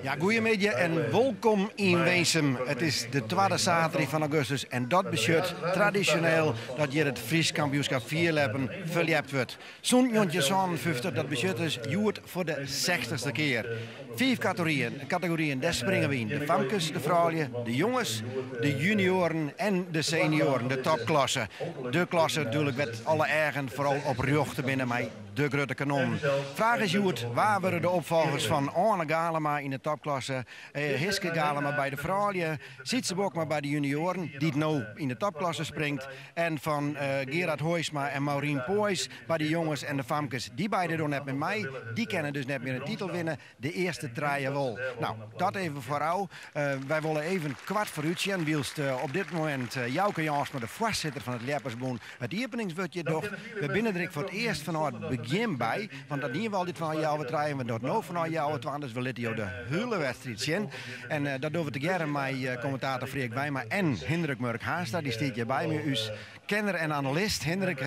Ja, goeiemiddei en wolkom yn Winsum. It is de twadde saterdei fan augustus en dat betsjut tradisjoneel dat hjir it Frysk kampioenskip fierljeppen ferljept wurdt. Sûnt 1957, dat betsjut dus hjoed foar de sechstichste kear. Fiif kategoryen, kategoryen, dêr springe we yn. De famkes, de froulju, de jonges, de junioaren en de senioaren, de topklasse. De klasse natuerlik wêr't alle eagen foaral op rjochte binne mei de grutte kanonnen. Fraach is hjoed, wa wurde de opfolgers fan Oane Galema yn de topklasse, Hiske Galema by de froulju, Sytse Bokma by de junioaren, dy't no yn de topklasse springt, En fan Gerard Hooijsma en Maureen Poois by de jonges en de famkes. Dy beide dogge net mear mei. Dy kinne dus net mear in titel winne. De earste trije wol. No, dat even foarôf. Wy wolle even koart foarútsjen, wylst op dit momint Jouke Jansma, de foarsitter fan it Ljeppersbûn, it iepeningswurdje docht. We binne der ek foar it earst fanôf it begjin by, want dat diene we altyd fanôf healwei trijen. We dogge it no fanôf healwei twaen, dus we litte jo de hiele wedstriid sjen. En dat dogge we tegearre mei kommentator Freark Wijma en Hindrik Murk Haanstra. Dy stiet hjir by my, ús kenner en analist. Hindrik,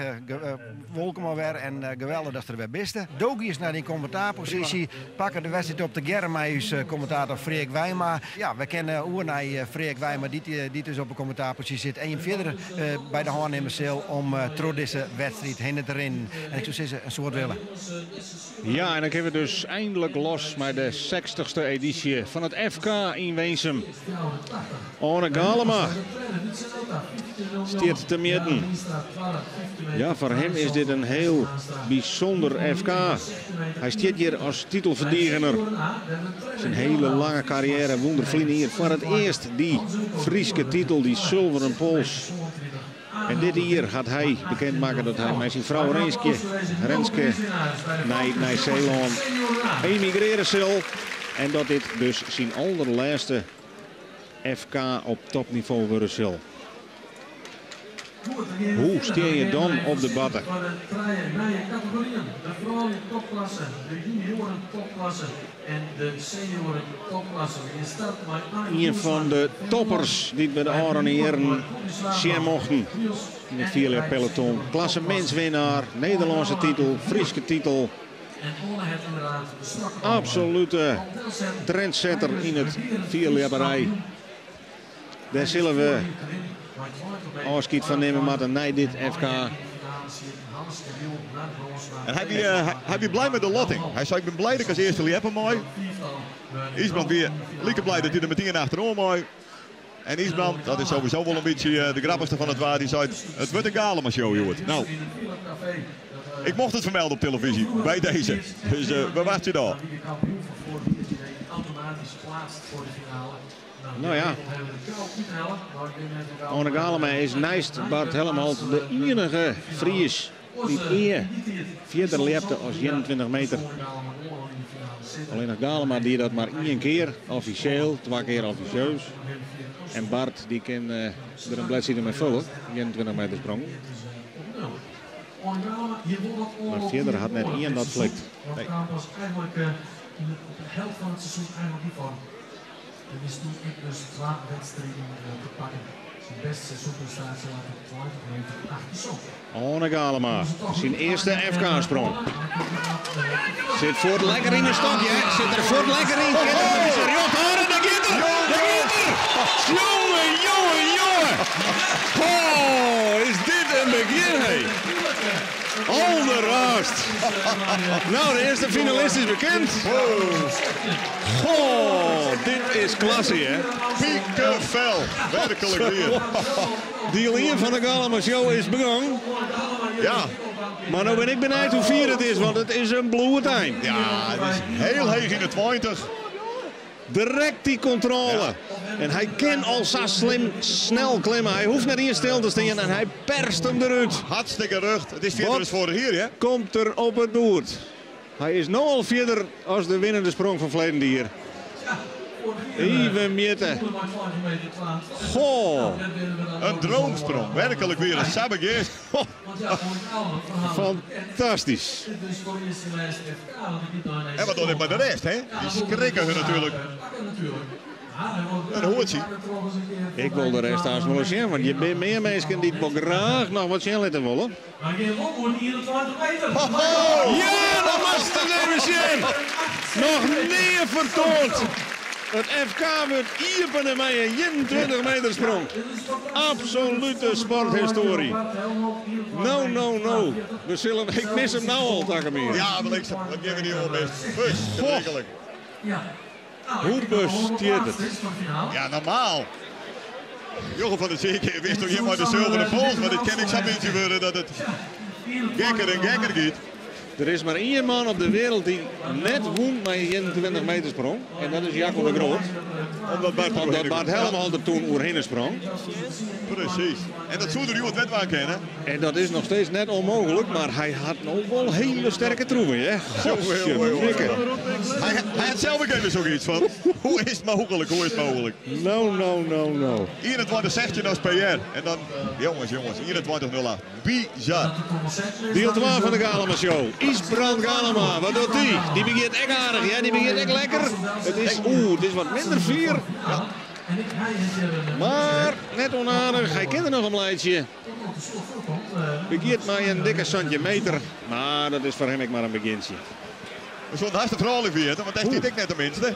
wolkom alwer en geweldich datst der wer bist. Do giest nei dyn kommentaarposysje, pakke de wedstriid op tegearre mei ús kommentator Freark Wijma. Ja, we kinne oer nei Freark Wijma, dy't dus op de kommentaarposysje sit en jim fierder by de hân nimme sil om troch dizze wedstriid hinne te rinnen. En ik soe sizze, in soad wille. Ja, en dan kinne we dus eindelijk los mei de sechstichste edysje fan it FK yn Winsum. Oane Galema stiet te mjitten. Ja, foar him is dit in hiel bysûnder FK. Hy stiet hjir as titelferdigener. Syn hiele lange karriêre wûn er ferline jier foar it earst dy Fryske titel, dy sulveren pols. En dit jier hat hy bekend makke dat hy mei syn frou Renskje, Renske nei Nij-Seelân emigreare sil. En dat dit dus syn alderlêste FK op topnivo wurde sil. Hoe stean je dan op de batte? Ien fan de toppers dy't we de ôfrûne jierren sjen mochten yn it fierljeppeloton. Klassemintswinnaar, Nederlânske titel, Fryske titel. Absolute trendsetter yn it fierljepperij. Dêr sille we ôfskied fan nimme moatte nei dit FK. En hy wie, hy wie blij mei de lotting. Hy sei, ik bin blij dat ik as earste ljeppe mei. Ysbrand wie like blij dat hy der metien achteroan mei. En Ysbrand, dat is sowieso wol in bytsje de grappichste fan it twa, dy seit, it wurdt in Galema show hjoed. No, ik mocht it fermelde op televyzje, by dizze. Dus we wachtsje it ôf. No ja, Oane Galema is neist Bart Helmholt de iennige Fries dy't ea fierder ljepte as 21 meter. Allinnich Galema die dat mar ien kear, offisjeel, twa kear offisjeus. En Bart dy kin der in bledside mei fulle, 21 meter sprong. Mar fierder hat net ien dat flikt. Nee. En wist doe ek dus twa wedstriden te pakken. Syn bêste seizoenprestaasje leit op 20 meter 78. Oane Galema, syn earste FK-sprong. Sit fuort lekker yn de stokje, sit der fuort lekker yn. Kin er met zijn rjochterhân en daar giet er! Daar giet er! Jonge, jonge, jonge! Oh, is dit in begjin, hé! Alderraarst! Nou, de earste finalist is bekend. Goh, dit is klasse, hè? Piekenvel, werklik wier. Diel 1 fan de Galema Show is begûn. Ja. Mar no bin ik benijd hoe fier it is, want it is in bloedein. Ja, it is hiel heech yn de 20. Direkt dy kontrôle. En hy kin al sa slim snel klimme. Hy hoecht net iens stil te stean en hy perst him derút. Hartstikke rjocht. It is fierder as foarich jier, hear. Komt der op it boerd. Hy is no al fierder as de winnende sprong fan ferleden jier. Even mjitte. Goh. In droomsprong. Werklik wier. Sa begjinst. Fantastysk. En wat docht dit mei de rest, hè? Dy skrikke hun natuerlik. Een hoortje. Ik wil de rest haast wel eens zien, want je bent meer mensen die het wel graag nog wat zien laten willen. Maar geen op 21 meter. Ja, dat was het even zien. Nog meer vertoond. Het FK wordt iepenen met een 21 meter sprong. Absolute sporthistorie. No, no, no. We zullen, ik mis hem nou al, Takamir. Ja, bliksem. Dat geven we niet om mis. Verschrikkelijk. Ja. Hoe besteedt het? Ja, normaal. Jochem van der Zee wist toch helemaal de zilveren pols, maar dit ken ik zo beetje worden dat het gekker en gekker gaat. Er is maar één man op de wereld die net won met een 21 meter sprong. En dat is Jacco de Groot. Omdat Bart, Omdat Bart Helm er toen oerheen sprong. Precies. En dat zou er iemand wet aan kennen. En dat is nog steeds net onmogelijk, maar hij had nog wel hele sterke troeven, hè? Godsje, Hij had zelf ook even zoiets van, hoe is het mogelijk, hoe is het mogelijk? No, no, no, no. 21-16 als PR. En dan, jongens, jongens, 21-08. Bizar. Deel 2 van de Galema Show. Ysbrand Galema, wat doet die? Die begint echt aardig, ja? Die begint echt lekker. Het is, oeh, het is wat minder vier. Ja. Maar net onaardig, hij kent er nog een leidje. Begint maar een dikke centimeter. Maar dat is voor hem ook maar een begintje. We zullen hartstikke vrolijk weer, want hij is ik net tenminste.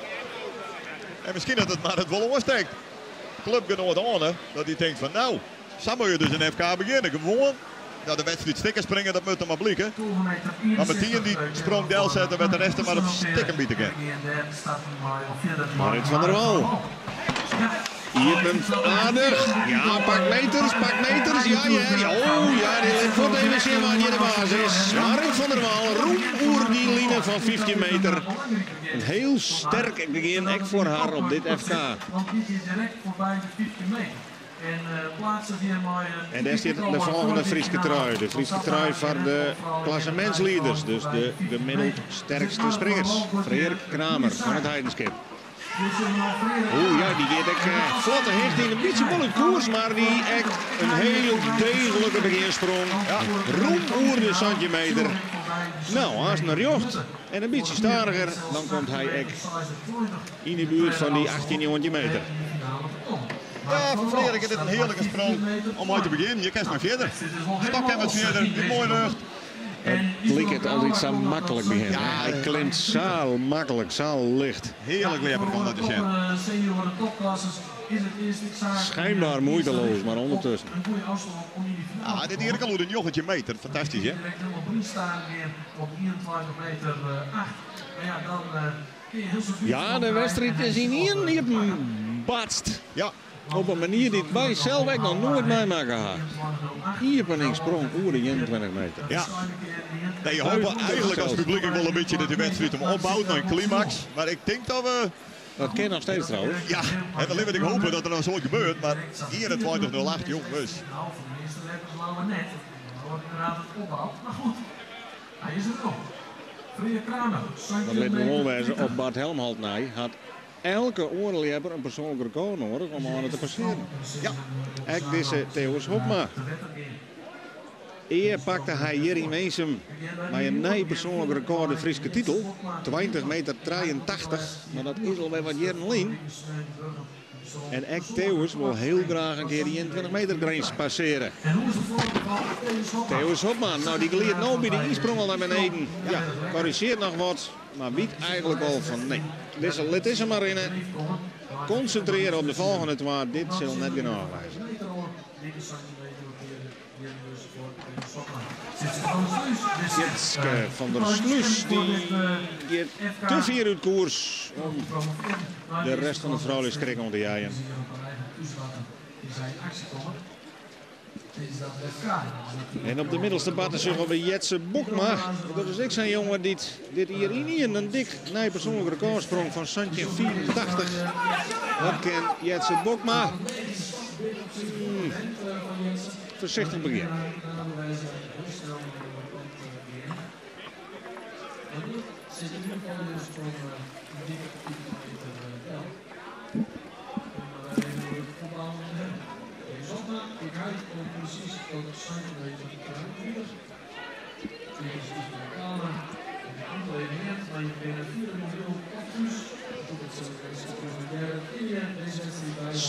En misschien dat het maar het wel oorsteekt. Clubgenoot Arne, dat hij denkt van nou, zo moet je dus een FK beginnen. Gewoon, nou, de wedstrijd stikken springen, dat moet er maar blikken. Maar meteen die sprong del zetten met de rest er maar op stikken bieden kan. Marit van der Wal. Hier bent aardig. Ja, pak meters, pak meters. Ja, ja, ja. Oh ja, die ligt voor even zien waar hier de baas is. Marit van der Wal, roem oer die line van 15 meter. Een heel sterk begin echt voor haar op dit FK. En daar zit de volgende Frieske trui. De Frieske trui van de klassementsleiders. Dus de gemiddeld sterkste springers. Freerk Kramer van het Heidenskip. Oeh, ja, die gaat echt vlotte hecht in een beetje wel in koers, maar die echt een heel degelijke beginsprong. Ja, roem oer de centimeter. Nou, als naar jocht en een beetje stariger, dan komt hij echt in de buurt van die 18 meter. Ja, voor Freerk is dit een heerlijke sprong om uit te beginnen. Je kijkt maar verder. Stok hem wat verder, die mooie lucht. Het lijkt het altijd zo makkelijk beginnen. Ja, hij klimt zo makkelijk, zo licht. Heerlijk leper om dat te zien. Schijnbaar moeiteloos, maar ondertussen. Ah, dit hier al een jochetje meter. Fantastisch, hè? Ja, de wedstrijd is in één batst. Ja. Op een manier die wij zelf ook nog nooit meemaken hadden. Iepening sprong oer de 21 meter. Ja. Nee, je hoopt eigenlijk als publiek ook wel een beetje dat die wedstrijd hem opbouwt naar een climax. Maar ik denk dat we... Dat ken nog steeds trouwens. Ja, en dan wil ik hopen dat er dan zo gebeurt. Maar 21-08, jongens. Dat let me wel wijzen op Bart Helmholt nee, had elke oorlijper een persoonlijk record nodig om aan het te passeren. Ja. Ook deze Theo's Hopma. Eer pakte hij hier in Winsum bij een nieuw persoonlijk record de Frieske titel. 20 meter 83, maar dat is alweer wat jaren. En ook Theo's wil heel graag een keer die 21 meter grens passeren. Theo's Hopma, nou die glidt nou bij de insprong al naar beneden. Ja, corrigeert nog wat, maar weet eigenlijk al van nee. Dit is er maar in. Concentreren op de volgende twee, dit zal net genoeg wijzen. Jitske van der Sluis die gaat te vier uit koers om de rest van de vrouwen schrik om te jagen. En op de middelste batten we Jetse Bokma. Dat is ik zijn jongen die dit hier in een dik nieuw persoonlijk recordsprong van Santje 84. Dat kent Jetse Bokma. Voorzichtig begin.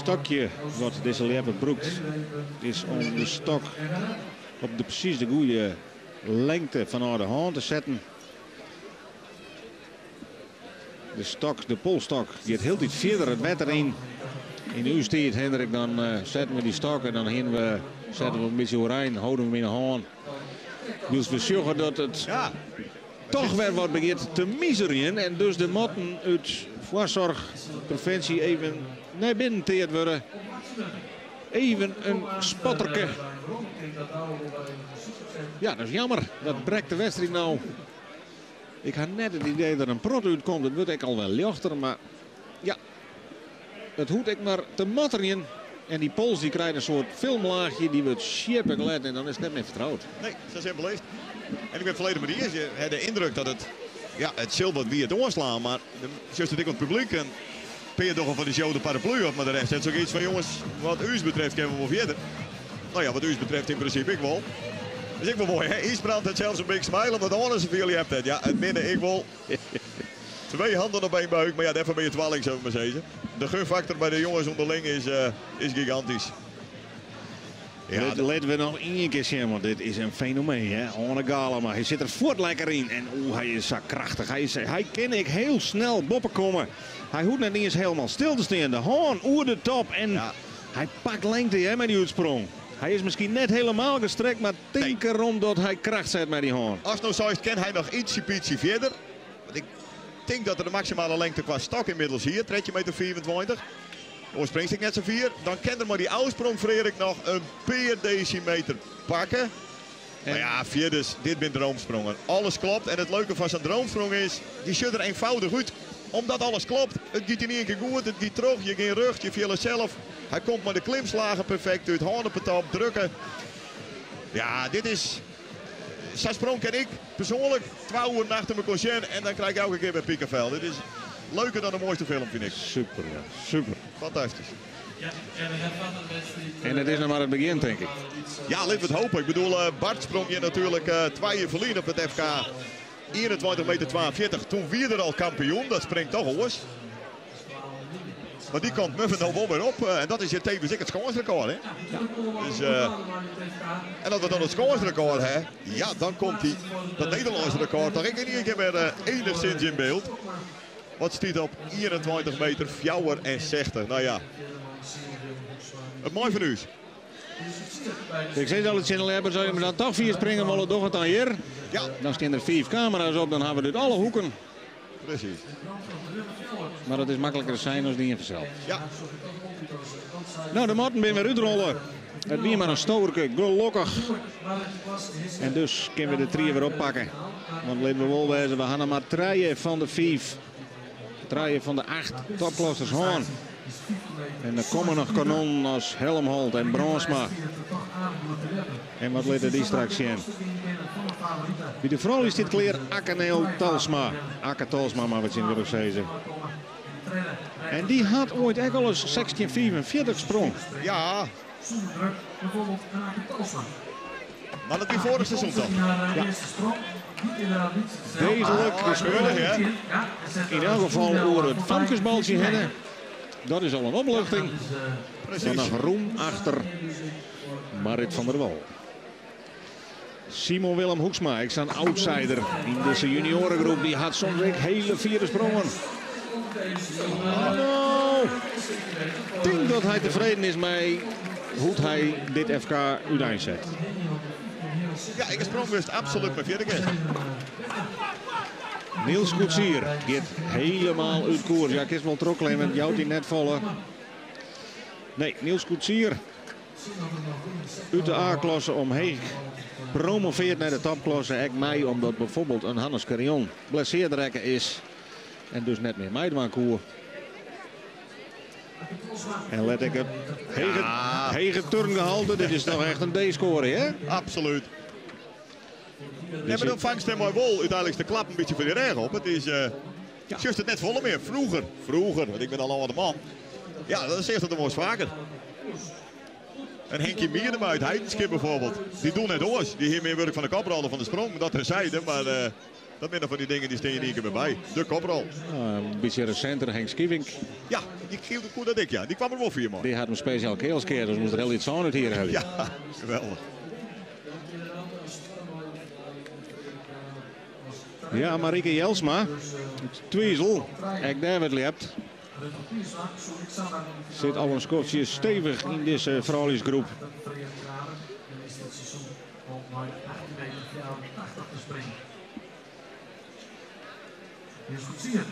stokje wat dizze ljepper brûkt is om de stok op de presys de goede lengte fanôf de hân te setten. De stok, de polsstok, giet hieltyd fierder it wetter yn. Yn ús tiid, Hendrik, dan setten we dy stok en dan hiene we, setten we in bytsje oerein, holden we him yn 'e hân. Wylst we sjogge dat it toch wer wat begjint te mizerjen en dus de matten út foarsoarch, previnsje even nei binnen teard wurde. Even in spatterke. Ja, dat is jammer. Dat brekt de wedstriid no. Ik ha net it idee dat in protte útkomt. It wurdt ek al wer ljochter, mar ja, it hoecht ek mar te matterjen. En dy pols dy krijt in soart filmlaachje, dy wurdt sjippeglêd en dan is it net mear fertroud. Nee, sa simpel is it. En ik bin folledich mei dy iens. Je ha de yndruk dat it, ja, it sil wat wiet oanslaan, mar sjochst it ek oan it publyk. In pear dogge foar de show de paraplu op, mar de rest hat sokyts fan jonges, wat ús betreft kinne we wol fierder. No ja, wat ús betreft yn prinsipe ek wol. Is ek wol moai, hè? Ysbrand hat sels in big smile omdat Arne safolle ljept hat. Ja, it binne ek wol twee handen op één buik, mar ja, dêrfoar binne je twalling, sille we mar sizze. De gunfaktor by de jonges ûnderling is, is gigantysk. Ja, Lit we noch ien kear sjen, want dit is in fenomeen, hè? Oane Galama, hy sit der fuort lekker yn. En oeh, hy is sa krachtich. Hy, is, hy kin ek hiel snel boppe komme. Hy hoecht net iens hielendal stil te stean. De hân oer de top en Ja. hy pakt lengte, hè, mei dy útsprong. Hy is miskien net hielendal gestrekt, mar tink derom dat hy kracht set mei dy hân. Ast no seist, kin hy noch ytsje bytsje fierder? Want ik tink dat er de maksimale lengte kwa stok ynmiddels hie, 13 meter 25. Oars springst ek net sa fier. Dan kin er mei dy ôfsprong Freark noch in pear desimeter pakke. Mar ja, fierders, dit binne droomsprongen. Alles klopt en it leuke fan sa'n droomsprong is, dy sjocht der eenvoudig út. Omdat alles klopt. It giet yn ien kear goed, it giet troch, je gean rjocht, je fiele sels. Hy komt mei de klimslagen perfekt út, hân op 'e top, drukke. Ja, dit is... Sa'n sprong kin ik persoanlik twa oeren achter mekoar sjen en dan krij ik elke kear wer pikefel. Dit is leuker dan de moaiste film, fyn ik. Super, ja. Super. Fantastysk. En it is noch mar it begjin, tink ik. Ja, lit we it hoopje. Ik bedoel, Bart sprong hjir natuerlik twa jier ferlyn op it FK 21 meter 42. Toen wie er al kampioen, dat springt toch oars. Mar dy kant moatte we no wol wer op. En dat is hjir tevens ek it skânsrekôr, hè? Dus, en as we dan it skânsrekôr ha, ja, dan komt dy, dat Nederlânske rekôr toch ek yn ien kear wer enigszins yn byld. Wat stiet op 21 meter 64. Nou ja, it mei fan ús. Ik sis altyd tsjin de ljeppers, as je dan toch fier springe wolle, doch it dan hjir. Ja. Dan stean der fiif kamera's op, dan ha we it út alle hoeken. Presys. Mar dat is makliker sein as dien fansels. Ja. No, de matten binne wer útrolle. It wie mar in stoarke, gelokkich. En dus kinne we de trie wer oppakke. Want lit we wol wêze, we ha noch mar trije fan de fiif. Trije fan de acht topklassers hân. En der komme noch kanonnen as Helmholt en Brânsma. En wat litte dy straks sjen? By de froulju stiet klear Akke-Neel Talsma. Akke Talsma moatte we tsjintwurdich sizze. En dy hat oait ek al ris 1645 sprong. Ja. Mar dat wie foarich seizoen toch? Ja. Deeglik Geweldig, hè? Yn elk gefal oer it famkesbaltsje hinne. Dat is al in opluchting. Presys. Dan noch rûm achter Marit van der Wal. Simon Willem Hoeksma, ek sa'n outsider yn dizze juniorengroep, dy hat soms ek hiele fiere sprongen. No, ik tink dat hy tefreden is mei hoe't hy dit FK úteinset. Ja, ik sprong wist absolút mei fierder gean. Niels Koetsier giet hielendal út koers. Ja, kinst wol trochklimme, jout hy net folle. Nee, Niels Koetsier út de A-klasse omheech promoveert nei de topklasse. Ek mei omdat bijvoorbeeld in Hannes Carion blesseerd rekke is en dus net mear meidwaan koe. En let ik it hege, hege turngehalte, dit is toch echt een D-score, hè? Absoluut. Ja, mar dan fangst him mei wol úteinlik de klap in bytsje foar de rêch op. It is, Ja. sjochst it net folle mear. Froeger, froeger, want ik bin al in âlde man. Ja, dan seachst it wolris faker. En Henkie Miedema út Heidenskip bijvoorbeeld, dy docht net oars. Dy hie mear wurk fan de koprol fan de sprong, dat terzijde, mar... Dat binne fan dy dingen dy stean je yn ien kear wer by. De koprol. In bytsje resinter Henk Schievink. Ja, dy koe dat ek, ja. Dy kwam der wol fier mei. Dy hat him spesjaal keal skeard, dus moast er hiel lyts sân út hier helje. Ja, geweldich. Ja, Marieke Jelsma, Twizel, ek dêr wurdt ljept. Sit al in skoftsje stevich yn dizze frouljusgroep.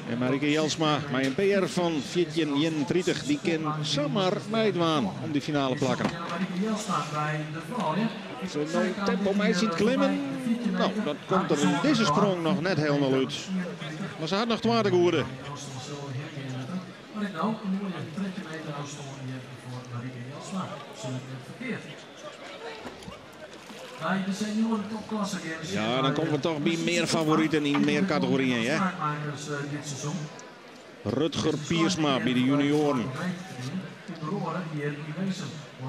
En Marieke Jelsma mei in PR fan 14.31, dy kin samar meidwaan om dy finale plakken. Se no tempo meitsje it klimmen. No, dat komt der yn dizze sprong noch net hielendal út. Mar se hat noch twa te goede. Ja, dan komme we toch by mear favoriten yn mear kategoryen, hè? Rutger Piersma by de junioaren.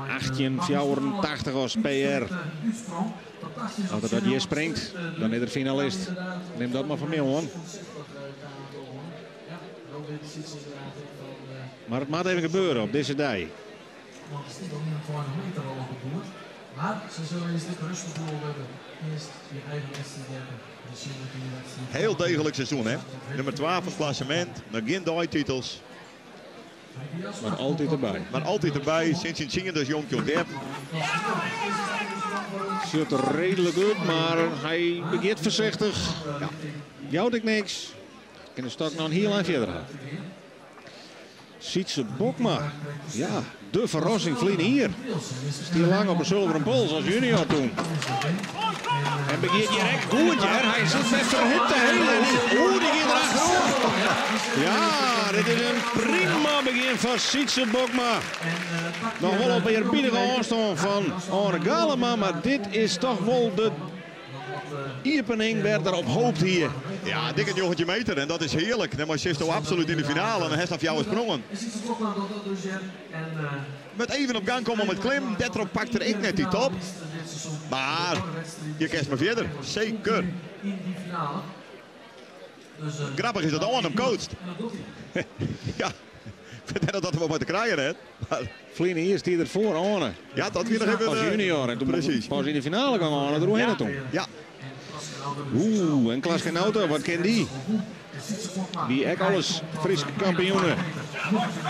18,84 as PR. As er dat hjir springt, dan is er finalist. Nim dat mar fan my oan. Mar it moat even gebeure op dizze dei. Want der stiet al 21 meter al op it boerd. Mar se sille earst dit rêstich doel wurde. Earst je eigen wedstriid ljeppe. De simmerteamwedstriid. Heel degelijk seizoen hè. Nummer 12 fan it klassemint, noch gjin deititels. Mar altyd derby. Mar altyd derby, sinds syn tsiende as jonkje oan it ljeppen. Sjocht der reedlik út, mar hy begjint foarsichtich. Ja. Jout ek niks. Kin de stok noch in hiel ein fierder ha. Sytse Bokma, ja, de ferrassing ferline jier. Stie lang op 'e sulveren pols as junior toen. En begjint hjir ek goed, hear. Hy sit met ferhipte hielen. Oeh, dy giet der achteroan. Ja, dit is in prima begjin foar Sytse Bokma. Noch wol op earbiedige ôfstân fan Arne Galema, mar dit is toch wol de iepening wêr't er op hoopt hie. Ja, dikke 19 meter en dat is hearlik. Dan sitsto absolút yn de finale en dan hast noch fjouwer sprongen. Moat even op gang komme mei it klimmen. Dêrtroch pakt er ek net dy top. Mar je kinst mar fierder, seker. Grappich is dat Arne him coacht. Ja, ik wit net oft dat der wat mei te krijen hat. Mar Ferline jier stie er foar Arne. Ja, dat wie noch even, As junior. En toen precies. pas yn de finale gong Arne der oerhinne toen. Ja. Oeh, en Klaske Nauta, wat kin dy? Wie ek alris Frysk kampioene.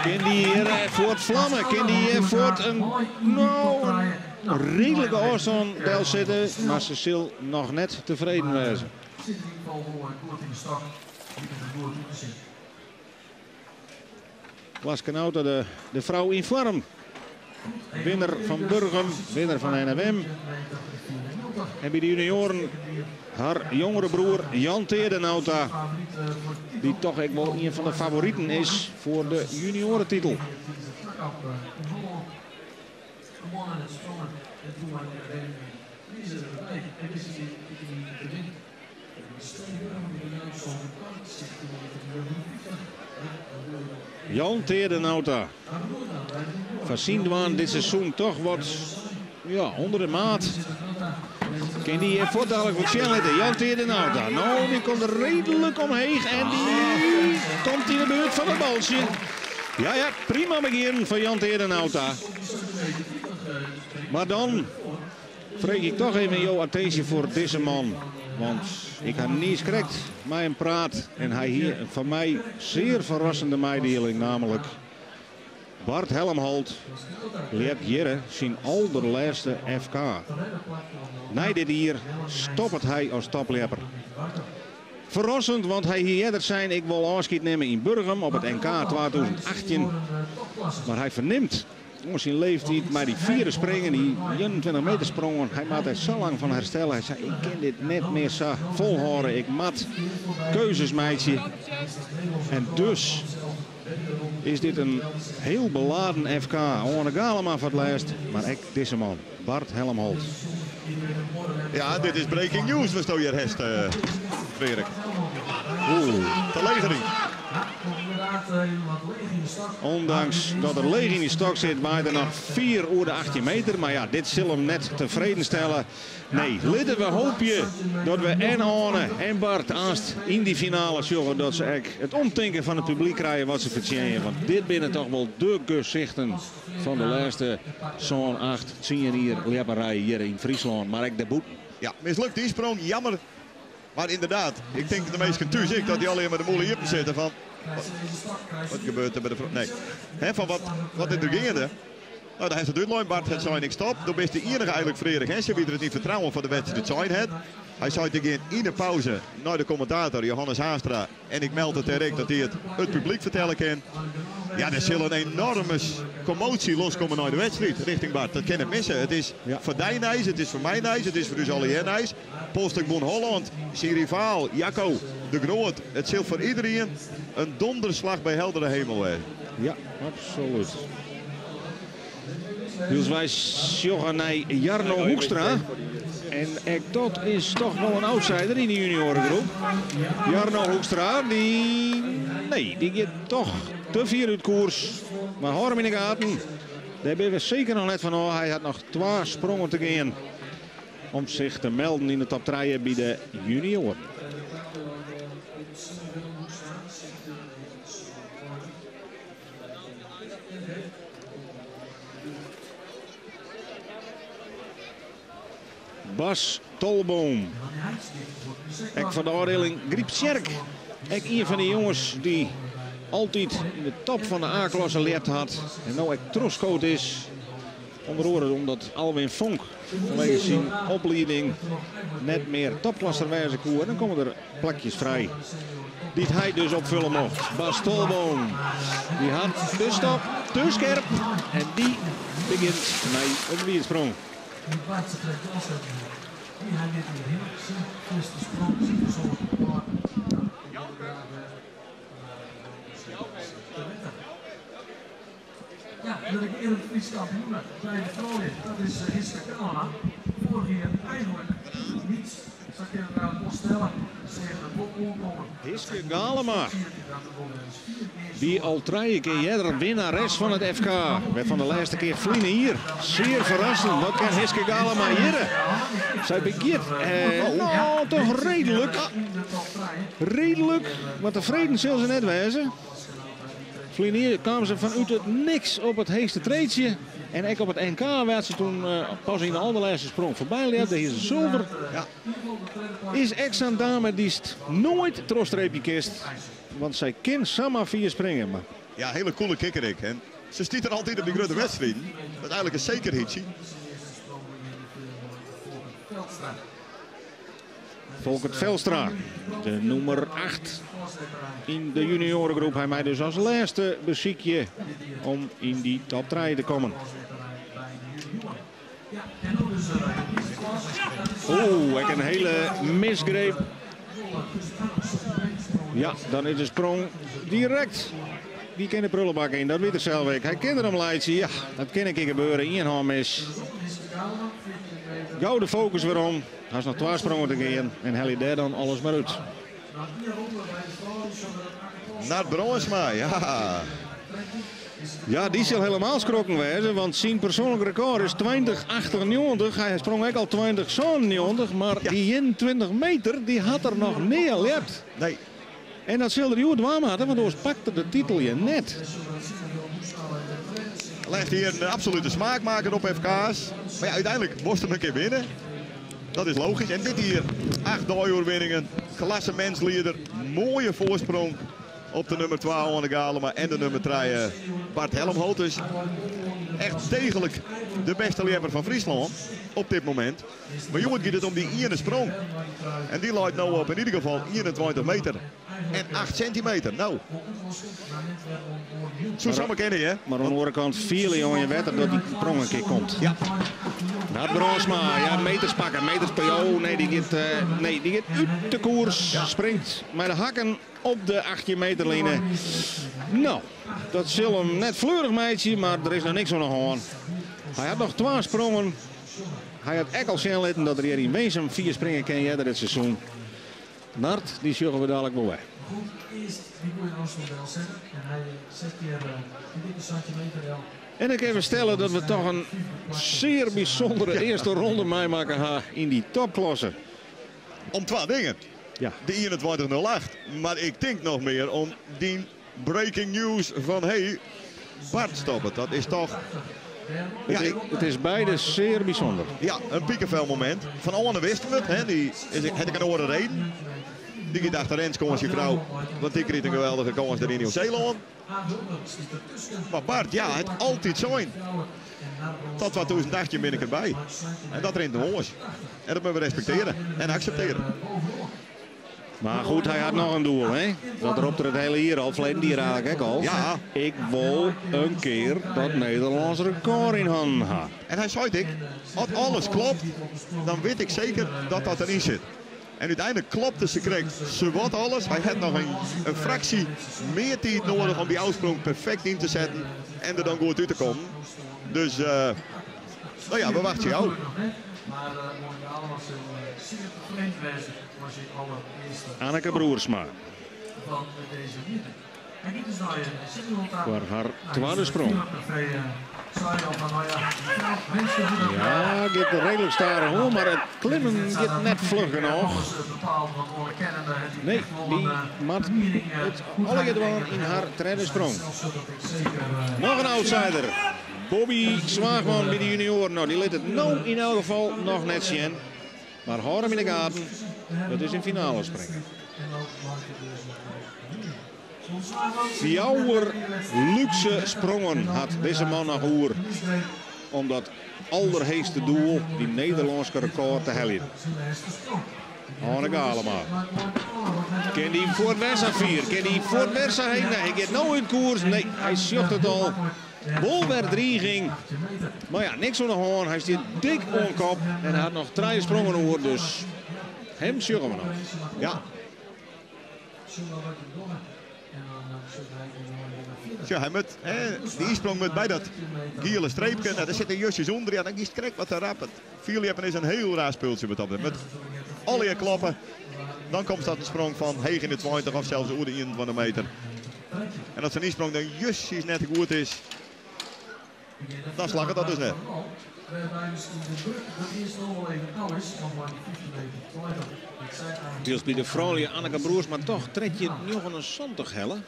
Kin dy hjir fuort flamme? Kin dy hjir fuort in, no, in reedlike ôfstân delsitte? Mar se sil noch net tefreden wêze. Klaske Nauta, de frou yn foarm. Winner fan Burgum, winner fan NFM. En by de junioaren har jongere broer Jan Teade Nauta, dy't toch ek wol ien fan de favoriten is foar de junioretitel. Jan Teade Nauta. Foar syn dwaan dit seizoen toch wat, ja, ûnder de maat. Kin dy hjir fuortdalik wat sjen litte. Jan Teade Nauta. No, dy komt reedlik omheech en dy komt yn de buert fan it baltsje. Ja, ja, prima begjin foar Jan Teade Nauta. Mar dan freegje ik toch even jo attinsje foar dizze man. Want ik ha niis krekt mei him praat en hy hie in foar my sear ferrassende meidieling, namelijk Bart Helmholt ljept hjirre syn alderlêste FK. Nei dit jier stoppet hy as topljepper. Ferrassend, want hy hie earder sein ik wol ôfskied nimme yn Burgum op it NK 2018. Mar hy fernimt oan syn leeftiid mei dy fiere springen, dy 21 meter sprongen, hy moat der sa lang fan herstelle. Hy sei, ik kin dit net mear sa folhâlde, ik moat keuzes meitsje. En dus is dit in hiel beladen FK. Arne Galema foar it lêst, mar ek dizze man, Bart Helmholt. Ja, dit is breaking news watsto hjir hast, Freark. Oeh. Telegering. Ondanks dat er leech yn de stok sit, waait er noch fier oer de 18 meter. Mar ja, dit sil him net tefreden stelle. Nee, litte we hoopje dat we en Anne en Bart aanst yn dy finale sjogge dat se ek it omtinken fan it publyk krije wat se fertsjinje. Want dit binne toch wol de gesichten fan de lêste sân, acht, tsien jier ljepperij hjir yn Fryslân, mar ek dêrbûten. Ja, mislukt dy sprong, jammer. Mar ynderdaad, ik tink de minsken thús ek dat dy allegear mei de mûle iepen sitte fan wat gebeurt der by de frou. Nee, hè, fan wat, wat is der geande? No, dêr hast it útlein, Bart hat sein ik stop. Do bist de ienige eigenlik Frederik Hesse dy't der it yn fertrouwen foar de wedstriid sein hat. Hy seit ik gean yn de pauze nei de kommentator Johannes Haanstra en ik meld it dêr ek dat hy it it publyk fertelle kin. Ja, der sil in enorme kommotie loskomme nei de wedstriid richting Bart. Dat kin net misse. It is foar dy nijs, it is foar my nijs, it is foar ús allegear nijs. Polsstôk Bûn Hollân, syn rivaal Jacco de Groot. It sil foar iderien in donderslach by heldere hemel wêze. Ja, absolút. Wylst wy sjogge nei Jarno Hoekstra. En ek dat is toch wol in outsider yn de juniorengroep. Jarno Hoekstra, dy, nee, dy giet toch te fier út koers. Mar hâld him yn de gaten. Dêr binne we seker noch net fan ôf. Hy hat noch twa sprongen te gean om sich te melden yn de top trije by de junioaren. Bas Tolboom. Ek fan de ôfdieling Gryptsjerk. Ek ien fan de jonges dy't altyd yn de top fan de A-klasse ljept hat. En no ek trochskood is. Under oare omdat Alwin Vonk fanwege syn oplieding net mear topklasser wêze koe. En dan komme der plakjes frij dy't hy dus opfulle mocht. Bas Tolboom, dy hat de stop te skerp en dy begjint mei in wiedsprong. Ja, de regearend Frysk kampioene by de froulju, dat is Hiske Galema. Foarich jier eigenlik út it niets, sa kinne we it wol stelle. Se seagen it wol oankommen. Hiske Galema wie al trije kear earder winnares fan it FK, wêrfan de lêste kear ferline jier. Sear ferrassend, wat kin Hiske Galema hjirre? Sy begjint no toch reedlik, reedlik, mar tefreden sil se net wêze. Ferline jier kaam se fanút it niks op it heechste treedsje. En ek op it NK waard se toen pas yn de alderlêste sprong foarby ljept. Dêr hie se sulver. Is ek sa'n dame dy'tst noait trochstreepje kinst. Want sy kin samar fier springe. Mar. Ja, hele coole kikker ek. En se stiet der altyd op dy grutte wedstriden. Dat is eigenlik in sekerheidsje. Folkert Velstra, de nûmer 8 yn de juniorengroep. Hy mei dus as lêste besykje om yn dy top trije te kommen. Oeh, ek in hele misgreep. Ja, dan is de sprong direkt. Dy kin de prullenbak yn, dat wit er sels ek. Hy kin der om laitsje. Ja, dat kin in kear gebeure. Ien hân mis. Gau de fokus werom. Hast noch twa sprongen te gean en helje dêr dan alles mar út. Nard Brânsma, ja. Ja, dy sil helemaal skrokken wêze, want syn persoanlik rekôr is 20,98. Hy sprong ek al 20,97, mar dy 21 meter dy hat er noch nea ljept. Nee. En dat sil er hjoed dwaan moatte, want oars pakt er de titel hjir net. Legt hier een absolute smaakmaker op FK's. Maar ja, uiteindelijk moest hem een keer winnen. Dat is logisch. En dit hier, 8 dei-oerwinningen, klassementslieder, mooie voorsprong op de nummer 2 Anne Galema en de nummer 3 Bart Helmholt. Dus echt degelijk de beste ljepper van Friesland op dit moment. Mar hjoed giet it om dy iene sprong. En dy leit no op yn ieder gefal 21 meter en 8 sintimeter. No, soe samar kinne, hear. Mar oan de oare kant fiele je oan je wetter dat dy sprong in kear komt. Ja. Nard Brânsma, ja, meters pakke, meters pakke. Oh nee, dy giet, nee, dy giet út de koers. Springt mei de hakken op de 18 meter line. No, dat sil him net fleurich meitsje, mar der is noch niks oan de hân. Hy hat noch twa sprongen. Hy hat ek al sjen litten dat er hjir yn Winsum fier springe kin earder dit seizoen. Nard, dy sjogge we dadelijk wol wer. En ik even stelle dat we toch in sear bysûndere earste ronde meimakke ha yn dy topklasse. Om twa dingen. Ja. De 21.08, mar ik tink noch mear om dy breaking news fan hey, Bart stoppet. Dat is toch... Ja, it is beide sear bysûnder. Ja, in pikefelmomint. Fan Oane wisten we it, hè, dy is, hat ek in oare reden. Dy giet achter Renske oan syn frou, want dy krijt in geweldige kâns dêr yn Nieuw-Seelân. Mar Bart, ja, hat altyd sein, tot 2018 bin ik derby. En dat rint no oars. En dat moatte we respektearje en akseptearje. Mar goed, hy hat noch in doel, hè? Dat ropt er it hiele jier al, ferleden jier eigentlik ek al. Ja. Ik wol in kear dat Nederlânsk rekôr yn hannen ha. En hy seit ek, as alles klopt, dan wit ik seker dat dat deryn sit. En úteinlik klopte se krekt sawat alles. Hy hat noch in fraksje mear tiid nedich om dy ôfsprong perfekt yn te setten en der dan goed út te kommen. Dus, no ja, we wachtsje ôf. Anneke Broersma. Foar har twadde sprong. Ja, giet reedlik stadich oan, mar it klimmen giet net fluch genôch. Nee, dy moat it allegear dwaan yn har tredde sprong. Noch in outsider. Bobby Zwaagman by de junioaren. No, dy lit it no yn elk gefal noch net sjen. Mar hâld him yn de gaten. It is in finale springer. Fjouwer lúkse sprongen hat dizze man noch oer om dat alderheechste doel, dy Nederlânske rekôr, te heljen. Oane Galema. Kin dy fuort wer sa fier? Kin dy fuort wer sa heech? Nee, hy giet no út koers. Nee, hy sjocht it al. Wol wer driging. Mar ja, niks oan de hân. Hy stiet dik oan kop en hy hat noch trije sprongen oer, dus him sjogge we noch. Ja. Sjoch, hy moat, hè, dy ynsprong moat by dat giele streepke. Nou, dêr sit er justjes ûnder. Ja, dan giest krekt wat te rap. It fierljeppen is in hiel raar spultsje wat dat betreft. Moat allegear kloppe. Dan komst dat in sprong fan heech yn de 20 of sels oer de 21 meter. En as sa'n ynsprong dan justjes net goed is, dan slagget dat dus net. Wylst by de froulju Anneke Broersma toch 13,79 helle.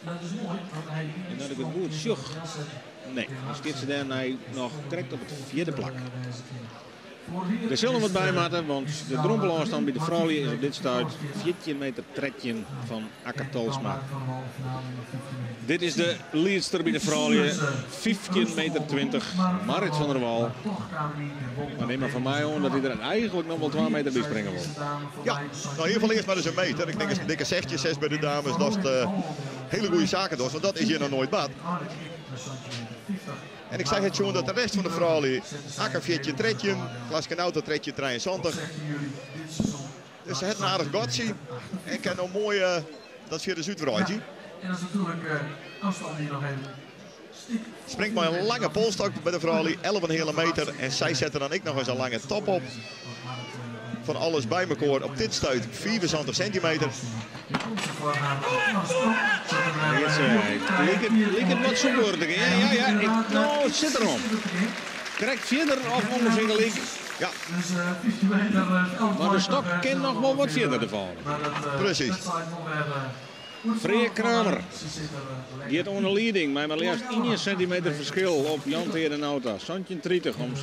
En as ik it goed sjoch, nee, dan stiet se dêrnei noch krekt op it fjirde plak. Der sil noch wat by moatte, want de drompelôfstân by de froulju is op dit stuit 14 meter 13 fan Akke Tolsma. Dit is de liedster by de froulju, 15 meter 20, Marrit van der Wal. Mar nim mar fan my oan dat hy der eigentlik noch wol 2 meter by springe wol. Ja, no yn ieder gefal earst mar ris in meter. Ik tink as in dikke 16, 6 by de dames, datst hiele goede saken dochst, want dat is hjir noch noait bard. En ik sei it sjoen dat de rest fan de froulju Akke 14 13, Klaske Nauta 13 73. Dus se hat in aardich gatsje en kin no moai dat fierders útwreidzje. Springt mei in lange polstok by de froulju, 11,5 meter. En sy sette dan ek noch ris in lange top op. Fan alles by mekoar op dit stuit 75 sintimeter. Liket wat soepeler te gean. Ja, ja, ik, no, it sit derom. Krekt fierder of ûngefear gelyk. Ja. Mar de stok kin noch wol wat fierder te fallen. Presys. Freark Kramer giet oan de lieding mei mar leafst ien sintimeter ferskil op Jan Teade Nauta. 17,30 om 17,29.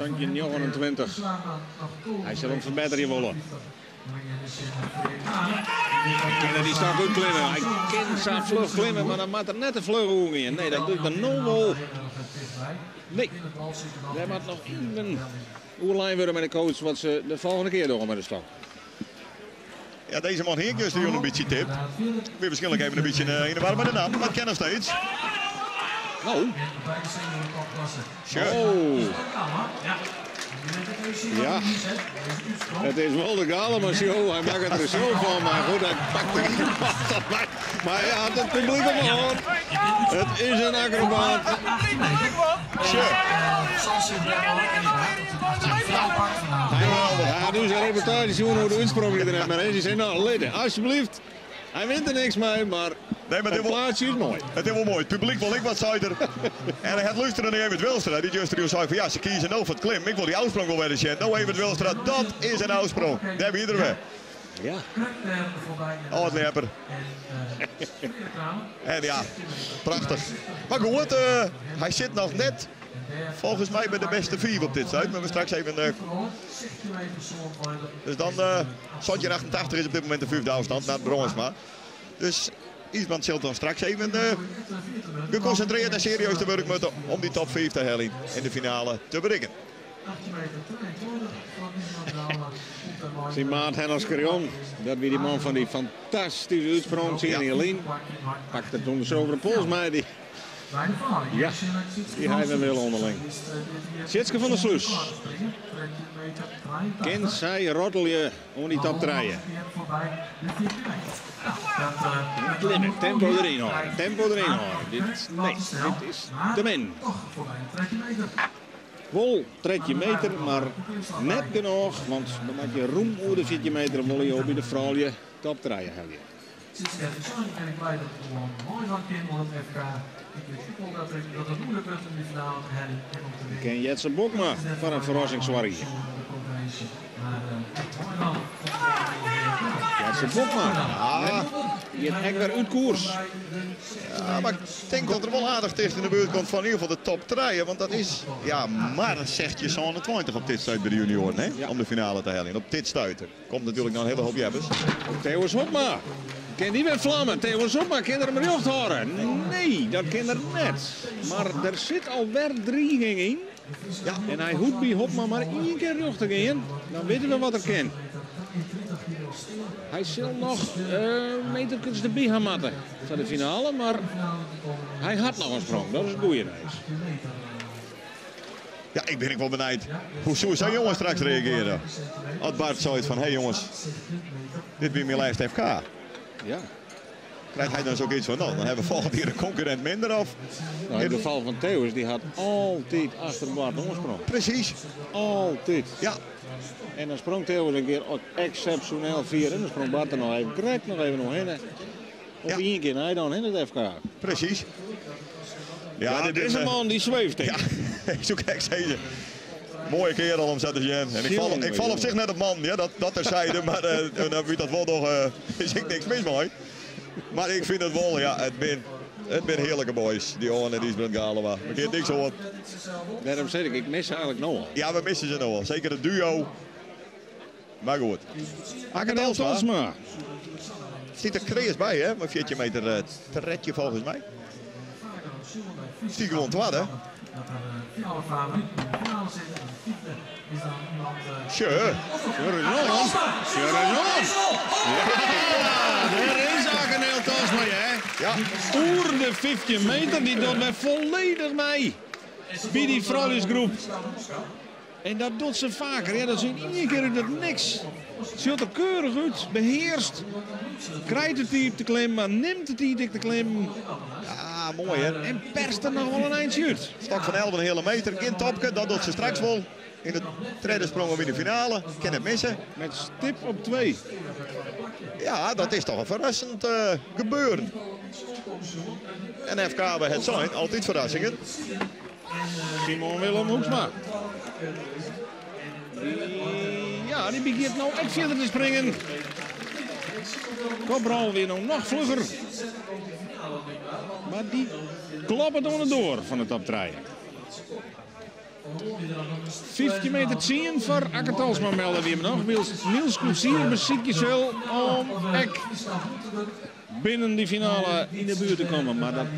Hy sil him ferbetterje wolle. Kin er dy stok útklimme? Hy kin sa fluch klimme, mar dan moat er net te fluch oergean. Nee, dat docht er no wol. Nee, dêr moat noch even oerlein wurde mei de coach wat se de folgjende kear dogge mei de stok. Ja, deze man hie ik justerjûn in bytsje tipt. Wie waarskynlik even in bytsje yn de war mei de namme, mar it kin noch steeds. No. Sjoch. Oh. Ja, it is wol de Galema show. Hy makket der in show fan, mar goed, hy pakt der gjin wat op. Mar hy hat it publyk op 'e hân. It is in akrobaat. Sjoch. Hy hat ús reportaazje sjoen oer de útsprong dy't der net mear is. Hy sei, no, lit, alsjeblieft. Hy wint der niks mei, mar Nee, mar it plaatsje is moai. It is wol moai. It publyk wol ek wat, seit er. En hy hat lústere nei Evert Wilstra, dy't justerjûn sei fan ja, se kieze no foar it klimmen. Ik wol dy ôfsprong wol wer ris sjen. No Evert Wilstra, dat is in ôfsprong. Dêr wie er wer. Ja. Âld-ljepper. En ja, prachtich. Mar goed, hy sit noch net folgens my by de bêste fiif op dit stuit. Maar we straks even. Dus dan 1788 is op dit momint de fyfde ôfstân nei Brânsma. Dus Ysbrand sil dan straks even gekonsintrearre en serieus te wurk moatte om dy top 5 te heljen en de finale te berikken. Syn maat Henno Scherjon, dat wie dy man fan dy fantastyske útsprong tsien jier lyn. Pakte it ûnder sulveren pols mei dy. Ja, dy ha wer wille ûnderling. Tjitske van der Sluis. Kin sy rottelje oan dy top trije? Klimme, tempo deryn hâlde, tempo deryn hâlde. Dit, nee, dit is te min. Wol 13 meter, mar net genôch, want dan moat je rûm oer de 14 meter wolle jo by de froulju top trije helje. Kin Jetse Bokma foar in ferrassing soargje? Jetse Bokma giet ek wer út koers. Ja, mar ik tink dat er wol aardich ticht yn de buert komt fan yn ieder gefal de top trije. Want dat is ja, mar 16,27 op dit stuit by de junioaren hè, om de finale te heljen. Op dit stuit. Komt natuerlik noch in hiele hoop ljeppers. Theeuwes Hopma. Kin dy wer flamme? Theeuwes Hopma kin er him rjocht hâlde? Nee, dat kin er net. Mar der sit alwer driging yn. Ja. En hy hoecht by Hopma mar ien kear rjocht te gean. Dan witte we wat er kin. Hy sil noch meterkes derby ha moatte foar de finale, mar hy hat noch in sprong. Dat is it goede nijs. Ja, ik bin ek wol benijd. Hoe soe sa'n jonge straks reagearje? As Bart seit fan, hé jonges, dit wie myn lêste FK. Ja. Krijt hy dan sok yts fan, no, dan hawwe we folgjend jier in konkurrint minder of? Nou, yn it gefal fan Theeuwes, dy hat altyd achter Bart oansprongen. Presys. Altyd. Ja. En dan sprong Theeuwes in kear eksepsjoneel fier en dan sprong Bart der noch even krekt noch even oerhinne. Op ien kear nei dan, yn it FK. Presys. Ja, dit dizze man dy sweeft, Ja, ik soe krekt sizze. Moaie kearel om sa te sjen. En ik fal op sich net op mannen, ja, dat terzijde. Mar uh, wie dat wol noch, is ek niks mis mei. Mar ik fyn it wol, ja, it binne hearlike boys, dy Oane en Ysbrand Galema. We kinne niks oan. Dêrom sis ik, ik mis se eigentlik no al. Ja, we misse se no al. Seker it duo. Mar goed. Akke Tolsma. Stiet der kreas by, hè? Mei 14 meter 13 folgens my. Stiet gewoan twadde. Sjoch. Sjoch ris oan. Ja, dêr is Akke Tolsma, hè? Ja. Oer de 15 meter, dy docht wer folledich mei by dy frouljusgroep. En dat docht se faker. Ja, dat is yn ien kear út it niks. Sjocht der keurich út, behearst. Krijt de tiid te klimmen, mar nimt de tiid ek te klimmen. Ja, moai hè. En perst der noch wol in eintsje út. Stok fan elf en in heale meter, gjin topke, dat docht se straks wol. Yn de tredde sprong of yn de finale, kin net misse. Met stip op 2. Ja, dat is toch in ferrassend gebeuren. En FK by het sein, altyd ferrassingen. Simon Willem Hoeksma. Ja, dy begjint no ek fierder te springen. Kopral wie no noch flugger. Mar dy kloppet oan de doar fan de top trije. 15 meter 10 foar Akke Tolsma melde wie him noch, wylst Niels Koetsier besykje sil om ek binnen dy finale yn de buert te kommen, mar dat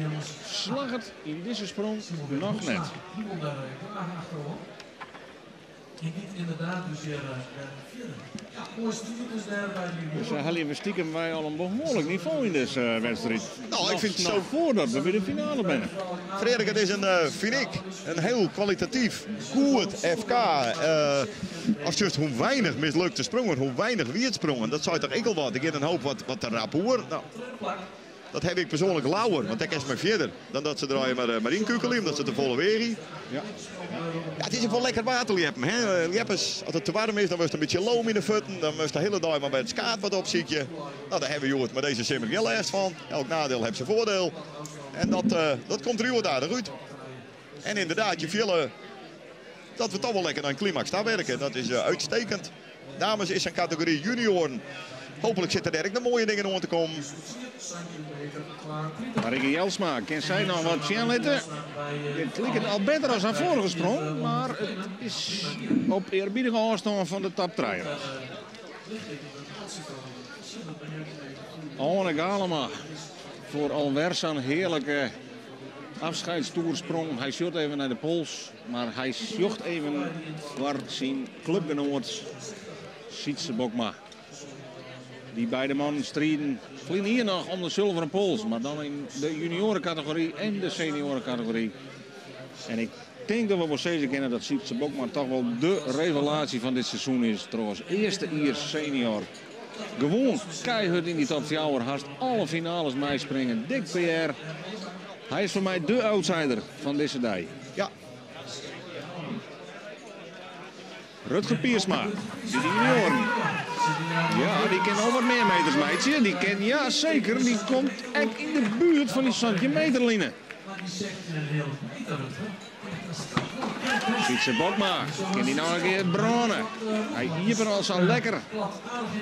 slagget yn dizze sprong noch net. Dus sa helje we stikem wy al in behoarlik nivo yn dizze wedstriid. Nou, ik fyn it Noch so foardat we by de finale binne. Frederik, it is in, fyn ik, in hiel kwalitatyf goed FK. Ast sjochst hoe weinich mislukte sprongen, hoe weinich wietsprongen, dat seit toch ek al wat. Der giet in hoop wat te rap oer. Nou, Dat heb ik persoonlijk lauwer, want daar is maar verder dan dat ze draaien maar in kukelen, omdat ze te volle weer. Ja. Ja, het is ook wel lekker waterljeppen. Hè? Ljeppers, als het te warm is, dan wordt het een beetje loom in de voeten. Dan moet de hele dag maar bij het skaat wat op ziekje. Nou, daar hebben we het maar deze simmer geen last van. Elk nadeel heeft zijn voordeel. En dat komt er aardig uit. En inderdaad, je villen dat we toch wel lekker naar een climax daar werken. Dat is uitstekend. Dames is een categorie junioren. Hopelijk zitten er ook nog mooie dingen om te komen. Marieke Jelsma, kan zij nog wat zien? Het lijkt al beter als aan vorige sprong, maar het is op eerbiedige afstand van de top 3. Arne Galema voor alweer zo'n heerlijke afscheidstoersprong. Hij zocht even naar de pols, maar hij zocht even voor zijn clubgenoot Sietse Bokma. Die beide mannen strijden vliegen hier nog om de zilveren pols, maar dan in de juniorencategorie en de seniorencategorie. En ik denk dat we wel zeker kennen dat Sietse Bokma toch wel de revelatie van dit seizoen is. Trouwens, eerste hier senior. Gewoon keihard in die top 4, haast alle finales meespringen. Dik PR. Hij is voor mij de outsider van deze dag. Ja. Rutger Piersma, die junioren. Ja, die kan al wat meer meters, meidje. Die ken, ja zeker, die komt echt in de buurt van die centimeterline. Sietse Bokma, kan die nou een keer branden? Hij hier al zo lekker.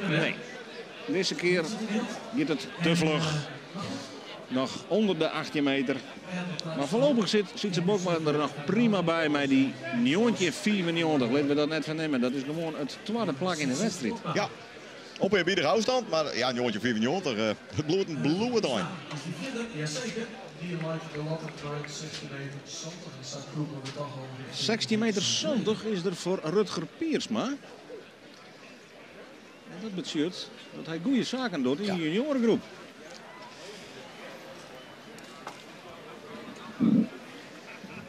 Nee, deze keer gaat het te vlug. Nog onder de 18 meter. Maar voorlopig zit Sietse Bokma er nog prima bij met die 19,94. Laten we dat net vernemen. Dat is gewoon het tweede plak in de wedstrijd. Ja, op een biedig afstand. Maar ja, 19,94. Het bloedt een bloed aan. 16 meter 70 is er voor Rutger Piersma. En dat betekent dat hij goede zaken doet in de juniorengroep.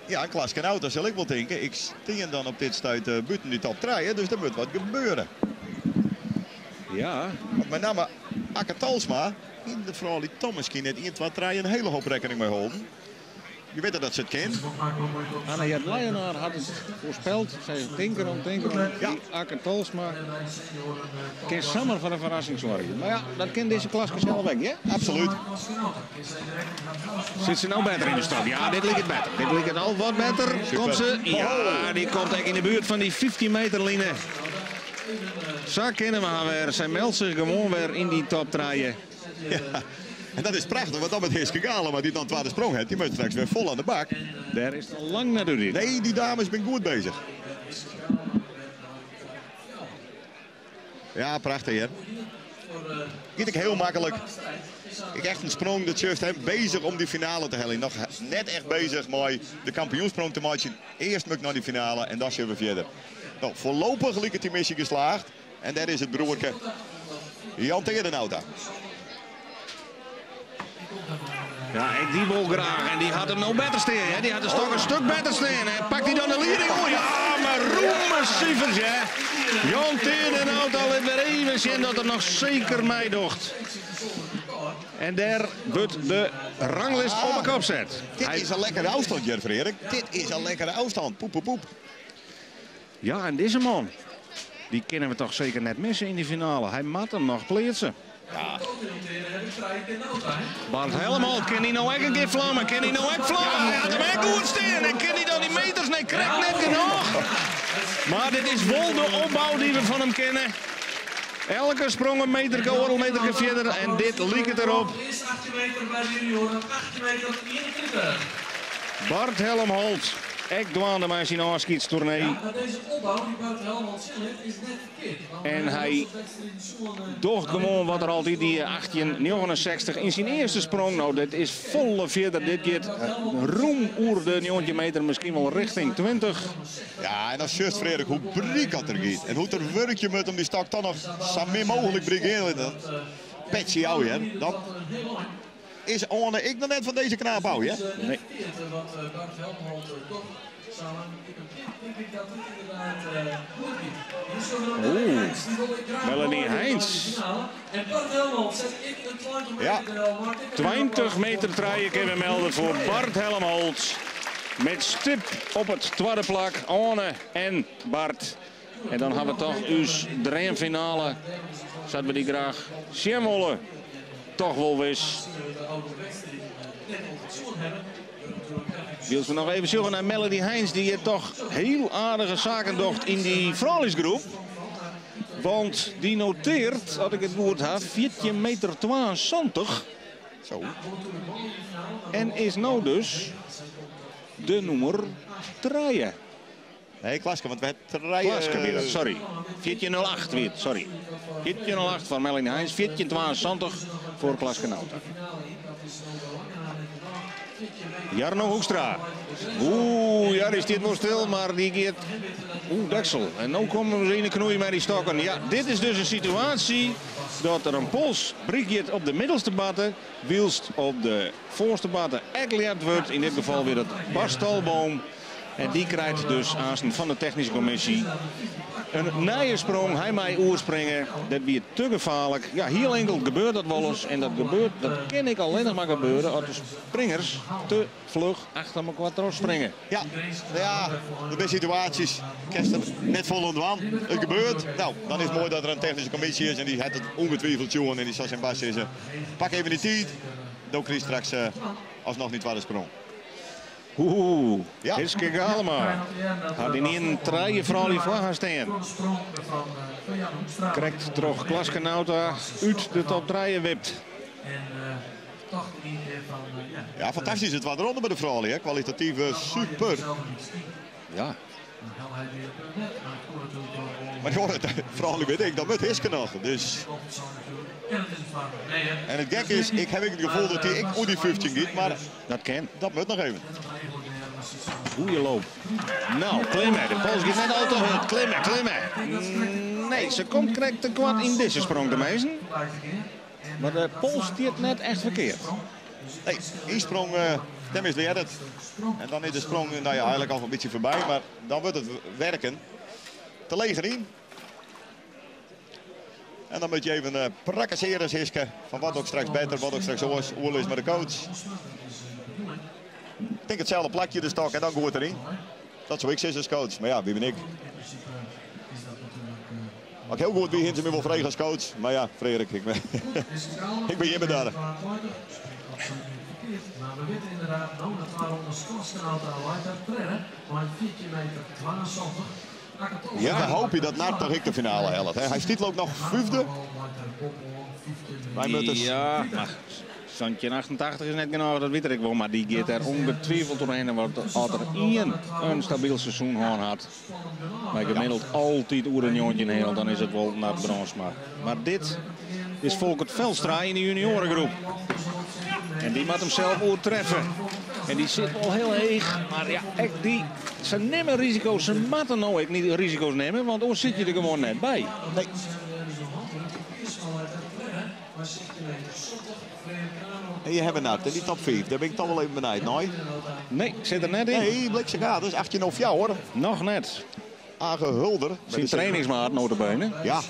Ja, Klaas Knauter zal ik wel denken. Ik steen dan op dit stuit buiten die top 3, dus er moet wat gebeuren. Ja. Want met name Akke Talsma, in de vrouw die Thomas misschien net 1, 2, 3 een hele hoop rekening mee houden. Je weet dat ze het kent. Anna-Jet Leijenaar had het voorspeld. Zij tinker om, tinker om. Ja. Akke Talsma kan samen voor een verrassing zorgen. Maar ja, dat kent deze klasse zelf ook, hè? Absoluut. Zit ze nou beter in de stad? Ja, dit lijkt het beter. Dit lijkt het al wat beter. Super. Komt ze? Ja, die komt echt in de buurt van die 15 meter line. Zo kennen we haar weer. Zij meldt zich gewoon weer in die top 3. Ja. En dat is prachtig, want dan met Hiske Galema, die dan tweede sprong heeft, die moet straks weer vol aan de bak. Daar is het al lang naar de Nee, die dames zijn goed bezig. Ja, prachtig hè. Niet ik heel makkelijk. Ik echt een sprong, dat just hem bezig om die finale te halen. Nog net echt bezig met de kampioensprong te maken. Eerst moet ik naar die finale en dan zullen we verder. Nou, voorlopig liep het die missie geslaagd. En daar is het broertje Jan Teerdenauta. Ja, ik die wil graag. En die had hem nou beter staan. Hè? Die had de stok een stuk beter staan. Hè? Pakt hij dan de leading? Oh ja, maar roemen hè. Jan Teerdenauta liet weer even zien dat er nog zeker mij docht. En daar wordt de ranglist op de kop zet. Dit is een lekkere afstand, Jeffrey Erik. Dit is een lekkere afstand. Poep, poep, poep. Ja, en deze man, die kennen we toch zeker net missen in die finale. Hij moet hem nog pleetsen. Ja. Bart Helmholt, kan hij nou echt een keer vlammen? Kan hij nou echt vlammen? Hij had hem echt goed staan. En kan hij dan die meters? Nee, krijgt net genoeg. Maar dit is wel de opbouw die we van hem kennen. Elke sprong een meter, een meter verder. En dit liep het erop. Eerst 18 meter bij de junioren, 18 meter 21. Bart Helmholt. Ik dwaande maar zijn afscheidstournee. Ja, maar deze opbouw die Bart Helmholt zin heeft, is net verkeerd. Want En hij hij was de wedstrijd zo'n, docht gewoon wat er altijd die 1869 in zijn eerste sprong. Nou, dit is volle verder. Dit keer roem oer de 9 meter, misschien wel richting 20. Ja, en dan just Frederik hoe briek dat er gaat. En hoe er werkje moet om die stok dan nog zo min mogelijk briek in. Dan petje jou, hè. Dan is Oane ek noch net fan dizze knaap ôf, hear. Nee. Oeh, Melanie Heins. Ja. 20 meter trije kinne we melde foar Bart Helmholt. Met stip op it twadde plak Oane en Bart. En dan ha we toch ús dreamfinale, sa't we dy graach sjen wolle, toch wol wis. Wylst we noch even sjogge nei Melody Heins, dy't hjir toch hiel aardige saken docht yn dy frouljusgroep. Want dy noteart, as ik it goed ha, 14 meter 72. Zo. En is no dus de nûmer trije. Nee, Klaske, want we ha trije... Klaske wie dat, sorry. 14.08 wie it, sorry. 14.08 foar Melanie Heins, 14.72 foar Klaske Nauta. Jarno Hoekstra. Oeh, ja, dy stiet wol stil, mar dy giet... Oeh, deksel. En no komme we yn de knoei mei dy stokken. Ja, dit is dus in situaasje dat der in pols bryk op de middelste batte, wylst op de foarste batte ek ljept wurdt. Yn dit gefal wie dat Bas Talboom. En dy krijt dus aansten fan de technyske kommisje in nije sprong. Hy mei oerspringe. Dat wie te gefaarlik. Ja, hiel inkeld gebeurt dat wolris. En dat gebeurt, dat kin ek allinnich mar gebeure as de springers te fluch achter mekoar trochspringe. Ja, ja, der binne situaasjes, kinst der net folle oan dwaan. It gebeurt. No, dan is it moai dat der in technyske kommisje is en dy hat it ûngetwiveld sjoen en dy sil tsjin Bas sizze, pak even dy tiid, do krijst straks asnoch dyn twadde sprong. Oeh, Ja. Hiske Galema hat ynienen trije froulju foar har stean. Krekt troch Klaske Nauta út de top trije wipt. Ja, fantastysk de twadde ronde by de froulju, hè. Kwalitatyf super. Ja. Mar joh, froulju wit ik, dat wurdt Hiske noch. Dus. En it gekke is, ik ha ek it gefoel dat dy ek oer dy 15 giet, mar Dat kin. dat moat noch even. Goeie loop. No, klimme. De pols giet net al te hurd. Klimme, klimme. Nee, se komt krekt te koart yn dizze sprong te mezen. Mar de pols stiet net echt ferkeard. Nee, ynsprong, dêr mislearret it. En dan is de sprong, no ja, eigenlik al in bytsje foarby, mar dan wurdt it werken. Te leech deryn. En dan moatte je even prakkesearje as Hiske. Fan wat doch ik straks better, wat doch ik straks oars. Oerlis mei de coach. Ik tink itselde plakje de stok en dan goed deryn. Dat soe ik sizze as coach. Mar ja, wie bin ik? As ik hiel goed wie, hiene se my wol frege as coach. Mar ja, Freark, ik bin, ik bin hjir bedarre. Ja, dan hoopje dat Nart toch ek de finale hellet. Hè? Hy stiet ook noch fyfde. Wy moatte Ja, mar 1788 is net genôch, dat wit ik wol. Mar dy giet der ûngetwiveld trochhinne. Want as der ien in stabyl seizoen hân hat, mei gemiddeld altyd oer de 19 heal, dan is it wol Nart Brandsma. Mar dit is Folkert Velstra yn de junioaregroep. En dy moat himsels oertreffe. En dy sit wol hiel heech. Mar ja, ek dy, se nimme risiko's. Se moatte no ek net risiko's nimme, want oars sit je der gewoan net by. Nee. En je hawwe Nart yn dy top 5. Dêr bin ik toch wol even benijd nei. Nee, sit der net yn. Nee, Blikse Gaters, 18.04. Noch net. Age Hulder. Syn trainingsmaat notabene. Ja.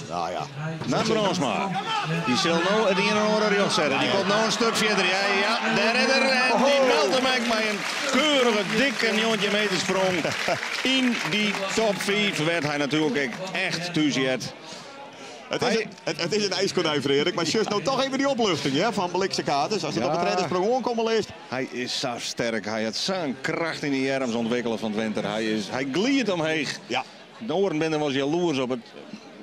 Nou ja. Nart Brandsma. Dy sil no it ien en oar rjocht sette. Dy komt no in stik fierder. Ja, ja, dêr is er. En dy meldt him ek mei in keurige, dikke 19 meter sprong. Yn dy top 5 wêr't hy natuerlik ek echt thús heart. It is in ijskonijn, Freark, mar sjochst no toch even dy opluchting, hè, fan Blikse Katers. As it op de tredde sprong oankomme litst. Hy is sa sterk. Hy hat sa'n kracht yn de earms ûntwikkele fan 't winter. Hy, is, hy gliidt omheech. De oaren binne der wolris jaloers op.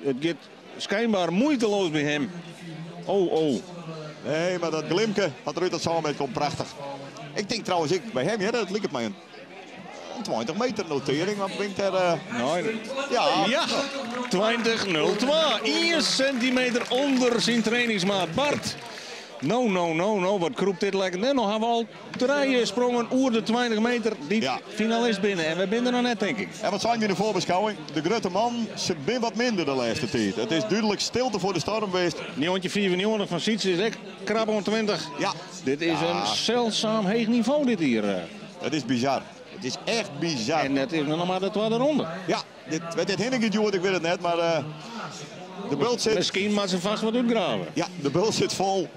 It giet skynber muoiteloas by him. Oh, oh. Nee, mar dat glimke wat der út dat sânbêd komt, prachtich. Ik tink trouwens ek by him, hear, dat liket my in 20 meter notearring, want bringt er... Nee. Ja. Ja, 20.02. 1 sintimeter ûnder syn trainingsmaat Bart. No, no, no, no, wat krûpt dit lekker. Nee, no ha we al trije sprongen oer de 20 meter dy't Ja. finalist binne. En we binne der noch net, tink ik. En wat seine we yn de foarbeskouwing? De grutte mannen, se binne wat minder de lêste tiid. It is dúdlik stilte foar de storm west. 1995 fan Sytse is ek krap oan 20. Ja. Dit is Ja. in seldsum heech nivo dit jier. Het is bizar. Het is echt bizar. En it is noch mar de twadde ronde. Ja, dit, wêr't dit hinne giet, Joerd, ik wit it net, mar de bult sit... Miskien moat se fêst wat útgrave. Ja, de bult sit fol.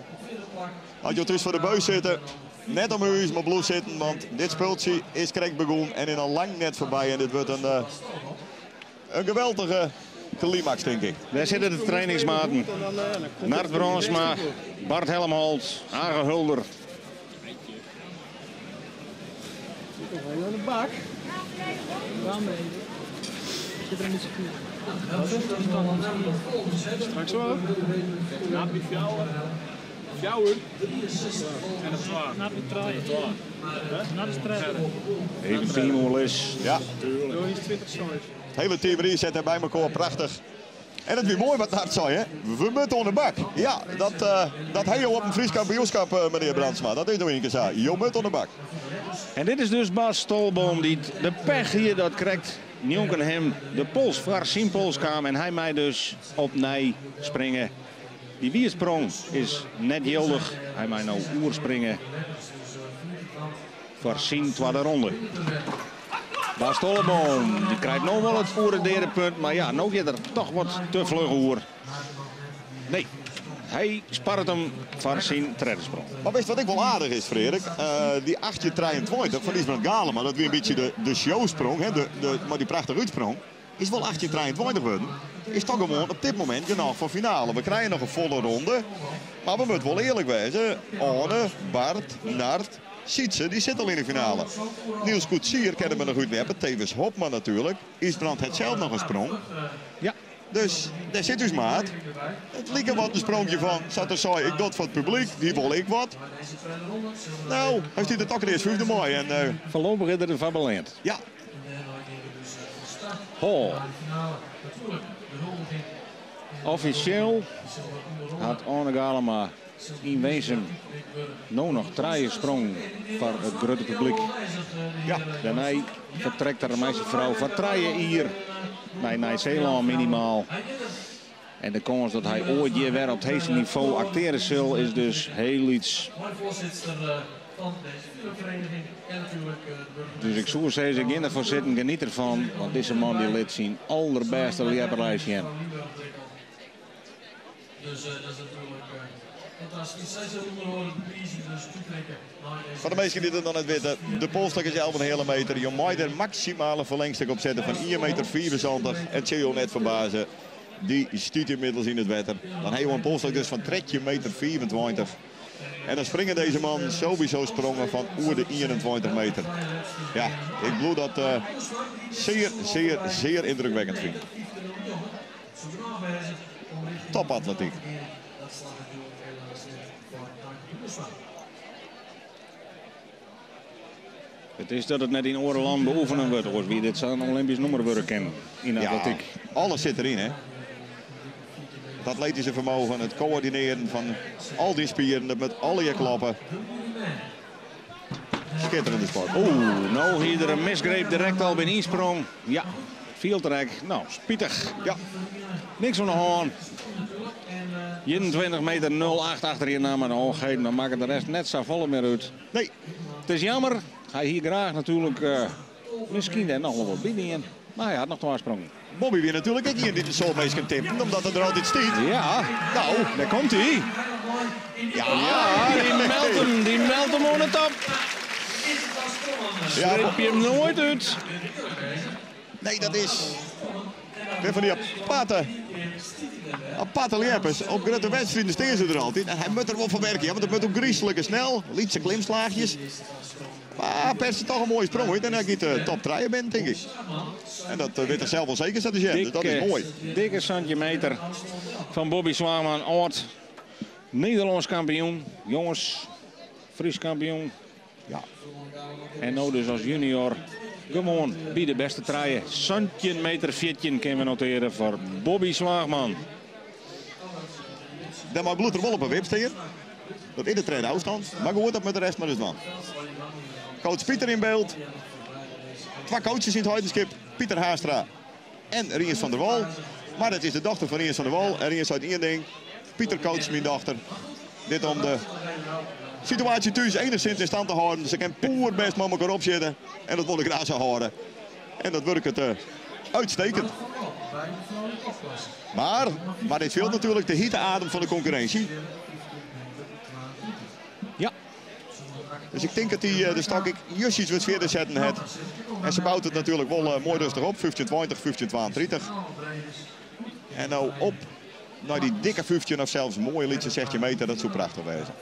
As jo thús foar de buis sitte, net om ús, mar bliuw sitten, want dit spultsje is krekt begûn en is al lang net foarby. En dit wurdt in geweldige klimaks, tink ik. Dêr sitte de trainingsmaten. Nard Brandsma, Bart Helmholt, Age Hulder. Aan de bak. Zit er niet zo goed. Straks wel. Na die fjouwer. Fjouwer. En dat zwaar. Na de traaien. Na de strijd. Even teamoerlis. Ja. Doe eens 20 sorry. Het hele team reset daar bij elkaar, prachtig. En het weer mooi wat Nard zei, hè? We moeten onder de bak. Ja, dat hij op een Fries kampioenschap, meneer Brandsma. Dat is nog een keer zo. Je moet onder de bak. En dit is dus Bas Tolboom die de pech hier dat krijgt. Njonken hem de pols voor zijn pols kwam en hij mij dus opnieuw springen. Die wiersprong is net jildig. Hij mij nou oerspringen voor zijn tweede ronde. Bas Tolboom, die krijgt nog wel het oerendere punt, maar ja, nou gaat er toch wat te vlug oer. Nee, hij spaart hem voor zijn tredde sprong. Maar weet je wat ik wel aardig is, Frederik? Die 1823 van Ysbrand Galema, dat weer een beetje de showsprong, hè? Maar die prachtige uitsprong, is wel 1823 geworden. Is toch gewoon op dit moment genoeg voor finale. We krijgen nog een volle ronde, maar we moeten wel eerlijk wezen. Arne, Bart, Nard, Sytse, die zit al in de finale. Niels Koetsier kennen we nog goed hebben, Thewis Hobma natuurlijk. Ysbrand het zelf nog een sprong. Ja. Dus daar zit dus maat. Het liep er wat een sprongje van. Zat er zo, ik dat voor het publiek, die wil ik wat. Nou, hij ziet het ook eerst vijfde mooi. En voorlopig is er een van Ja. Ho. Officieel had Arne Galema in wezen nou nog drie sprong voor het grote publiek. Ja. Daarna vertrekt er een meisjesvrouw van draaien hier naar Nieuw-Zeeland minimaal. En de kans dat hij ooit hier weer op het hoogste niveau acteren zal is dus heel iets. Dus ik zou zeggen, ik ga ervoor zitten, geniet ervan. Want deze man die liet zijn allerbeste ljepperlijstje. Dus dat is natuurlijk fantastisch. Zij zullen onder de prijzen dus toetrekken. Voor de meesten die het nog net weten, de polstok is 11,5 meter. Je mag er maximale verlengstuk op zetten van 1,74 meter. En het zul je net verbazen, die stiet inmiddels in het water. Dan heb je een polstok dus van trekje meter 24. En dan springen deze man sowieso sprongen van oer de 21 meter. Ja, ik bedoel dat zeer, zeer, zeer indrukwekkend vind. Topatletiek. Het is dat het net in Oreland beoefenen wordt, hoor. Wie dit zou een Olympisch nummer worden kennen in de Ja, atletiek. alles zit erin, hè. Het atletische vermogen, het coördineren van al die spieren, het met alle je klappen. Schitterende sport. Oeh, nou hier een misgreep direct al bij een insprong. Ja, viel trek. Nou, spietig. Ja. Niks aan de hand. 21 meter 08 achter je naam en oh, geen, dan maakt de rest net zo volle meer uit. Nee. Het is jammer. Hij hier graag natuurlijk misschien daar nog wel wat binnen in. Maar hij had nog twee sprongen. Bobby weer natuurlijk ook hier niet zo meest kan tippen, omdat het er altijd stiet. Ja. Nou, daar komt hij. Ja, ja, die meldt hem aan de top. Ja, Sleep je hem nooit uit. Nee, dat is weer van die aparte lepers. Op grote wedstrijden staan ze er altijd. En hij moet er wel van werken, ja, want het moet ook griezelig snel. Lietse klimslaagjes. Maar perst toch een mooie sprong, hoor. En hij gaat de top 3 bent, denk ik. En dat weet hij zelf wel zeker, dat is hij. Dus dat is mooi. Dikke centimeter van Bobby Zwaarman, oud Nederlands kampioen. Jongens, Fries kampioen. Ja. En nou dus als junior gewoon bij de beste traaien. Centimeter 14 kunnen we noteren voor Bobby Zwaagman. Daar mag bloed er wel op een wip staan. Dat is de tredde ôfstân. Mar goed, dat moat de rest mar ris dwaan. Coach Pieter yn byld. Twa coaches yn it Heidenskip. Pieter Haastra en Riens van der Wal. Mar it is de dochter fan Riens van der Wal. En Riens seit ien ding. Pieter coacht myn dochter. Dit om de situaasje thús enigszins in stand te hâlden. Se kin poerbêst mei elkoar opsjitte. En dat wol ik graach sa hâlde. En dat wurket eh, uitstekend. Maar, maar dit fielt natuerlik de hite adem fan de konkurrinsje. Ja. Dus ik tink dat dy eh, de stok ek justjes wat fierder setten hat. En se bout it natuerlik wol eh, moai rêstich op. 15-20, 15-32. En no op nei dy dikke 15 of sels moaie lytse 16 meter. Dat soe prachtich wêze.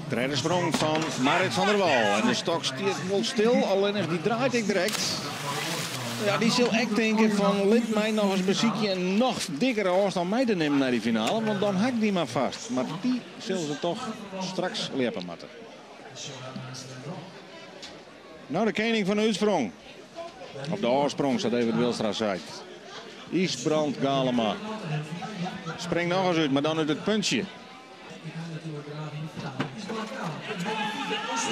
Tredde sprong fan Marit van der Wal. En de stok stiet wol stil, allinnich dy draait ek direkt. Ja, dy sil ek tinke fan lit my noch ris besykje in noch dikkere ôfstân mei te nimmen nei dy finale, want dan ha ik dy mar fêst. Mar dy sil se toch straks ljeppe moatte. No de kening fan de útsprong. Of de ôfsprong, sa't Evert Wilstra seit. Ysbrand Galema. Springt noch ris út, mar dan út it puntsje.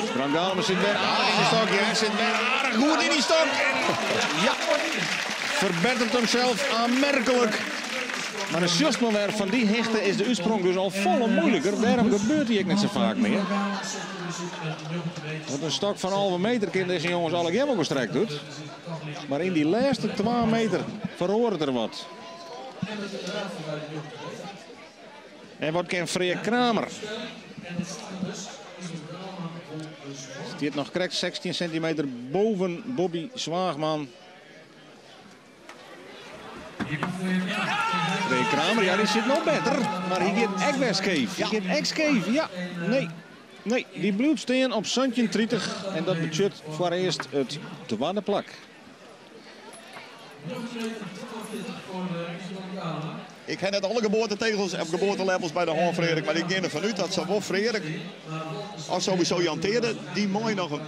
Ysbrand Galema sit wer aardich yn de stok. Ja, sit wer aardich goed yn dy stok. En ja, ferbetteret himsels oanmerklik. Mar dan sjochst mar wer, fan dy hichte is de útsprong dus al folle muoiliker. Dêrom gebeurt dy ek net sa faak mear. Want in stok fan 11 meter kin dizze jonges allegear wol gestrekt út. Mar yn dy lêste 2 meter feroaret der wat. En wat kin Freark Kramer? Stiet noch krekt 16 sintimeter boven Bobby Zwaagman. Freark Kramer, ja, dy sit noch better. Mar hy giet ek wer skeef. Hy giet ek skeef, ja. Nee, nee, dy bliuwt stean op 17,30. En dat betsjut foarearst it twadde plak. Ik ha net alle geboartetegels of geboartelevels by de hân, Freark, mar ik gean derfan út dat sawol Freark as sowieso Jan Teerde, dy mei noch in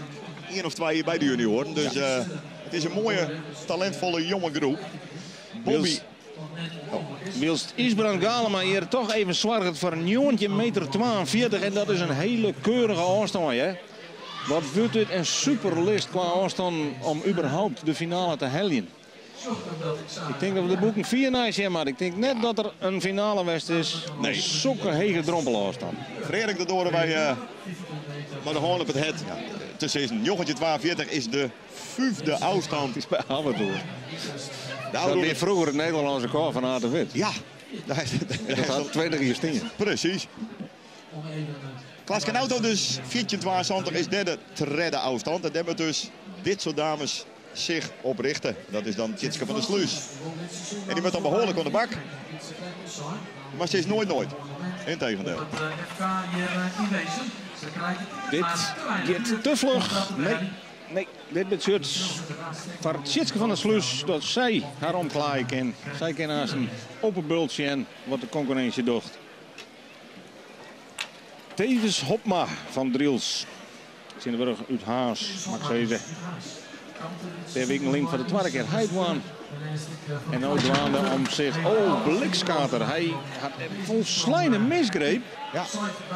ien of twa jier by de junioaren. Dus eh, it is in moaie, talintfolle jonge groep. Bobby. Wylst Ysbrand Galema hjir toch even soarget foar 19 meter 42 en dat is in hiele keurige ôfstân, hè. Wat wurdt dit in superlist kwa ôfstân om überhaupt de finale te heljen. Ik tink dat we de boeken fier neisjen moatte. Ik tink net dat der in finale west is mei sokke hege drompelôfstân. Freark, dat doare wy uh, mei de hân op it hert te sizzen. 1942 is de fyfde ôfstân. Is by Aventoer. Dat wie froeger it Nederlânsk rekôr fan Aad de Wit. Ja. Dat hat 20 jier stien. Presys. Klaske Auto dus 1472 is derde tredde ôfstân. En dêr moat dus dit soart dames sich op richte. Dat is dan Tjitske van der Sluis. En dy moat dan behoarlik oan de bak. Mar se is noait noait. Integendeel. Dit giet te fluch. Nee, nee, dit betsjut foar Tjitske van der Sluis dat sy har omklaaie kin. Sy kin aanst op 'e bult sjen wat de konkurrinsje docht. Tewes Hopma fan Drylts. Tsjintwurdich út Harns, moat ik sizze. Pear wiken lyn foar de twadde kear heidwaan. En no dwaande om sich... Oh, blikskater. Hy hat folsleine misgreep. Ja.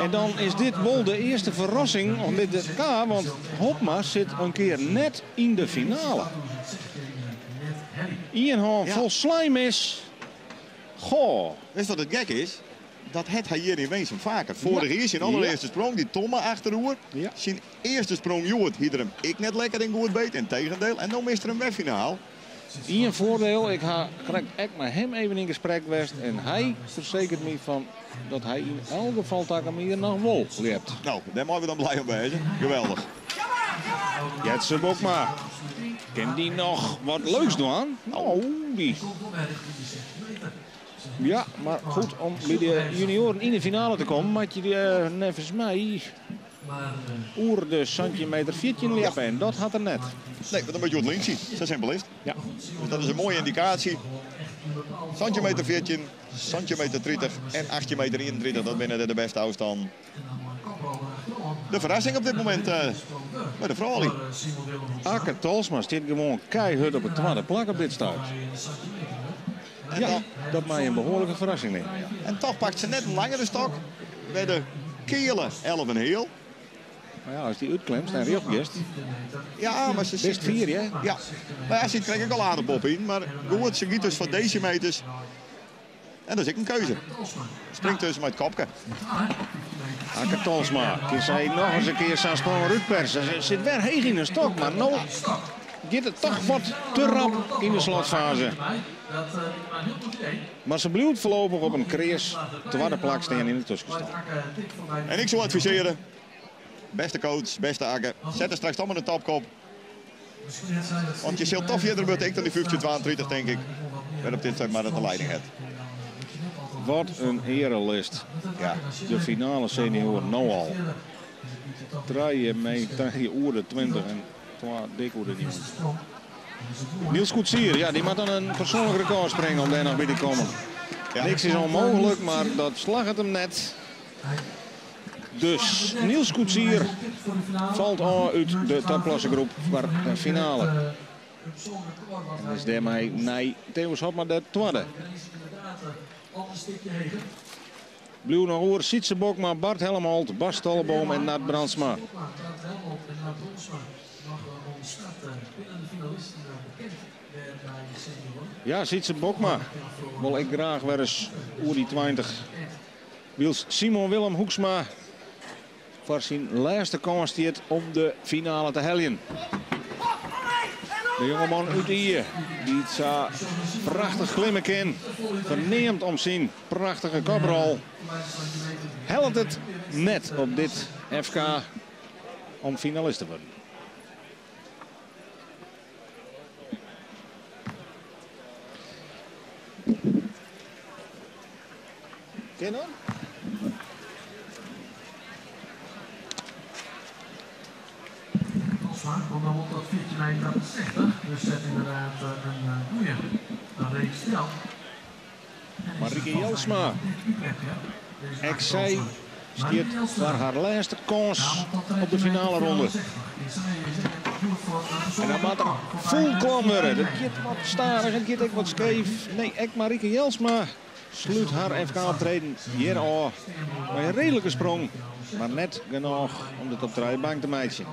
En dan is dit wol de earste ferrassing op dit WK, want Hopma sit in kear net yn de finale. Ien hân folslein mis. Goh. Witst wat it gek is? Dat hat hy hjir yn Winsum faker. Foarich jier syn alderearste sprong, dy tomme achteroer. Syn earste sprong hjoed hie er him ek net lekker en goed beet, integendeel. En no mist er him wer finaal. Ien foardiel, ik ha krekt ek mei him even yn gesprek west en hy fersekeret my fan dat hy yn elk gefal takom jier noch wol ljept. No, dêr meie we dan blij om wêze. Geweldich. Jetse Bokma, kin dy noch wat leuks dwaan? No, dy. Ja, mar goed, om by de junioaren yn de finale te kommen, moat je uh, neffens my oer de 17 meter 14 ljeppe. En dat hat er net. Nee, want dan moat je it linksje. Sa simpel is it. Ja. Dus dat is in moaie yndikaasje. 17 meter 14, 17 meter 30 en 18 meter 31. Dat binne de bêste ôfstannen. De ferrassing op dit momint uh, by de froulju. Akke Tolsma stiet gewoan keihurd op it twadde plak op dit stuit. En Ja, dan, dat mei in behoarlike ferrassing neame. Ja. en toch pakt ze net een langere stok. Bij de kele 11,5. Maar ja, as dy útklimst en rjocht giest, Ja, mar se bist fier, hè? Ja, mar ja, se krijgt ek al aardich boppe yn. Mar goed, se giet dus foar desimeters. En dat is ek in keuze. Springt dus mei it kopke. Akke Tolsma, kin sy noch ris in kear sa'n sprong útperse. Se sit wer heech yn de stok, mar no giet it toch wat te rap yn de slotfaze. Mar se bliuwt foarlopich op in kreas twadde plak stean yn de tuskenstân. En ik soe advisearje, bêste coach, bêste Akke, set der straks toch mar in topke op. Want je sil toch fierder wurde, ek dan dy 15-32 tink ik. Wer op dit stuit mar dat de leiding hat. Wat in earelist. Ja. De finale senioaren no al. Trije mei trije oer de 20 en twa dik oer de 19. Niels Koetsier, ja, dy moat dan in persoanlik rekôr springe om dêr noch by te kommen. Ja. Niks is ûnmooglik, mar dat slagget him net. Dus Niels Koetsier falt ôf út de topklassegroep foar de finale. En is dêrmei nei Theus Hobma de twadde. Bliuw noch oer Sytse Bokma, Bart Helmholt, Bas Tolboom en Nard Brandsma. Ja, Sytse Bokma wol ek graach wer ris oer dy 20. Wylst Simon Willem Hoeksma foar syn lêste kâns stiet om de finale te heljen. De jongeman út Ie, dy't sa prachtich klimme kin, ferneamd om syn prachtige koprol, hellet it net op dit FK om finalist te wurden. Kin dan? Want dan wordt dat 14 meter 60. Dus zet inderdaad een goede reeks snel. Marieke Jelsma. Ek sy stiet foar har lêste kâns op de finaleronde. En dan moat der fûl klommen wurde. Dat giet wat stadich, it giet ek wat skeef. Nee, ek Marieke Jelsma slút har FK-optreden hjir ôf mei in reedlike sprong, mar net genôch om de top trije bank te meitsjen.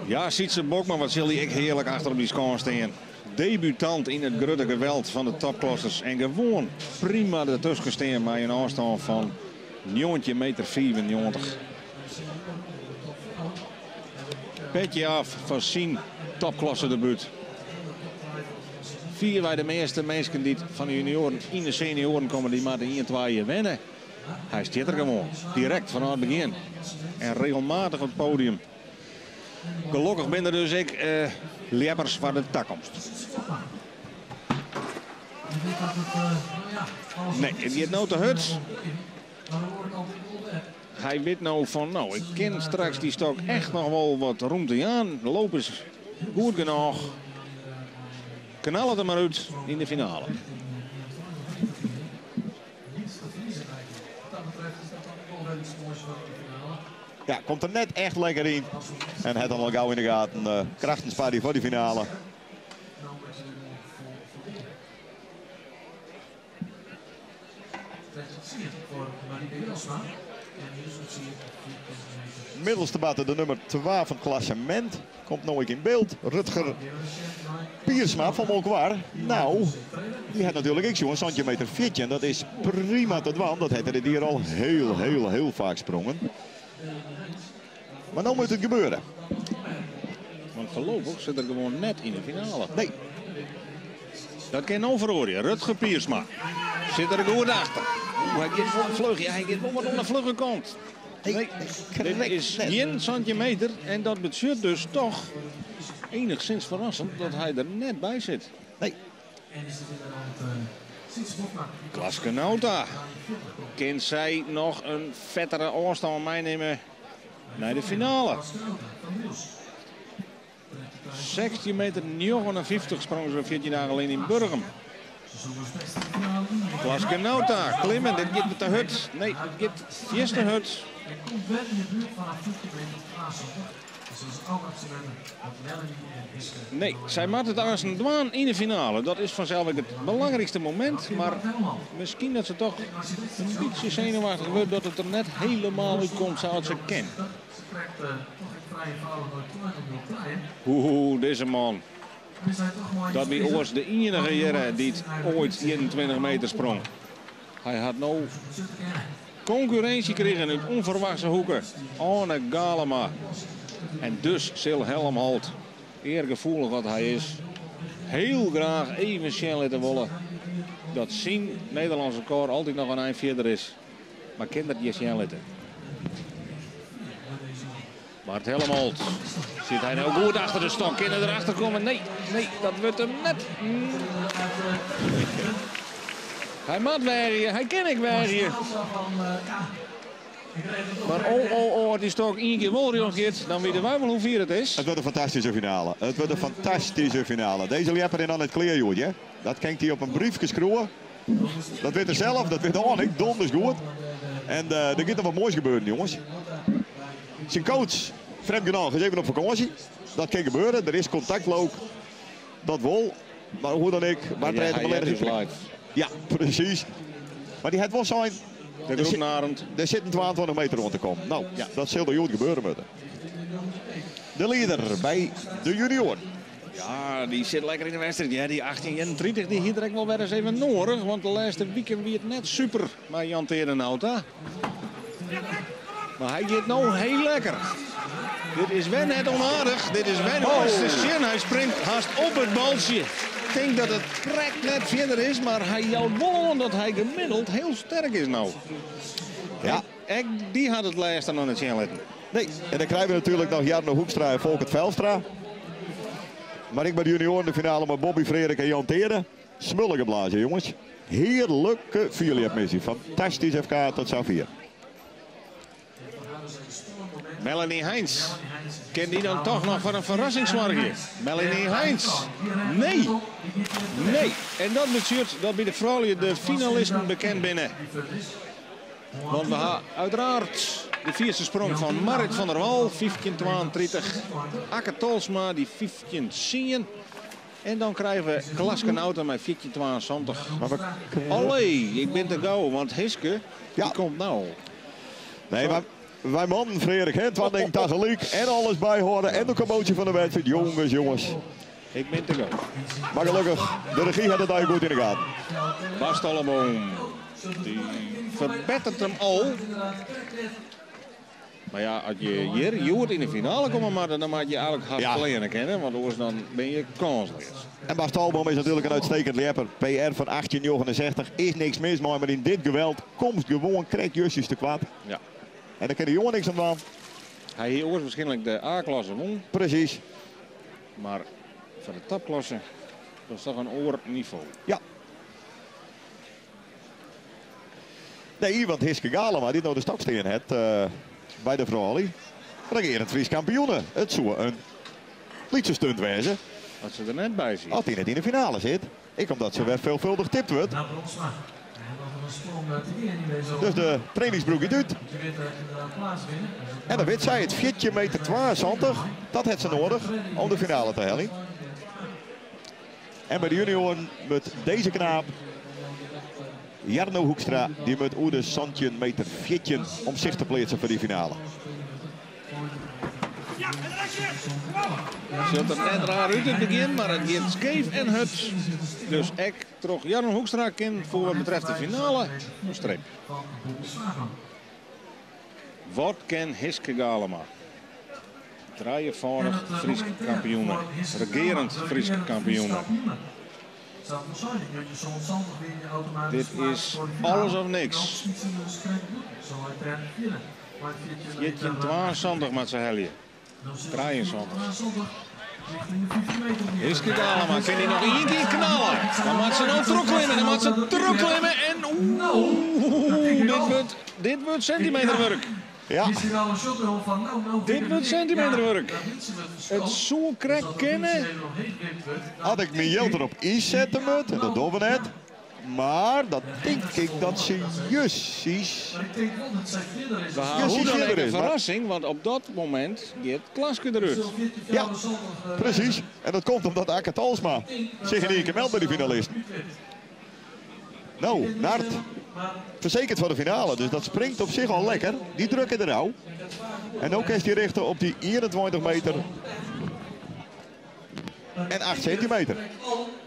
Ja, Sytse Bokma, wat sil hy ek hearlik achter op dy skâns stean. Debutant yn it grutte geweld fan de topklassers en gewoan prima dertusken stean mei in ôfstân fan 19 meter 95. Petje af foar syn topklasse-debút. Fierwei de measte minsken dy't fan de junioaren yn de senioaren komme, dy moatte ien, twa jier wenne. Hy stiet der gewoan, direkt fanôf it begjin. En regelmatich op it podium. Gelokkich binne der dus ek ljeppers foar de takomst. Nee, it giet no te hurd. Hy wit no fan, no, ik kin straks dy stok echt noch wol wat rûmte jaan. De loop is goed genôch. Knal it der mar út yn de finale. Ja, komt der net echt lekker yn. En hat dan al gau yn de gaten. Krachten spaart hy foar dy finale. Middelste batte de nummer 2 fan it klassemint komt no ek yn byld. Rutger Piersma fan Molkwar. Nou, dy hat natuerlik ek sjoen 17 meter 14. Dat is prima te dwaan. Dat hat er dit jier al heel, heel, heel faak sprongen. Mar no moat it gebeure. Want foarlopich sit er gewoan net yn de finale. Nee. Dat kin no feroarje. Rutger Piersma sit der goed achter. Oeh, hy giet wol fluch. Ja, hy giet wol wat oan de flugge kant. Nee, dit is gjin 17 meter. En dat betsjut dus toch enigszins ferrassend dat hy der net by sit. Nee. Klaske Nauta. Kin sy noch in fettere ôfstân meinimme nei de finale? 16 meter 59 sprong se 14 dagen lyn yn Burgum. Klaske Nauta, klimmen, dit giet te hurd. Nee, dit giet fierste hurd. Nee, sy moat it aanst dwaan yn de finale. Dat is fansels ek it belangrykste momint. Mar miskien dat se toch in bytsje senuweftich wurdt dat it der net hielendal útkomt sa't se kin. Oeh, dizze man. Dat wie oars de iennige hjirre dy't oait 21 meter sprong. Hy hat no konkurrinsje krigen út ûnferwachtse hoeke. Oane Galema. En dus sil Helmholt, eargefoelich wat hy is, hiel graach even sjen litte wolle dat syn Nederlânsk rekôr altyd noch in ein fierder is. Mar kin dat hjir sjen litte. Bart Helmholt. Sit hy no goed achter de stok? Kin er derachter komme? Nee, nee, dat wurdt him net. Hy moat weagje, hy kin ek weagje. Mar oh, oh, oh, as dy stok ien kear wol rjocht giet, dan witte wy wol hoe fier it is. It wurdt in fantastyske finale. It wurdt in fantastyske finale. Dizze ljepper is noch net klear, hjoed, hè? Dat kin hy op in briefke skriuwe. Dat wit er sels, dat wit Oane ek donders goed. En der giet noch wat moais gebeuren, jonges. Syn coach, frjemd genôch, is even op fakânsje. Dat kin gebeure. Der is kontakt, leau ik. Dat wol. Mar hoe dan ek, waar Ja, hy heart ús live. Ja, presys. Mar dy hat wol sein, De groeten Arend. der sit in 22 meter oan te kommen. No, Ja. dat sil der hjoed gebeure moatte. De lieder by de junior. Ja, dy sit lekker yn de wedstriid. Ja, dy 1831 dy hie er ek wol wer ris even nedich. Want de lêste wiken wie it net super mei Jan Terenauta. Mar hy giet no hiel lekker. Dit is wer net ûnaardich. Dit is wer oh. te sjen. Hy springt hast op it baltsje. Ik tink dat it krekt net fierder is, mar hy jout wol oan dat hy gemiddeld hiel sterk is no. Ja. Ek dy hat it lêste noch net sjen litten. Nee, en dan krije we natuerlik noch Jarno Hoekstra en Folkert Velstra. Mar ek by de junioaren de finale mei Bobby Frerick en Jan Teerde. Smullige blazen, jonges. Hearlike fierljepmissie. Fantastysk FK tot safier. Melanie Heins. Kin dy dan toch noch foar in ferrassing soargje? Melanie Heins. Nee. Nee. En dat betsjut dat by de froulju de finalisten bekend binne. Want we ha uiteraard de fierste sprong fan Marit van der Wal, 15,32. Akke Tolsma, dy 15,10. En dan krije we Klaske Nauta mei 14,72. Maar we Allee, ik bin te gau, want Hiske Ja. dy komt no. Nee, mar wy mannen, Frederik, hè, twa dingen tagelyk en alles byhâlde en de kommoasje fan de wedstriid. Jonges, jonges. Ik bin te gau. Mar gelokkich, de regy hat it allegear goed yn de gaten. Bas Talleboom, dy ferbetteret him al. Mar ja, as je hjir hjoed yn de finale komme moatte, dan moat je eigentlik hast fleane kinne, want oars dan binne je kânsleas. En Bas Talboom is natuerlik in uitstekend ljepper. PR fan 1869 is niks mis mei, mar yn dit geweld komst gewoan krekt justjes te koart. Ja. En dêr kin de jonge niks oan dwaan. Hy hie oars wierskynlik de A-klasse wûn. Presys. Mar foar de topklasse, dat is toch in oar nivo. Ja. Nee, want Hiske Galema, dy't no de stok stean hat by de froulju, regearend Frysk kampioene. It soe in lytse stunt wêze. As se der net by sit. As dy net yn de finale sit. Ek omdat se wer veelvuldig tipt wurdt. Dus de trainingsbroek giet út. En dan wit sy it, 14 meter 72, dat hat se nedich om de finale te heljen. En by de junioaren wurdt dizze knaap, Jarno Hoekstra, dy moat oer de 17 meter 14 om sich te pleatsen foar dy finale. Sjocht der net raar út it begjin, mar it giet skeef en hurd. Dus ek troch Jarno Hoekstra kin foar wat betreft de finale in streep. Wat kin Hiske Galema? Trijefâldich Frysk kampioene, regearend Frysk kampioene. Dit is alles of niks. 14,72 moat se helje. 73. Hiske Galema, kin dy noch ien kear knalle? Dan moat se no trochklimme, dan moat se trochklimme en oeh, dit wurdt sintimeterwurk. Ja. Dit wurdt sintimeterwurk. It soe krekt kinne. As ik myn jild derop ynsette moat, en dat dogge we net. Maar dat denk ik dat ze juist Maar ik denk wel dat zij verder is. We Ja, ha hoe zie dan verder ek in is, maar- ferrassing, want op dat momint giet Klaske derút. Ja, precies. En dat komt omdat Akke Talsma zich in één keer meldt bij de finalisten. Nou, Nart verzekerd voor de finale. Dus dat springt op zich al lekker. Die drukken er nou. En ook is die richten op die 21 meter en 8 centimeter.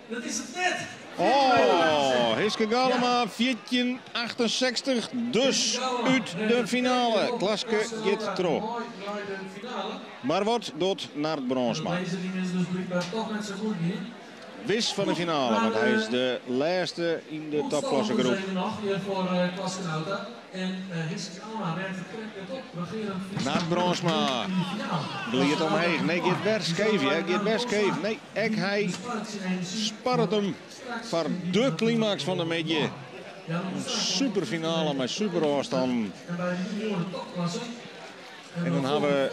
Dat is het net. Oh, Hiske Galema, 14,68. Dus uit de finale. Klaske giet troch. Mooi naar de finale. Maar wat doet Nart Bronsma? Deze die is dus blijkbaar toch net zo goed hier. Wis van de finale, want hij is de laatste in de topklassegroep. Even nog hier voor Klaske Nauta. En Hiske Galema rent het krek net op. Regerend Fries Nart Bronsma in de finale. gliet omheeg. Nee, gaat weer scheef, hè? Gaat weer scheef. Nee, ek hij sparret hem voor de climax van de midje. Een superfinale met super afstand. En bij de junioren topklasse. En dan hebben we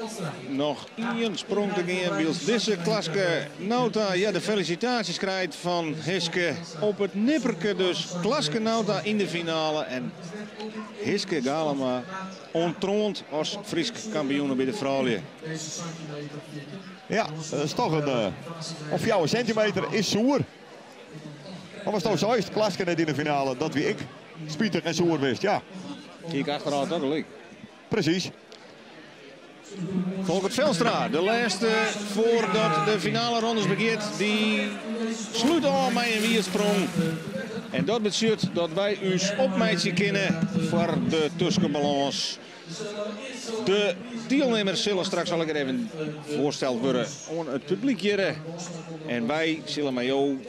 nog één sprong te gaan. Wils deze Klaske Nauta ja, de felicitaties krijgt van Hiske op het nipperke. Dus Klaske Nauta in de finale. En Hiske Galema ontroond als Frysk kampioen bij de vrouwen. Deze centimeter 14. Ja, dat is toch een... of jouw centimeter is zoer. Maar was het nou zo Klaske net in de finale, dat wie ik spietig en zoer wist. Ja, Kijk achteruit ook gelijk. precies. Volkert Velstra, de laatste voordat de finale rondes begint, die sluit al met een wiersprong. En dat betekent dat wij u opmeidje kennen voor de tussenbalans. De deelnemers zullen straks al even voorsteld worden aan het publiek hier. En wij zullen met jou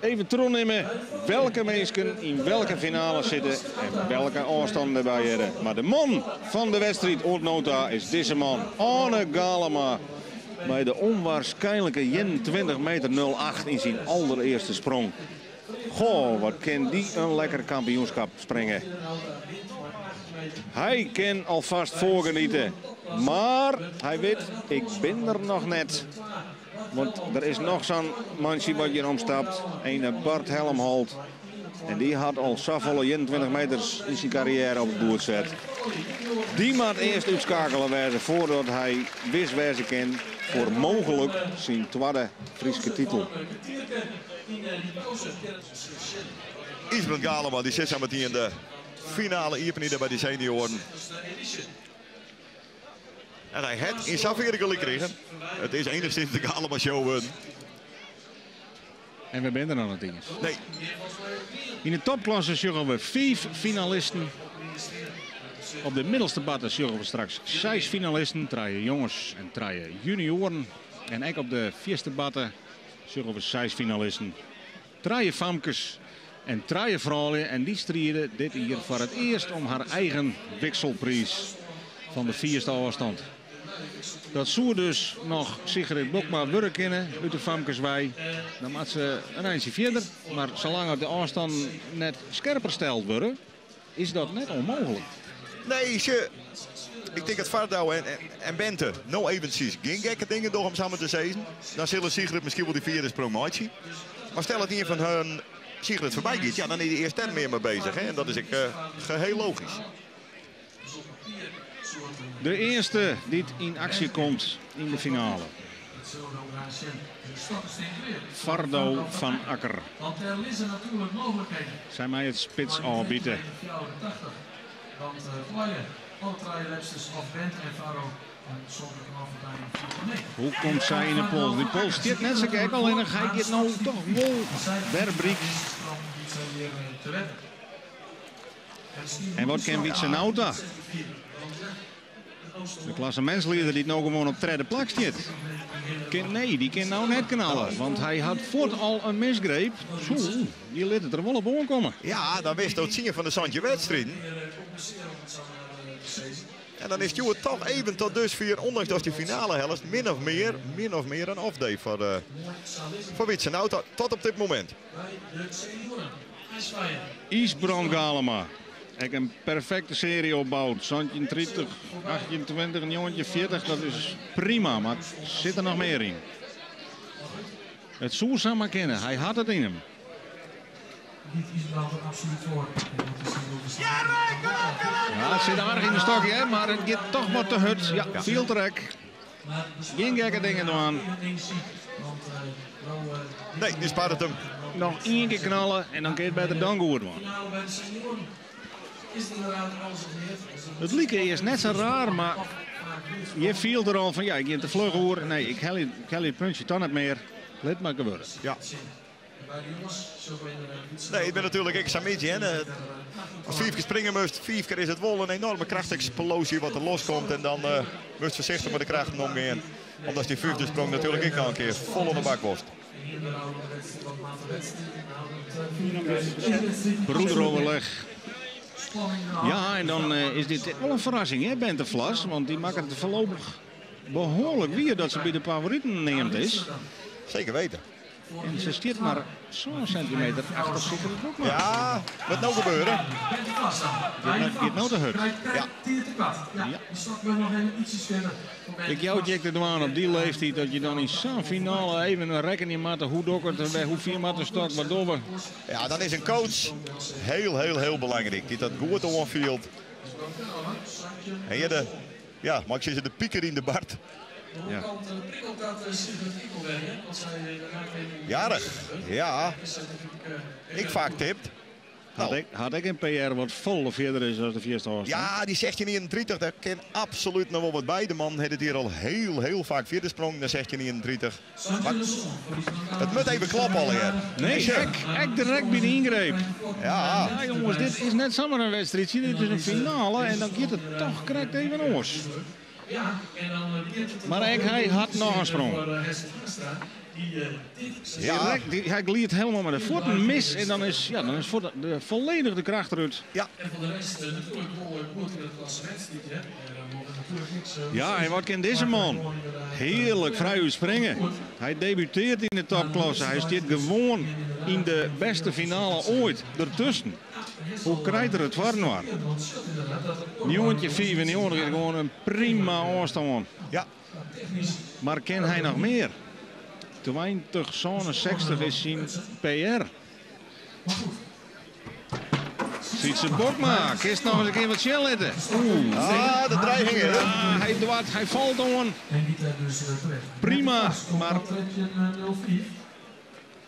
even terugnemen welke mensen in welke finale zitten en welke afstanden erbij hebben. Maar de man van de wedstrijd Oortnota is deze man, Arne Galema. Bij de onwaarschijnlijke 21 meter 08 in zijn allereerste sprong. Goh, wat kan die een lekker kampioenschap springen. Hij kan alvast voorgenieten. Maar hij weet, ik ben er nog net. Want er is nog zo'n mansje wat hier omstapt. Een Bart Helmholt. En die had al zoveel 21 meters in zijn carrière op het boerd zet. Die moet eerst uitschakelen worden voordat hij wis wezen kan voor mogelijk zijn tweede Friese titel. Ysbrand Galema, die zit zo meteen in de finale hier bij de senioren. En hij heeft in zoverre gelijk gekregen. Het is enigszins de Galema show. En we zijn er nog niet eens. Nee. In de topklasse zullen we 5 finalisten. Op de middelste batten zullen we straks 6 finalisten. 3 jongens en 3 junioren. En ook op de vierste batten zullen we 6 finalisten. 3 famkes en 3 vrouwen. En die strijden dit hier voor het eerst om haar eigen wisselprijs van de vierste afstand. Dat zoer dus nog Sigrid Bokma worden kennen uit de Famkeswei. Dan maakt ze een eindje verder. Maar zolang de afstand net scherper steld worden, is dat net onmogelijk. Nee, ze, ik denk dat Fardau en Bente nou eventjes geen gekke dingen door om samen te zezen. Dan zullen Sigrid misschien wel die vierde sprong maken. Maar stel dat een van hun Sigrid voorbij gaat, ja, dan is die eerste ten meer mee bezig. Hè? En dat is ik, geheel logisch. De eerste die in actie komt in de finale. Fardo van Akker. Want er liggen natuurlijk mogelijkheden. Zij mij het spits aanbieden. Want alle drie of Bent en Faro en zonder knal Hoe komt zij in de pols? Die pols zit net zo gek, alleen dan ga ik het nou toch wel werbriek. En wat kan Wietse Nauta? De klassementsleider die nou gewoon op derde plak zit. Nee, die kan nou net knallen. Want hij had voort al een misgreep. Zo, die liet het er wel op aankomen. Ja, dan wist het zien van de Santje wedstrijd. En dan is Stuart toch even tot dusver, ondanks dat die finale helft, min of meer een off-day voor Wietse Nauta tot op dit moment. Ysbrand Galema. Ik een perfecte serie opbouwt. Zandje 30, 28, 49, dat is prima, maar zit er nog meer in. Het zou maar kennen, hij had het in hem. Ja, it sit aardich yn de stok, hè, mar it giet toch wat te hurd. Ja, fielt er ek. Gjin gekke dingen dwaan. Nee, die spaart het hem. Noch ien kear knalle en dan kin it better dan goed dwaan. It like earst net sa raar, mar je fielt er al fan ja, ik gean te fluch oer. Nee, ik helje it puntsje toch net mear. Lit mar gewurde. Ja. Nee, ik ben natuurlijk ik sa'n hè. As fiif kear springe moatst, fiif kear is it wol in enorme krachteksplosje wat der loskomt. En dan moatst foarsichtich mei de krachten omgean. Omdat dy fyfde sprong natuerlik ek noch in kear fol oan de bak wolst. Broederoverleg. Ja, en dan is dit wol in ferrassing, hè, Bente Vlas. Want dy makket it foarlopich behoarlik wier dat se by de favoriten neamd is. Zeker weten. En se stiet mar sân sintimeter achter Sigrid Bokma. Ja, wat no gebeuren? Giet no te hurd. Ja. Ja. Ik jou it te dwaan op dy leeftiid dat je dan yn sa'n finale even rekkenje moatte hoe doch ik it, hoe fier moat de stok, wat dogge we? Ja, dan is in coach heel, heel, heel belangrijk. Dy't dat goed oanfielt. En je de, ja, mar ik sizze de piker yn de bard. Ja. Jarich, ja. Ik faak tipt. Hat ek in PR wat folle fierder is as de fierste ôfstân. Ja, dy 1631, dêr kin absolút noch wol wat by. De man hat it hjir al heel, heel faak fierder sprongen dan 1631. Mar it moat even kloppe allegear. Nee, ek direkt by de yngreep. Ja. Ja, jonges, dit is net samar in wedstriidsje, dit is in finale en dan giet it toch krekt even oars. Mar ek hy hat noch in sprong. Ja. Direkt, hy gliidt helemaal mei de fuotten mis en dan is, ja, dan is fuort de, folledich de kracht derút. Ja. Ja, en wat kin dizze man? Hearlik frij útspringe. Hy debutearret yn de topklasse. Hy stiet gewoan yn de bêste finale oait dertusken. Hoe krijt er it foarinoar? 1995 is gewoan in prima ôfstân. Ja. Mar kin hy noch mear? 2067 is syn PR. Sytse Bokma, kinst noch ris in kear wat sjen litte? Oeh. Ah, de dreiging is. Ah, hy doart, hy falt oan. Prima, mar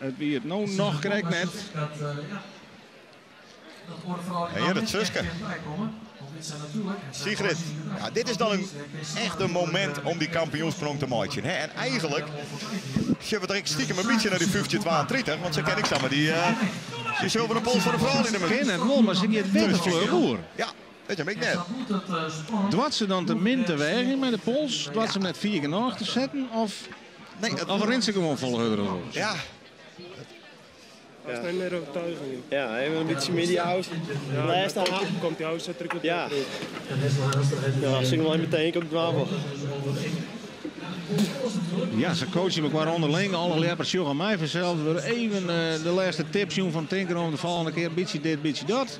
it wie it no noch krekt net. Hear it suske. Sigrid, ja, dit is dan in, echt in momint om dy kampioensprong te meitsjen. Hè? En eigentlik sjogge we der ek stikem in bytsje nei dy 1532, want se kin ek samar dy, dy sulveren pols foar de froulju yn de Kin it wol, mar se giet wer te fluch oer. Ja, dat ha ik net. Doart se dan te min te weagjen mei de pols? Doart se him net fier genôch te setten? Of, Nee, it, of rint se gewoan folle hurder as oars? ja, Dat is net mear overtuiging. Ja, even in bytsje middenhout. Ja, Lêste dan hap. komt die huis terug op Ja. Ja, als ik hem alleen meteen komt, dwaan wel. Ja, se coachen elkoar ûnderling. Alle ljeppers sjogge my fansels. We even de lêste tips jûn fan Tinker om de folgjende kear. Bytsje dit, bytsje dat.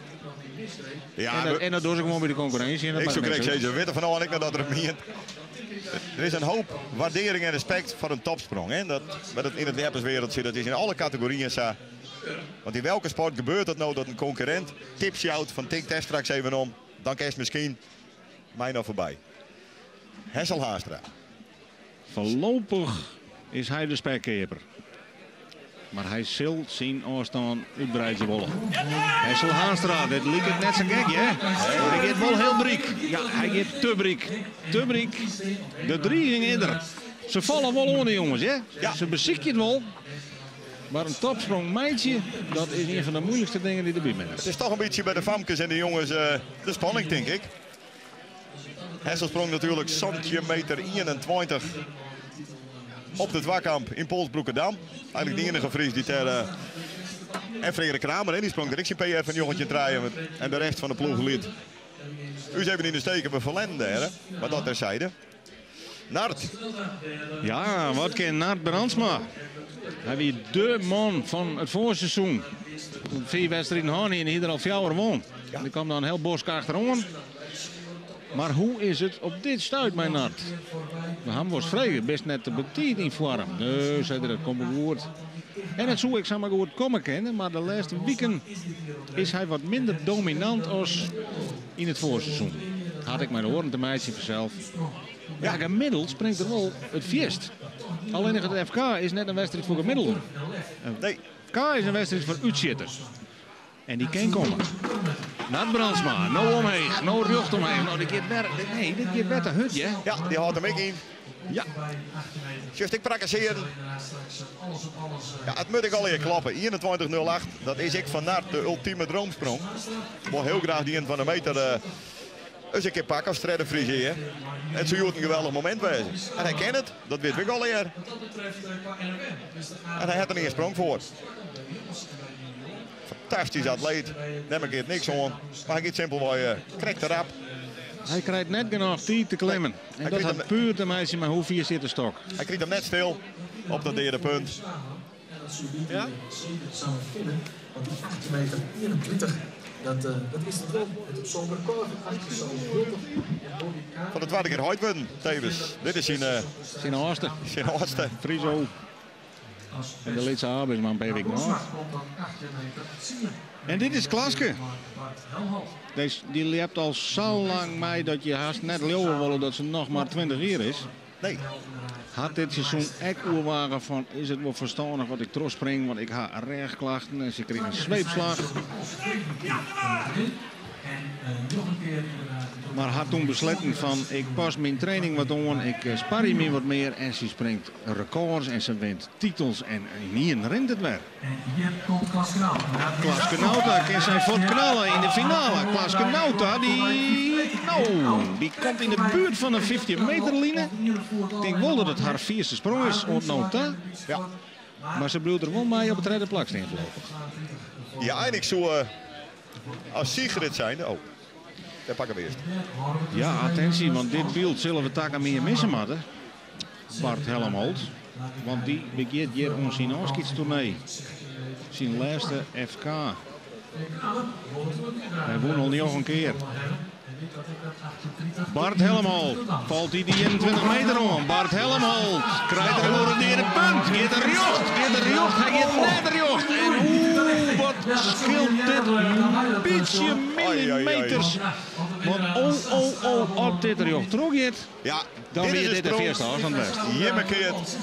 ja En dat dogge se gewoan by de konkurrinsje. En dat ik soe makket krekt niks út. sizze, witte fan ôf ek noch dat er it mient. Der is in hoop waardering en respekt foar in topsprong. Hè? Dat, mar dat yn it ljepperswereldje, dat is yn alle kategoryen sa. Want yn welke sport gebeurt dat no dat in konkurrint tips jout fan tink dêr straks even om, dan kinst miskien my noch foarby. Hessel Haanstra. Foarlopich is hy de spekkeaper. Mar hy sil syn ôfstân útwreidzje wolle. Hessel Haanstra, dit liket net sa gek, hè? Mar hy giet wol hiel bryk. Ja, hy giet te bryk. Te bryk. De driging is der. Se falle wol oan, de jonges, hè? Ja. Se besykje it wol. Mar in topsprong meitsje, dat is ien fan de muoilikste dingen dy't derby binne. It is toch in bytsje by de famkes en de jonges de spanning, tink ik. Hessel sprong natuerlik 17 meter 21 op de twakamp yn Polsbroekerdam. Eigentlik de iennige Fries dy't dêr... en Frederik Kramer, hè, dy sprong der ek syn PR fan 1903. En de rest fan de ploech liet ús even yn de steek, we ferlern dêr, hè. Mar dat terzijde. Nard. Ja, wat kin Nard Brandsma? Hy wie de man fan it foarseizoen. Fiif wedstriden hân en hie der al fjouwer wûn. Ja. Der kaam dan in hiel bosk achteroan. Mar hoe is it op dit stuit mei Nard? We ha him wolris frege, bist net te betiid yn foarm? Nee, sei er, dat komt wol goed. En it soe ek samar goed komme kinne, mar de lêste wiken is hy wat minder dominant as yn it foarseizoen. Hat ek mei de oaren te meitsjen fansels. Ja, gemiddeld springt er wol it fierst. Allinnich it FK is net in wedstriid foar gemiddelden. Nee. FK is in wedstriid foar útsjitters. En dy kin komme. Nard Brandsma, no omheech, no rjocht omheech. No, dit giet wer, nee, dit giet wer te hurd, hear. Ja, dy hâldt him ek yn. Ja. Sjochst ek prakkesearjen. Ja, it moat ek allegear kloppe. 21.08, dat is ek fan Nard de ultieme droomsprong. Wol hiel graach dy ien fan de meter ris in kear pakke as tredde Fries hjir. It soe hjoed in geweldich momint wêze. En hy kin it, dat witte we ek allegear. En hy hat der ien sprong foar. Fantastysk atleet, dêr mankeart niks oan. Mar hy giet simpelwei krekt te rap. Hy krijt net genôch tiid te klimmen. En dat hat puer te meitsjen mei hoe fier sit de stok. Hy krijt him net stil op dat deade punt. Ja? Foar de twadde kear heit wurden, tevens. Dit is syn, Syn âldste. Syn âldste. Friso. En de lytse Abe is mar in pear wiken âld. En dit is Klaske. Deze, dy ljept al sa lang mei dat je hast net leauwe wolle dat se noch mar 20 jier is. Nee. Hat dit seizoen ek oerwage fan is it wol ferstannich wat ik trochspring, want ik ha rêchklachten en se krige in sweepslach. Mar hat toen besletten fan ik pas myn training wat oan, ik sparje my wat mear en sy springt rekôrs en se wint titels en ynienen rint it wer. Klaske Nauta kin sy fuortknalle yn de finale. Klaske Nauta dy, no, dy komt yn de buert fan de 15 meter line. Ik tink wol dat it har fierste sprong is oant no ta. Ja. Mar se bliuwt der wol mei op it tredde plak stean foarlopich. Ja, en ik soe as Sigrid zijnde, oh, dêr pakke we earst. Ja, attinsje, want dit byld sille we takom jier misse moatte. Bart Helmholt, want dy begjint hjir oan syn ôfskiedstoernee. Syn lêste FK. Hy wûn al njoggen kear. Bart Helmholt falt dy 21 meter oan. Bart Helmholt krijt er oer it deade punt. Giet er rjocht, giet er rjocht, hy giet net rjocht. En oeh, wat skeelt dit in bytsje millimeters. Want oh, oh, oh, as dit rjocht trochgiet, Ja, dan dit wie is dit de sprong. fierste ôfstân west. Hjir mankeart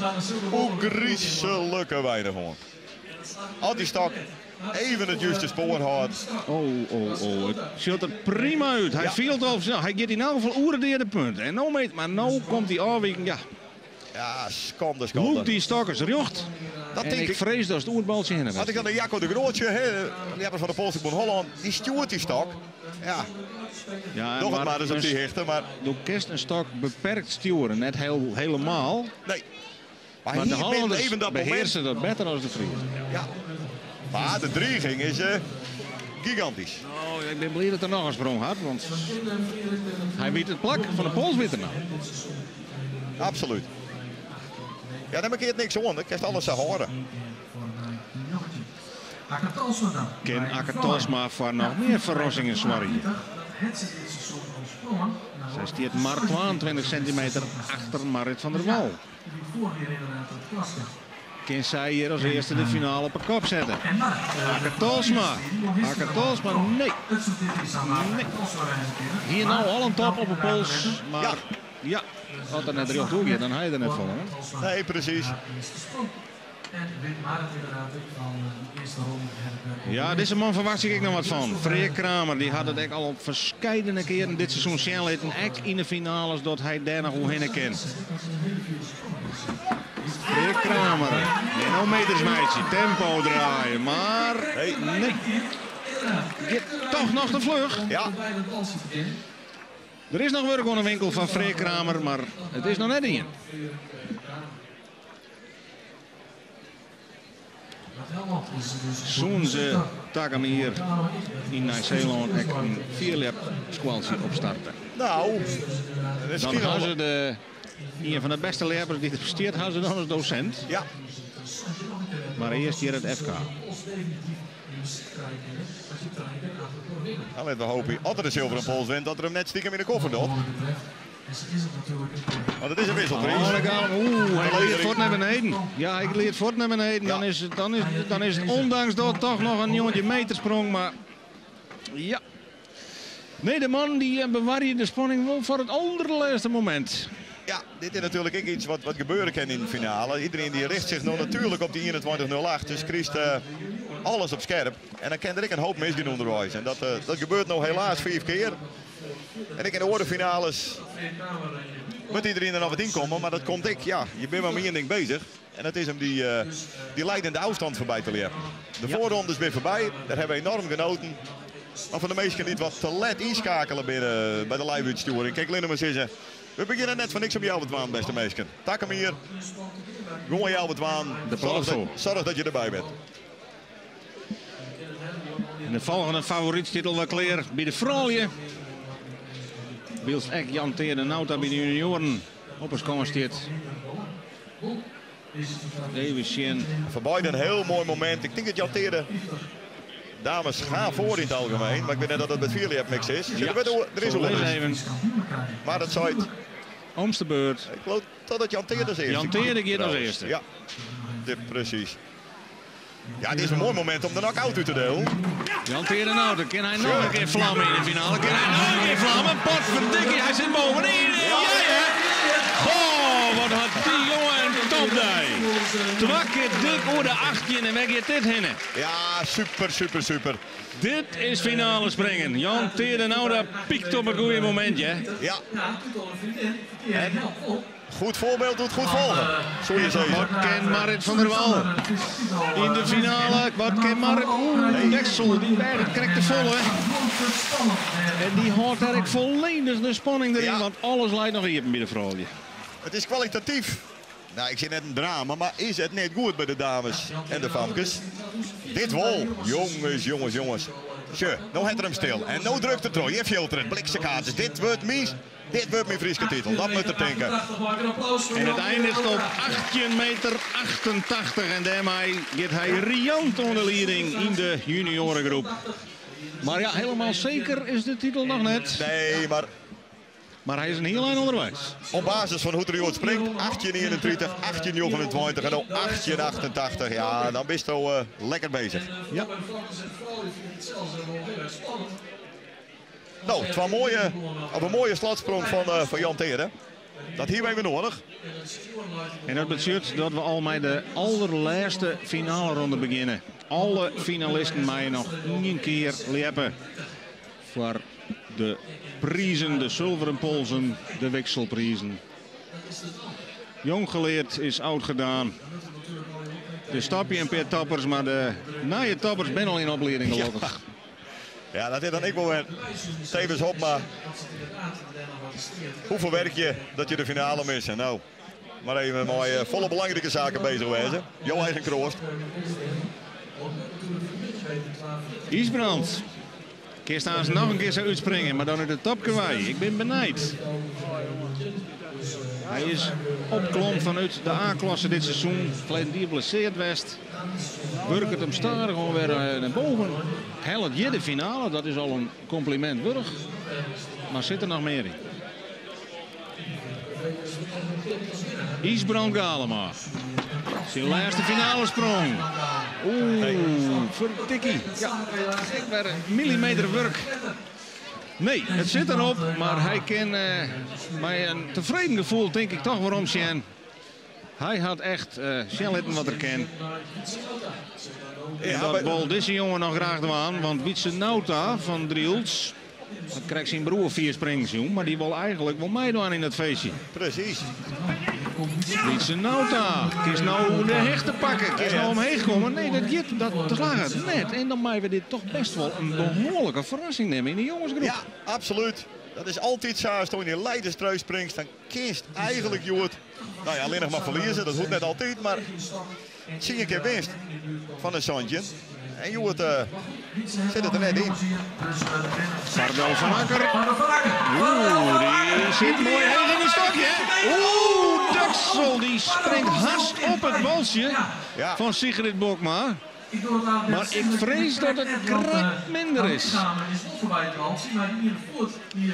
ôfgryslike weinich oan. As dy stok even it juste spoar hâldt. Oh, oh, oh. It sjocht der prima út. Hy Ja. fielt al, hy giet yn elk gefal oer it deade punt. En no meet, mar no komt dy ôfwiking. Ja, Ja, skande, skande. lûk dy stok ris rjocht. Dat En tink ik ik. frees dat it oer it baltsje hinne As west. ik dan de Jacco de Groot sjoch, hè, ljepper fan de Polsstôkbûn Hollân, dy stjoert dy stok. Ja, Ja, doch it mar ris op een dy hichte, mar Do kinst in stok beperkt stjoere, net heel, helemaal. nee. Maar, Mar de hier bent Hollanders even dat momint. behearse dat better as de Friezen. Ja. Maar de dreiging is gigantysk. Oh, ik bin bliid dat er noch in sprong hat, want hy wit it plak fan de pols wit er no. Absoluut. Ja, dêr mankeart niks oan. Dan kinst alles sa hâlde. Kin Akke Tolsma foar noch mear ferrassingen soargje? Sy stiet mar 22 sintimeter achter Marit van der Wal. Kin sy hjir as earste de finale op 'e kop sette? Akke Tolsma. Akke Tolsma, nee. Nee. Hier no al in top op 'e pols, mar Ja. ja, as er net rjocht oergiet, dan ha je der net folle. Hè? Nee, presys. Ja, dizze man ferwachtsje ik ek noch wat fan. Freark Kramer, dy hat it ek al op ferskeidene kearen dit seizoen sjen litten. Ek yn de finales dat hy dêr noch oerhinne kin. Freark Kramer. En no meters meitsje, tempo draaie, mar Nee. nee. Giet toch noch te fluch. Ja, Der is noch wurk oan de winkel fan Freark Kramer, mar it is noch net dien. Soene se takom jier yn Nij-Seelân ek in fierljepskoaltsje opstarte? nou. Dan Miskien ha al. se de, ien fan de bêste ljeppers dy't der bestiet, ha se dan as dosint. Ja, Mar earst hjir it FK. dan litte we hoopje, as er de zilveren pols wint, dat er him net stikem yn de koffer docht. Want het is een wisselprijs. Oh, Oeh, hij leert voort naar beneden. Ja, hij leert voort naar beneden. Dan is het, dan is, dan is het ondanks dat toch nog een jongetje metersprong. Maar ja. Nee, de man die bewaar je de spanning wel voor het allerlaatste moment. Ja, dit is natuurlijk ook iets wat gebeuren kan in de finale. Iedereen die richt zich nog natuurlijk op die 21.08. Dus Christ alles op scherp. En dan kan er ook een hoop misgaan onderwijs. En dat gebeurt nog helaas 5 keer. En ik in de orenfinales moet iedereen er nog wat in komen. Maar dat komt ik. Ja, je bent maar met één ding bezig. En dat is hem die leidende afstand voorbij te leren. De voorronde is weer voorbij. Daar hebben we enorm genoten. Maar voor de meesten niet wat te let inschakelen bij de live-uitsturing. Kijk, Linda maar zeggen. We beginnen net van niks op jou het waan, beste meesten. Tak hem hier. Gewoon jou het waan. De Zorg dat je erbij bent. En de volgende favorietstitel was klaar bij de vrouwen. Wils ek Jan Teerde Nauta bij de junioren op een schoon stiet. Even zien. Voor beide een heel mooi moment. Ik denk dat Jan Teerde dames gaan voor in het algemeen. Maar ik weet net dat het met Vierliep mix is. Dus Ja, er is zo een lees eens. even. Maar dat zou het. Omste beurt. Ik geloof dat het Jan Teerde als eerste. Jan Teerde gaat als Trouwens. eerste. Ja, dit, precies. Ja, het is een mooi moment om de knock-out uit te delen. Jan Teerde Nauta, kan hij nog een keer vlammen in de finale? Kan hij nog een keer vlammen? Potverdikkie, hij zit bovenin. Ja, ja. Oh, wat had die jongen een topdij. 2 keer dik over de 18 en weg je dit hinnen. Ja, super, super, super. Dit is finale springen. Jan Teerde Nauta piekt op een goede momentje. hè? Ja. En goed voorbeeld doet goed volgen. Zo je zeggen. Wat kent Marit van der Wal in de finale? Wat kent Marit? Oeh, Deksel, die berg krijgt de volle. En die houdt eigenlijk volledig de spanning erin, Ja. want alles leidt nog hier bij de vrouwen. Het is kwalitatief. Nou, ik zie net een drama, maar is het net goed bij de dames en de famkes? Dit wol. Jongens, jongens, jongens. Tje, nou het er hem stil. En nou drukt het terug. Je filter het, bliksemkaartjes. Dit wordt mies. Dit wordt mijn Frieske titel. Dat moet er denken. En het eindigt op 18 meter 88. En daarmee gaat hij riant onder de leiding in de juniorengroep. Maar ja, helemaal zeker is de titel nog net. Nee, maar... Maar hij is een heel eind onderwijs. Op basis van hoe er springt, 18,31, 18,29 en dan 18,88. Ja, dan ben je lekker bezig. Ja. Nou, het was een mooie slotsprong van Jan Teerde. Dat hier hebben we nodig. En dat betekent dat we al met de allerlaatste finale ronde beginnen. Alle finalisten mij nog één keer liepen. Voor de prijzen, de zilveren polsen, de wisselprijzen. Jong geleerd is oud gedaan. De stapje en per tappers, maar de nieuwe tappers ben al in opleiding gelukkig. Ja. Ja, dat is dan ik wel weer. Tevens op, maar hoeveel werk je dat je de finale mist? En nou, maar even mooi volle belangrijke zaken bezig wezen. Jouw eigen kroost. Ysbrand. Keer staan ze nog een keer zo uitspringen, maar dan uit de topkewei. Ik ben benijd. Hij is opklom vanuit de A-klasse dit seizoen. Verleden die blesseerd West. Burkert hem starig gewoon weer naar boven. Helpt je de finale, dat is al een compliment wurg. Maar zit er nog meer in? Ysbrand Galema. Zijn laatste finale sprong. Oeh, verdikkie. Ja, weer een millimeter werk. Nee, het zit erop, maar hij kan bij een tevreden gevoel, denk ik toch waarom zijn. Hij had echt uh, wat er kan. En dat bol deze jongen nog graag aan, want Wietse Nauta van Driels, dat krijgt zijn broer 4 springs, jong, maar die wil eigenlijk wel meedoen in dat feestje. Precies. Wietse Nauta, het is nou de hecht te pakken, het is nou omheen gekomen. Nee, dat lag het net. En dan maken we dit toch best wel een behoorlijke verrassing nemen in de jongensgroep. Ja, absoluut. Dat is altijd zo. Als je in je leiderstrui springt, dan kiest eigenlijk Joert. Nou ja, alleen nog maar verliezen, dat hoeft net altijd, maar zie je een keer winst van een zandje. En Joert zit het er net in. Sardel van Akker. Oeh, die zit mooi heen in het stokje. Oeh, Daksel, die springt hard op het balsje van Sigrid Bokma. Mar ik frees dat it krekt minder is.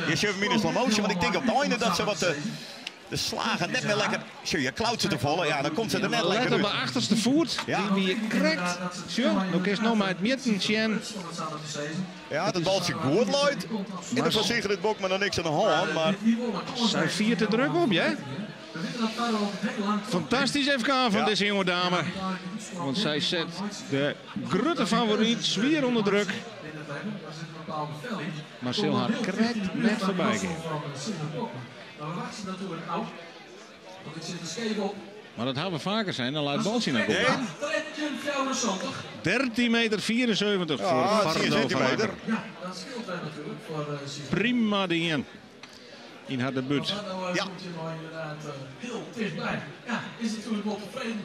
Je ziet hem in de slow motion, want ik denk op het einde dat ze wat de, de slagen net meer lekker. Zie je, klauwt ze te vallen, ja, dan komt ze er net Let lekker op de uit. achterste voet. Ja. Die wie krekt. Zo, nou kun je nog maar het midden zien. Ja, dat baltje goed luidt. In de van Sigrid Bokma nog niks aan de hand, maar Zij viert de druk op, hè? Fantastisch FK van Ja. deze jonge dame. Want zij zet de grote favoriet zwier onder druk. Maar ze haar krekt net voorbij gaan. Maar dat gaan we vaker zijn, dan laat baltje naar boven. 13 meter 74 voor Ja, Fardo 10 van centimeter. Akker. Ja, dat scheelt wij natuurlijk voor Sigrid. Prima ding in haar debuut. Ja. Ja. Komt je nou inderdaad heel dichtbij. Ja, is natuurlijk wel tevreden.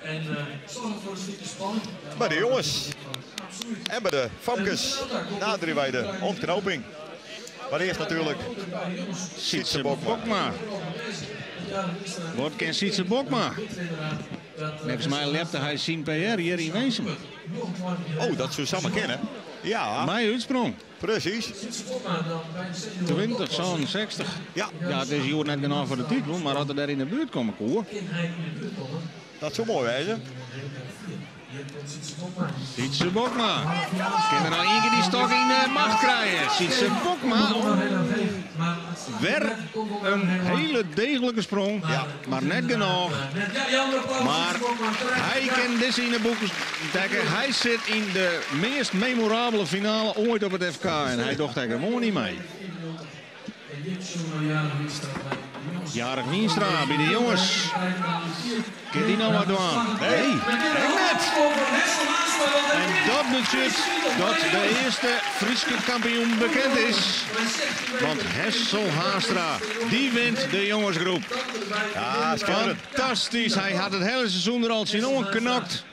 En zorgt voor een stukje spanning. Ja, Bij de jongens. Absoluut. En bij de famkes naderen wij de ontknoping. Maar eerst natuurlijk Sietse Bokma. Wat kent Sietse Bokma? Volgens mij lepte hij zijn PR hier in Wezen. Oh, dat zou samen kennen. Ja, Mijn uitsprong. precies. 20, zo'n 60. Ja, Ja, het is hier net genoeg voor de titel, maar had er daar in de buurt komen, koer. dat zou mooi wezen. Sietse Bokma. Kan er nou één keer die stok in de macht krijgen? Sietse Bokma. Weer een hele degelijke sprong, maar net genoeg. Maar hij kan deze in de boeken dekken. Hij zit in de meest memorabele finale ooit op het FK. En hij docht daar gewoon niet mee. Jarig Wienstra bij de jongens. Kan die nou wat doen? Nee, ik net. En dat betekent dat de eerste Friese kampioen bekend is. Want Hessel Haastra, die wint de jongensgroep. Ja, schitterend. Fantastisch, hij had het hele seizoen er al zien omgeknokt.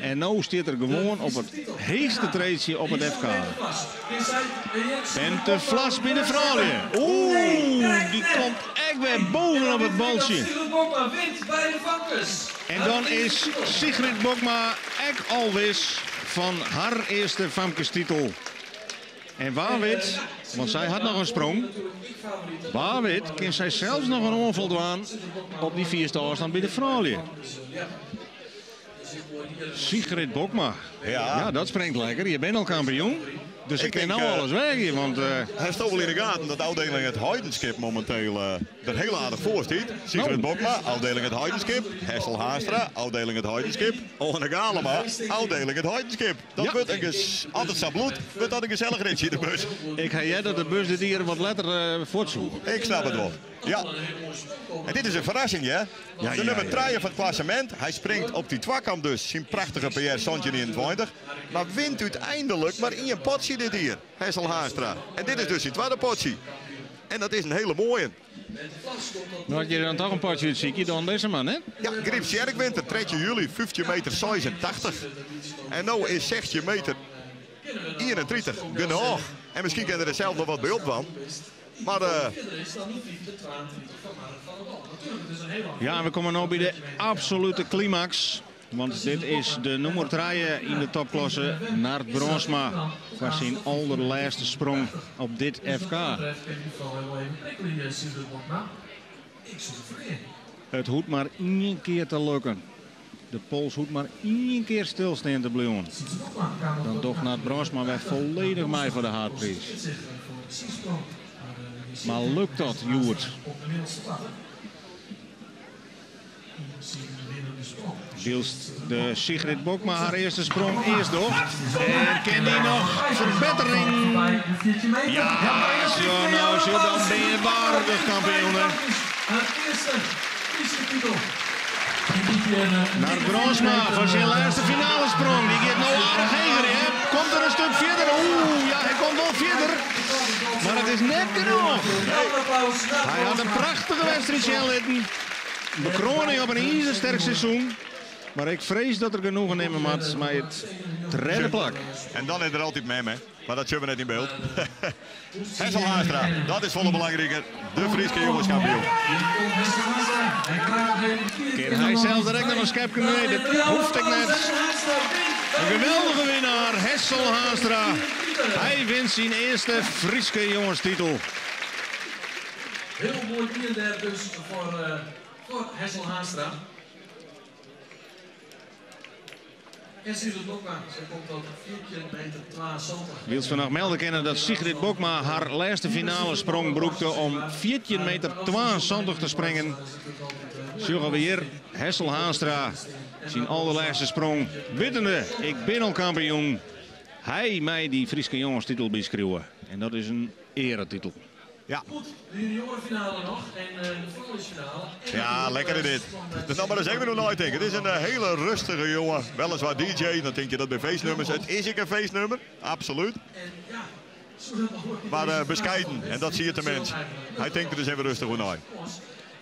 En nu staat er gewoon op het heegste treedje op het FK. Bente Vlas bij de vrouwen. Oeh, die komt echt weer bovenop het baltje. En dan is Sigrid Bokma echt al wis van haar eerste famkestitel. En waar weet, want zij had nog een sprong. Waar weet, kan zij zelfs nog een onval doen op die vierste afstand bij de vrouwen. Sigrid Bokma. Ja. Ja, dat springt lekker. Je bent al kampioen. Dus ik, Ik kan denk, nou alles weg hier, want Hij heeft toch wel in de gaten dat de afdeling het Heidenskip momenteel er heel aardig voor staat. Sigrid Nou. Bokma, afdeling het Heidenskip. Hessel Haastra, afdeling het Heidenskip. Ohne Galema, afdeling het Heidenskip. Dat Ja. wordt een ges... Altijd zo bloed, wordt dat een gezellig ritje in de bus. ik ga jij dat de bus dit hier wat letter voortzoeken. Ik snap het wel. Ja. En dit is een verrassing, hè? Ja, de ja, nummer ja. 3 van het klassement. Hij springt op die twakkamp dus. Zijn prachtige PR Santje 21. Maar wint uiteindelijk maar in een potje dit hier. Hessel Haastra. En dit is dus zijn tweede potje. En dat is een hele mooie. Nou had je dan toch een potje uitziekje dan deze man, hè? Ja, Griep Sjerk wint het. 13 juli, 15 meter 86. En nou is 16 meter 31. Genoeg. En misschien kan er zelf nog wat bij op, Maar Ja, we komen nu bij de absolute climax. Want dit is de nummer 3 in de topklasse. Nart Bronsma was zijn allerlaatste sprong op dit FK. Het hoeft maar één keer te lukken. De pols hoeft maar één keer stilstaan te blijven. Dan toch Nart Bronsma weer volledig mij voor de haardprijs. Maar lukt dat, Joert? Wielst de Sigrid Bokma haar eerste sprong eerst door. En kan die nog verbetering? Ja, zo, nou, zo, dan ben je waardig kampioen. hè. Naar Bronsma voor zijn laatste finale sprong. Die gaat nou aardig heen, hè? Komt er een stuk verder. Oeh, ja, hij komt wel verder. Maar het is net genoeg. Hij had een prachtige wedstrijd, Litten. Bekroning op een ijzersterk seizoen. Mar ik frees dat er genoegen nimme moat mei it tredde plak. En dan is der altyd mem, hè. Mar dat sjogge we net yn byld. Hessel Haanstra, dat is folle belangriker. De Fryske jongeskampioen. Kin hy sels der ek noch in skepke? Nee, dat hoecht ek net. In geweldige winnaar, Hessel Haanstra. Hy wint syn earste Fryske jongestitel. Hiel moai dien dêr dus foar Hessel Haanstra. En Sigrid Bokma, sy komt tot 14 meter 72. Wylst we noch melde kinne dat Sigrid Bokma har lêste finalesprong brûkte om 14 meter 72 te springen. Sjogge we hjir Hessel Haanstra syn alderlêste sprong. Wittende, ik bin al kampioen. Hy mei dy Fryske jongestitel byskriuwe. En dat is in earetitel. Ja. Goed, de juniorenfinale noch en de frouljusfinale. Ja, lekker is dit. Dus dan mar ris even oer neitinke. It is in hiele rustige jonge. Weliswaar DJ, dan tink je dat by feestnummers. It is ek in feestnummer, absolút. Mar beskeiden, en dat siert de mens. Hy tinkt der dus even rêstich oer nei.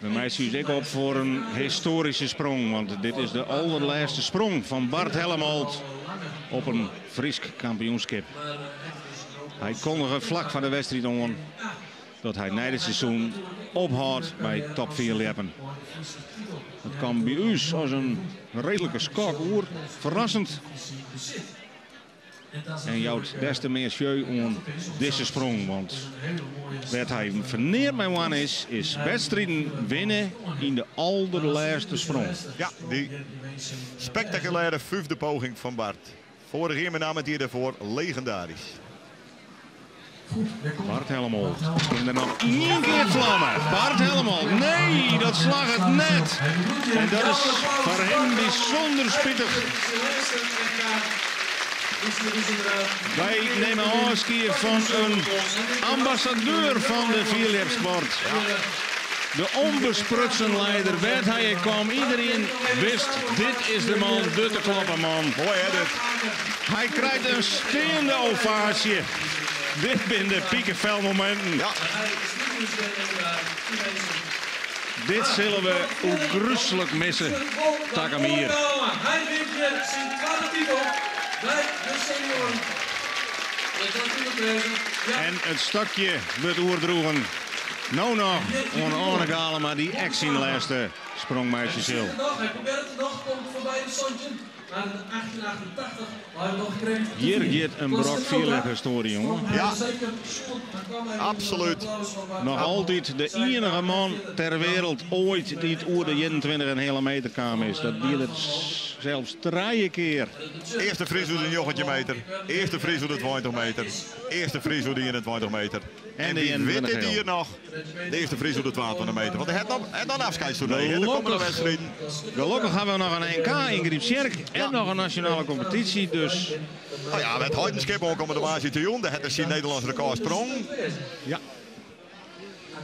We meitsje ús ek op foar in histoaryske sprong, want dit is de alderlêste sprong fan Bart Hellemold op in Frysk kampioenskip. Hy kondige flak foar de wedstriid oan dat hy nei dit seizoen ophâldt by top fierljeppen. Dat kaam by ús as in reedlike skok oer, ferrassend. En jout des te mear sjeu oan dizze sprong, want wêr't hy ferneamd mei wurden is, is wedstriden winne yn de alderlêste sprong. Ja, dy spektakulêre fyfde poging fan Bart. Foarich jier, met name it jier dêrfoar, legendarysk. Bart Hellemold kin der noch ien kear flamme. Bart Hellemold, nee, dat slagget net. En dat is foar him bysûnder spitich. Wy nimme ôfskie fan in ambassadeur fan de fierljepsport. De ûnbesprutsen leider, wêr't hy ek kaam, iderien wist, dit is de man, de te kloppen man. Moai hè dit. Hy krijt in steande ovaasje. Dit binne de pikefelmominten. Ja. Dit sille we ôfgryslik misse, takom jier. Hy wint hjir syn twadde titel by de senioaren. Dat kan natuerlik wêze. Ja. En it stokje wurdt oerdroegen no noch oan Oane Galema, dy't ek syn lêste sprong meitsje sil. Hy probearret it noch, komt foarby de 17, mar in 1888 leit noch krekt te Hjir fier. giet in brok fierljephistoarje, jonge. Ja, absolút. Noch altyd de iennige man ter wereld oait dy't oer de 21,5 meter kaam is. Dat die er sels trije kear. Earste Fries oer de 19 meter. Earste Fries oer de 20 meter. Earste Fries oer de 21 meter. En En de wie wit dit 21 jier noch de earste Fries oer de 22 meter. Want hy hat noch, hat noch in afscheidstoernooi, hè, de kommende Gelokkich, wedstriden. gelokkich hawwe we noch in NK yn Grypstsjerk en noch in nasjonale kompetysje. Dus Nou ja, it Heidenskip oankommende woansdeitejûn. Dêr hat er syn Nederlânsk rekôr sprong. ja.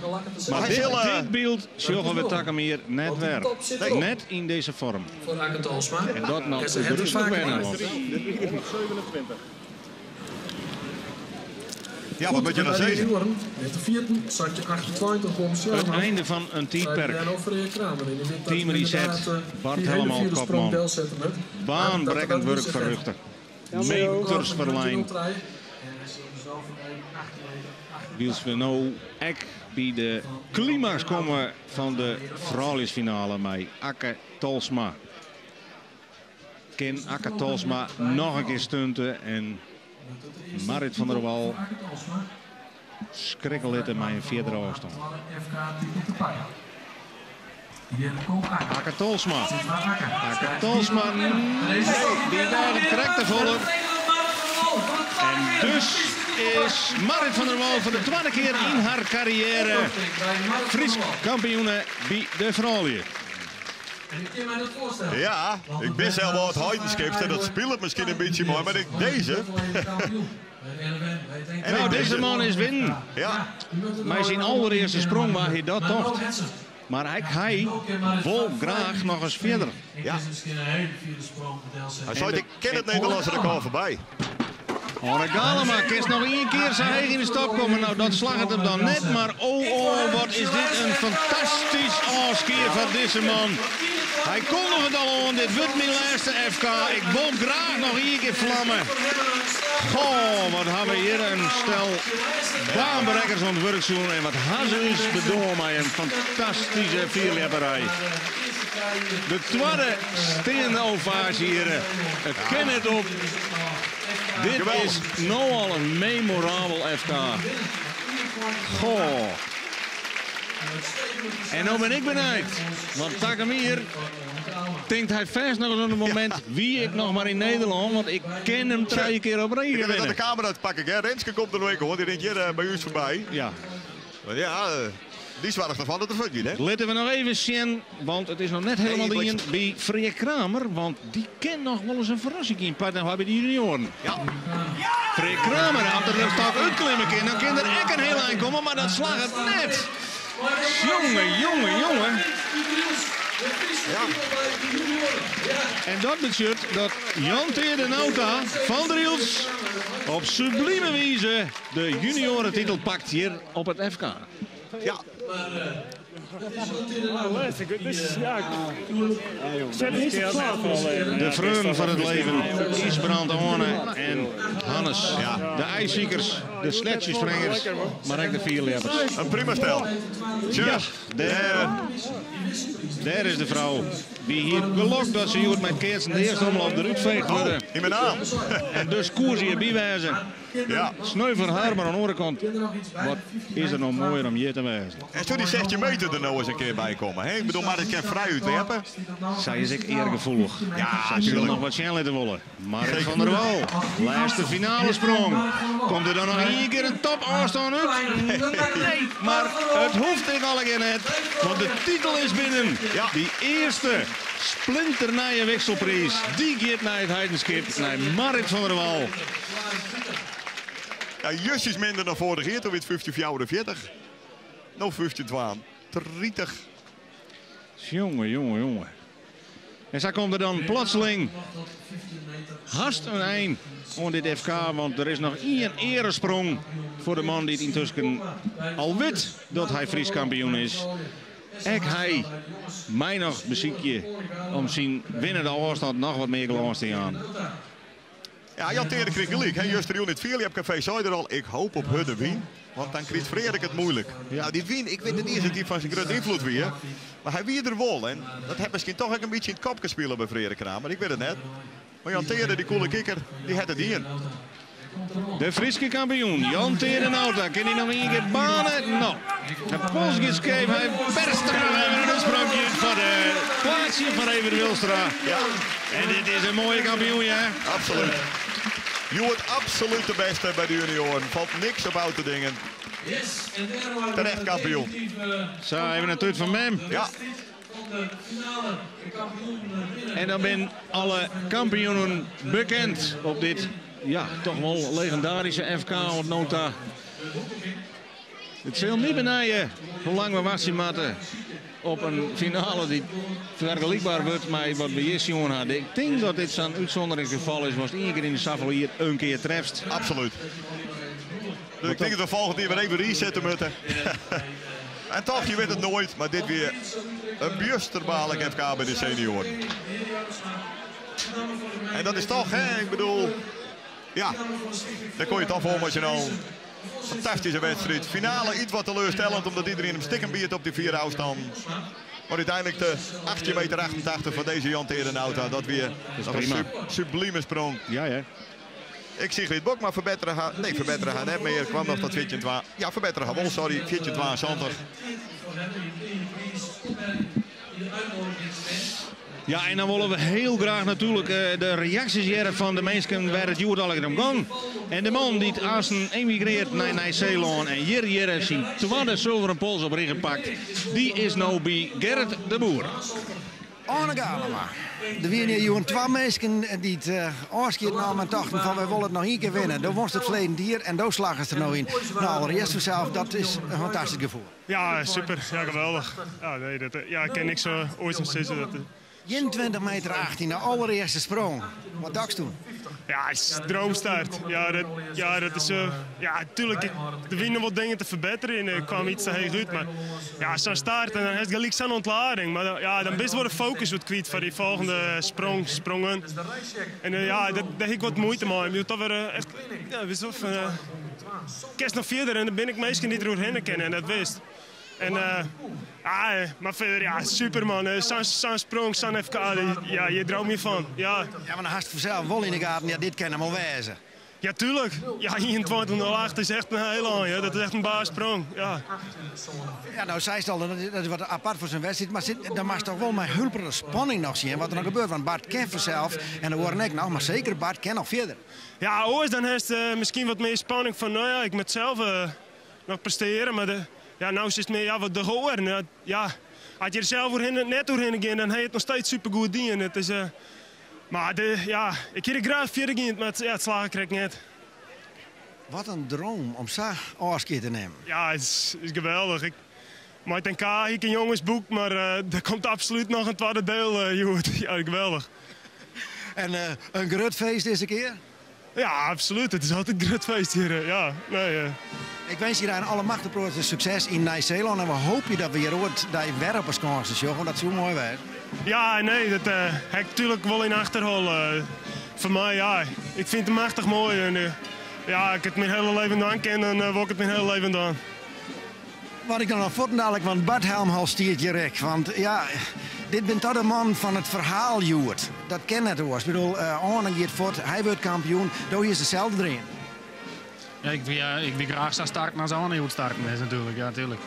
Maar Maar hy dit, sil, dit byld sjogge we takom jier net wer. Top sit erop Net yn dizze foarm. voor Akke Talsma. En dat noch En ze heeft het gerêstich vaker wenne. gemaakt. Want Ja, wat moet je dan Bij de zeggen? junioren met de vierde zat je 28 om het einde van een tijdperk. Team Reset, Bart Hellemold, kopman. Baanbrekkend werk verrichten. Meters ferlern. Wylst we no ek by de klimaks komme fan de frouljusfinale mei Akke Tolsma. Kin Akke Tolsma noch in kear stunte en Marit van der Wal skrikke litte mei in fierdere ôfstân. Akke Tolsma. Akke Tolsma, nee, dy waard krekt te folle. En dus is Marit van der Wal foar de twadde kear yn har karriêre Frysk kampioene by de froulju. Ja, ik ben zelf wel het Heidenskipster. Dat speelt misschien een beetje mooi, maar ik deze. En Nou, ik deze man is winnen. Ja, Maar zijn allereerste sprong waar hij dat tocht. Maar hij wil graag nog eens verder. Ja. Hij zei, ik ken het Nederlandse record voorbij. Arne Galema kist noch ien kear sa heech yn de stop komme. Nou, dat slagget him dan net. Mar oh, oh, wat is dit in fantastysk ôfskie fan dizze man. Hy kondiget it al oan, dit wurdt myn lêste FK. Ik wol graach noch ien kear flamme. Goh, wat ha we hjir in stel baanbrekkers oan it wurk sjoen en wat ha se ús bedoarn mei in fantastyske fierljepperij. De twadde steande ovaasje hjir. It kin net op. Dit is no al in memorabel FK. Goh. En no bin ik benijd, want takom jier tinkt hy fêst noch ris oan it momint wie ik noch mar yn Nederlân, want ik kin him trije kear op rige Ik dat winne. de kamera te pakken, hè. Renske komt der no ek oan, dy rint hjir by ús foarby. Ja. Want ja, dy soarget derfoar dat er fuort giet, hè. Litte we noch even sjen, want it is noch net helemaal Nee, dien by Freark Kramer, want dy kin noch wolris in ferrassing yn part ha by de junioaren. Ja. Freark Kramer, as er der stok útklimme kin, dan kin der ek in hiel ein komme, mar dat slagget net. Jonge, jonge, jonge. Ja. En dat betsjut dat Jan Teade Nauta fan Drylts op sublime wize de junioaretitel pakt hjir op it FK. Ja. De freonen fan it leven, Ysbrand Oane en Hannes. De ijssikers, de sletsjesprengers, mar ek de fierljeppers. In prima stel. Ja, dêr, dêr is de frou. Dy hie it gelok dat se hjoed mei it keatsen de earste omloop derút feegd wurde. Oh, yn Menaam. En dus koe se hjirby wêze. Ja. Sneu foar har, mar oan de oare kant, wat is der no moaier om hjir te wêzen? En soe dy 16 meter der no ris in kear by komme? Hè? Ik bedoel, mar it kin frij útljeppe. Sy is ek eargefoelich. Ja, Sy sil tuurlijk. noch wat sjen litte wolle. Marrit van der Wal, lêste finalesprong. Komt der dan noch ien kear in topôfstân út? Nee, mar it hoecht ek allegear net, want de titel is binnen. Ja. Dy earste splinternije wikselpriis, dy giet nei It Heidenskip, nei Marrit van der Wal. Ja, justjes minder dan foarich jier, doe wie it 15,44. No 15,32. Jonge, jonge, jonge. En sa komt der dan plotseling hast in ein oan dit FK, want der is noch ien earesprong foar de man dy't yntusken al wit dat hy Frysk kampioen is. Ek hy mei noch besykje om syn winnende ôfstân noch wat mear glâns te jaan. Ja, Jan Teade krige gelyk. Hè? Justerjûn yn it Fierljepkafee sei er al, ik hoop op hurde wyn, want dan krijt Freark it moeilik. Nou, dy wyn, ik wit net iens oft dy fan sa'n grutte ynfloed wie, mar hy wie der wol. En dat hat miskien toch ek in bytsje yn it kopke spile by Freark Kramer, ik wit it net. Mar Jan Teade, dy koele kikker, dy hat it dien. De Fryske kampioen Jan Teade Nauta, kin hy noch ien kear bane? No, de pols giet skeef, hy perst der noch even in útsprankje út foar de plaatsje fan Evert Wilstra. Ja. En dit is in moaie kampioen, ja. Absoluut. Hjoed absoluut de bêste by de junioaren. Falt niks op ôf te dingen. Terecht kampioen. Sa, even in tút fan mem. Ja. En dan binne alle kampioenen bekend op dit, ja, toch wol legindaryske FK oant no ta. It sil my benije hoe lang we wachtsje moatte op in finale dy't fergelykber wurdt mei wat we hjir sjoen ha. Ik tink dat dit sa'n útsûnderingsgefal is watst ien kear yn de safolle jier in kear trefst. Absoluut. Dus ik tink dat we folgjend jier wer even resette moatte. En toch, je wit it noait, mar dit wie in bjusterbaarlik FK by de senioaren. En dat is toch, hè, ik bedoel, ja, dêr kon je toch wol emosjoneel. Fantastyske wedstriid. Finale iets wat teleurstellend, omdat iedereen him stikken biet op dy fiere ôfstannen. Mar úteinlik de 18 meter 88 fan dizze Jan Teade Nauta, dat wie is nog in prima. sublime sprong. Ja, ja. Ek Sigrid Bokma ferbettere har, nee, ferbettere har net mear, kwam noch tot 14-2. Ja, ferbettere har wol, sorry, 14-72. Ja, en dan wolle we hiel graach natuerlik de reaksjes hearre fan de minsken wêr't it hjoed allegear om gong. En de man dy't aansten emigreart nei Nij-Seelân en hjir hjir syn twadde sulveren pols op rige pakt, dy is no by Gerrit de Boer. Oane Galama. Der wiene hjir jûn twa minsken dy't ôfskied namen en tochten fan wy wolle it noch ien kear winne. Do wonst it ferleden jier en do slaggest der no yn. No, allerearst fansels, dat is in fantastysk gefoel. Ja, super. Ja, geweldich. Ja, nee, dat, ja, ik kin niks oars dan sizze. Dat, 21 meter 18, de allerearste sprong. Wat tochtst toen? Ja, het is droomstart. Ja, dat, ja, dat is. Ja, tuurlijk, er wienen wat dingen te verbeteren. Ik kwam iets te heech út. Maar ja, zo'n start en dan heeft gelijk zo'n ontlading. Maar ja, dan bist wel de focus wat kwyt foar dy folgjende sprong, sprongen. En ja, dêr hie ik wat muoite mei. Je toch wer echt, ja, wist wel, van, kinst noch fierder en der binne ek minsken dy't der oerhinne kinne en dat wist. En, ah, mar fierder, ja, super man. Sa'n sprong, sa'n FK, ja, hjir dreame je fan. Ja. Ja, mar dan hast fansels wol yn de gaten, ja, dit kin him wol wêze. Ja, tuurlijk. Ja, 21,08 is echt een hele, ja, dat is echt in baassprong. Ja. Ja, no seist al, dat is wat apart foar sa'n wedstriid, mar dan moatst dochs wol mei hiel spanning noch sjen wat der noch gebeurt. Want Bart kin fansels, en de oaren ek noch, mar seker Bart kin noch fierder. Ja, oars dan hast miskien wat mear spanning fan, no ja, ik moat sels noch prestearje, mar ja, no is it mear, ja, wat de oaren. Ja, as je der sels oerhinne, net oerhinne gean, dan ha je it noch steeds supergoed dien. It is, mar ja, ik hie der graach fierder gien, mar ja, it slagge krekt net. Wat in dream om sa ôfskied te nimmen. Ja, it is geweldich. Mei it NK hie ik in jongesboek, mar der komt absolút noch in twadde diel hjoed. Ja, geweldich. En in grut feest dizze kear? Ja, absolút. It is altyd grut feest hjir. Ja, nee. Ik winskje dy alle machte sukses yn Nij-Seelân en we hoopje dat we hjir oait dy wer op 'e skânsen sjogge, want dat soe moai wêze. Ja, nee, dat ha ik natuerlik wol yn achterholle. Foar my, ja, ik fyn it machtich moai. En, ja, ik it myn hiele libben dwaan kin, dan wol ik it myn hiele libben dwaan. Wat ik dan noch fuortendalik, want Bart Helmholt stiet hjir ek. Want ja, dit bent toch de man fan it ferhaal hjoed. Dat kin net oars. Ik bedoel, Arne giet fuort, hy wurdt kampioen. Do hiest deselde dream. Ja, ik wie graach sa starten as Arne hjoed starten is natuerlik. Ja, natuerlik.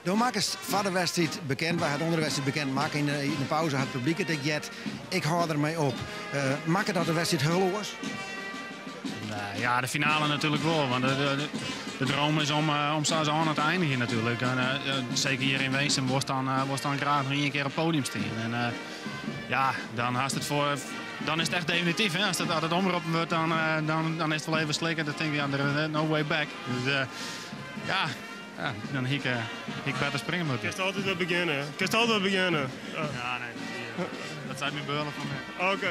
Do makkest foar de wedstriid bekend, wy ha it ûnder de wedstriid bekend makke. Yn de pauze hat it publyk it ek heard. Ik hâld dermei op. Makket dat de wedstriid hiel oars? Nee, ja, de finale natuerlik wol. Want de dream is om sa as Arne te einigjen natuerlik. En, seker hjir yn Winsum wolst dan graach noch ien kear op it poadium stean. En ja, dan hast it foar, dan is it echt definityf. Hè? As it omroppen wurdt, dan is it wol even slikken. Dan tink ik, ja, there is no way back. Dus ja, dan hie ik better springe moatten. Kinst altyd wer begjinne. Kinst altyd wer begjinne. Ja. Ja, nee, dat seit myn beule fan my. Oké.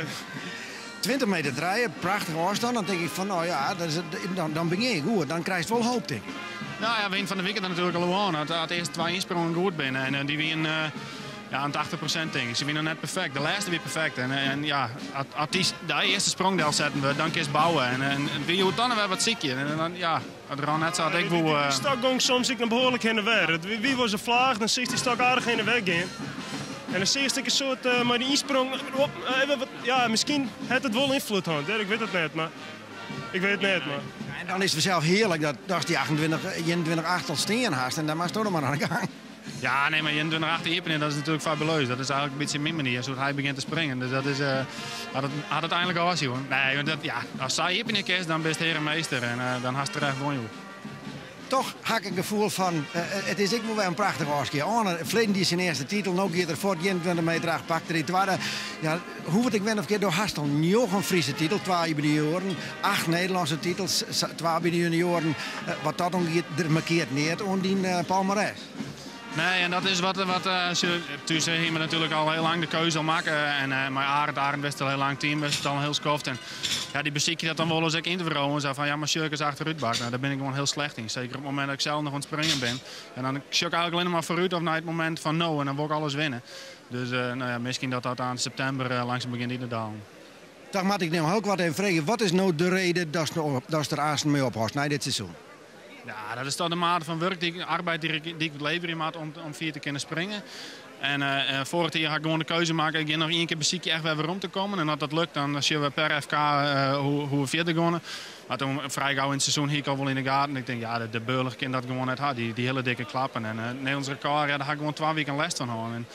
20 meter draaien, prachtige ôfstân. Dan tink ik fan, no ja, dat is, dan begjin je goed. Dan krijst wol hoop, tink ik. No ja, win fan de wike dan natuerlik al oan. As de earste twa ynsprongen goed binne. En dy wienen ja, in 80% tink ik. Se wienen net perfekt. De lêste wie perfekt. En ja, as dy de earste sprong delsetten wurdt, dan kinst bouwe. En wie hjoed dan wer wat sykje. En dan, ja, it rûn net sa as ik woe. De stok gong soms ek noch behoarlik hinne en wer. It wie wol in flaach, dan seachst dy stok aardich hinne en wer gean. En dan seachst ek in soart mei de ynsprong, op, even wat, ja, miskien hat it wol ynfloed hân. Ik wit it net, mar ik wit it net, mar. Ja, en dan is it fansels hearlik datst dy 28, 21 8 al stean hast en dan moatst noch mar oan de gong. Ja, nee, mar 21 8 iepenje, dat is natuerlik fabuleus. Dat is eigentlik in bytsje myn manier, sa't hy begjint te springen. Dus dat is, hat it einlik ôf, joh. Nee, want dat, ja, as sy iepenje kinst, dan bist hear en meester en dan hast terecht wûn, joh. Dochs ha ik in gefoel fan, it is ek wol wer in prachtich ôfskie. Arne, ferleden jier syn earste titel, no giet er fuort, 21 meter 8, pakt er dy twadde. Ja, hoe it ek went of keard, do hast al njoggen Fryske titels, twa by de junioaren, acht Nederlânske titels, twa by de junioaren. Wat dat oangiet, der mankearret neat oan dyn palmarès. Nee, en dat is wat thús hiene we natuerlik al hiel lang de keuze al makke. En mei Arend, Arend wist al hiel lang, team wist it al in hiel skoft. En ja, dy besykje dat dan wol ris ek yn te wriuwen. Sa fan, ja, mar sjoch ik ris achterút, Bart. No, dêr bin ik gewoan hiel slecht yn. Seker op it momint dat ik sels noch oan it springen bin. En dan sjoch ik eigentlik allinne mar foarút of nei it momint fan no. En dan wol ik alles winne. Dus no ja, miskien dat dat oan septimber langsum begjint yn te dalen. Dan moat ik no hiel koart even freegje. Wat is no de reden datst der aansten mei ophâldst nei dit seizoen? Ja, dat is dochs de mate fan wurk, dy, arbeid dy't ik leverje moat om fier te kinnen springen. En foarich jier ha ik gewoan de keuze makke, ik gean noch ien kear besykje echt wer werom te kommen. En as dat lukt, dan sjogge we per FK hoe we fierder gean. Mar toen frij gau yn it seizoen hie ik al wol yn de gaten. Ik tink, ja, de beurlich kin dat gewoan net ha, dy hiele dikke klappen. En it Nederlânsk rekôr, ja, dêr ha ik gewoan 2 wiken lêst fan hân. En,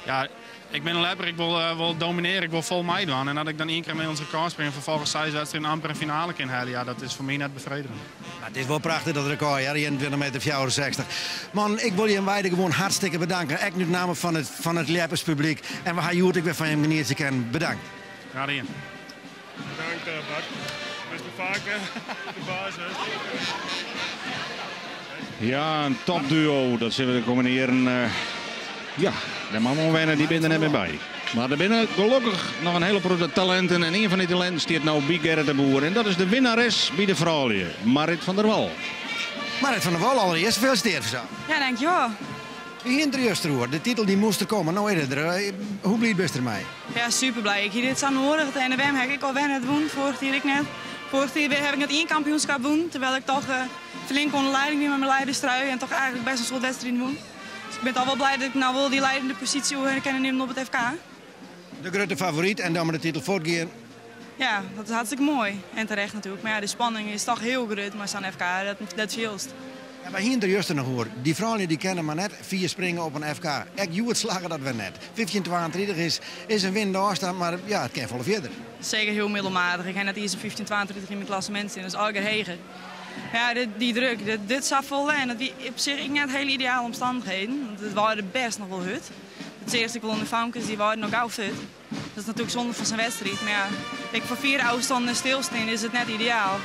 ja, ik bin in lepper, ik wol dominearje, ik wol fol meidwaan. En as ik dan ien kear in Nederlânsk rekôr spring en ferfolgens seis wedstriden amper in finale kin helje, ja, dat is foar my net befredigjend. Mar it is wol prachtich dat rekôr, ja, 21 meter 64. Man, ik wol jim beide gewoan hartstikke bedanke. Ek út namme fan it Ljepperspublyk. En we ha hjoed ek wer fan jim genietsje kinnen. Bedankt. Graach dien. Bedankt, Bart. Bist faak de baas, hè? Ja, in topduo. Dat sille we de kommende jierren. Ja, dêr moatte we oan wenne, dy binne der net mear by. Mar der binne gelokkich noch in hiele protte talinten en ien fan dy talinten stiet no by Gerrit de Boer en dat is de winnares by de froulju, Marrit van der Wal. Marrit van der Wal, allerearst gefeliciteerd fansels. Ja, dankjewol. We hiene it der juster oer, de titel dy moast der komme, no is er der. Hoe bliid bist der mei? Ja, super blij. Ik hie dit sa noadich. It NWM ha ik ek al wer net wûn, foarich jier ek net. Foarich jier ha ik net ien kampioenskap wûn, terwijl ik toch flink oan de leiding wie mei mijn leiderstrui en toch eigentlik best in soad wedstriden wûn. Dus ik bin toch wol blij dat ik no wol dy leidende posysje oer kin nimmen op it FK. De grutte favoryt en dan mei de titel fuortgean. Ja, dat is hartstikke moai. En terecht natuerlik. Mar ja, de spanning is toch hiel grut mei sa'n FK, dat fielst. Ja, wy hiene it der juster noch oer. Dy froulju dy kinne mar net fier springe op in FK. Ek hjoed slagge dat wer net. 1532 is is in winnende ôfstân, mar ja, it kin folle fierder. Seker hiel middelmatich. Ik ha net iens in 1532 yn myn klassemint stean, dat is allegear heger. Ja, dy druk, dit, dit safolle en dat wie op sich ek net hiele ideale omstannichheden, want it waaide bêst noch wol hurd. Dat seachst ek wol oan de famkes, dy waaiden al gau fuort. Dat is natuerlik zonde fan sa'n wedstriid, mar ja, ek foar fiere ôfstannen en stilstean is it net ideaal.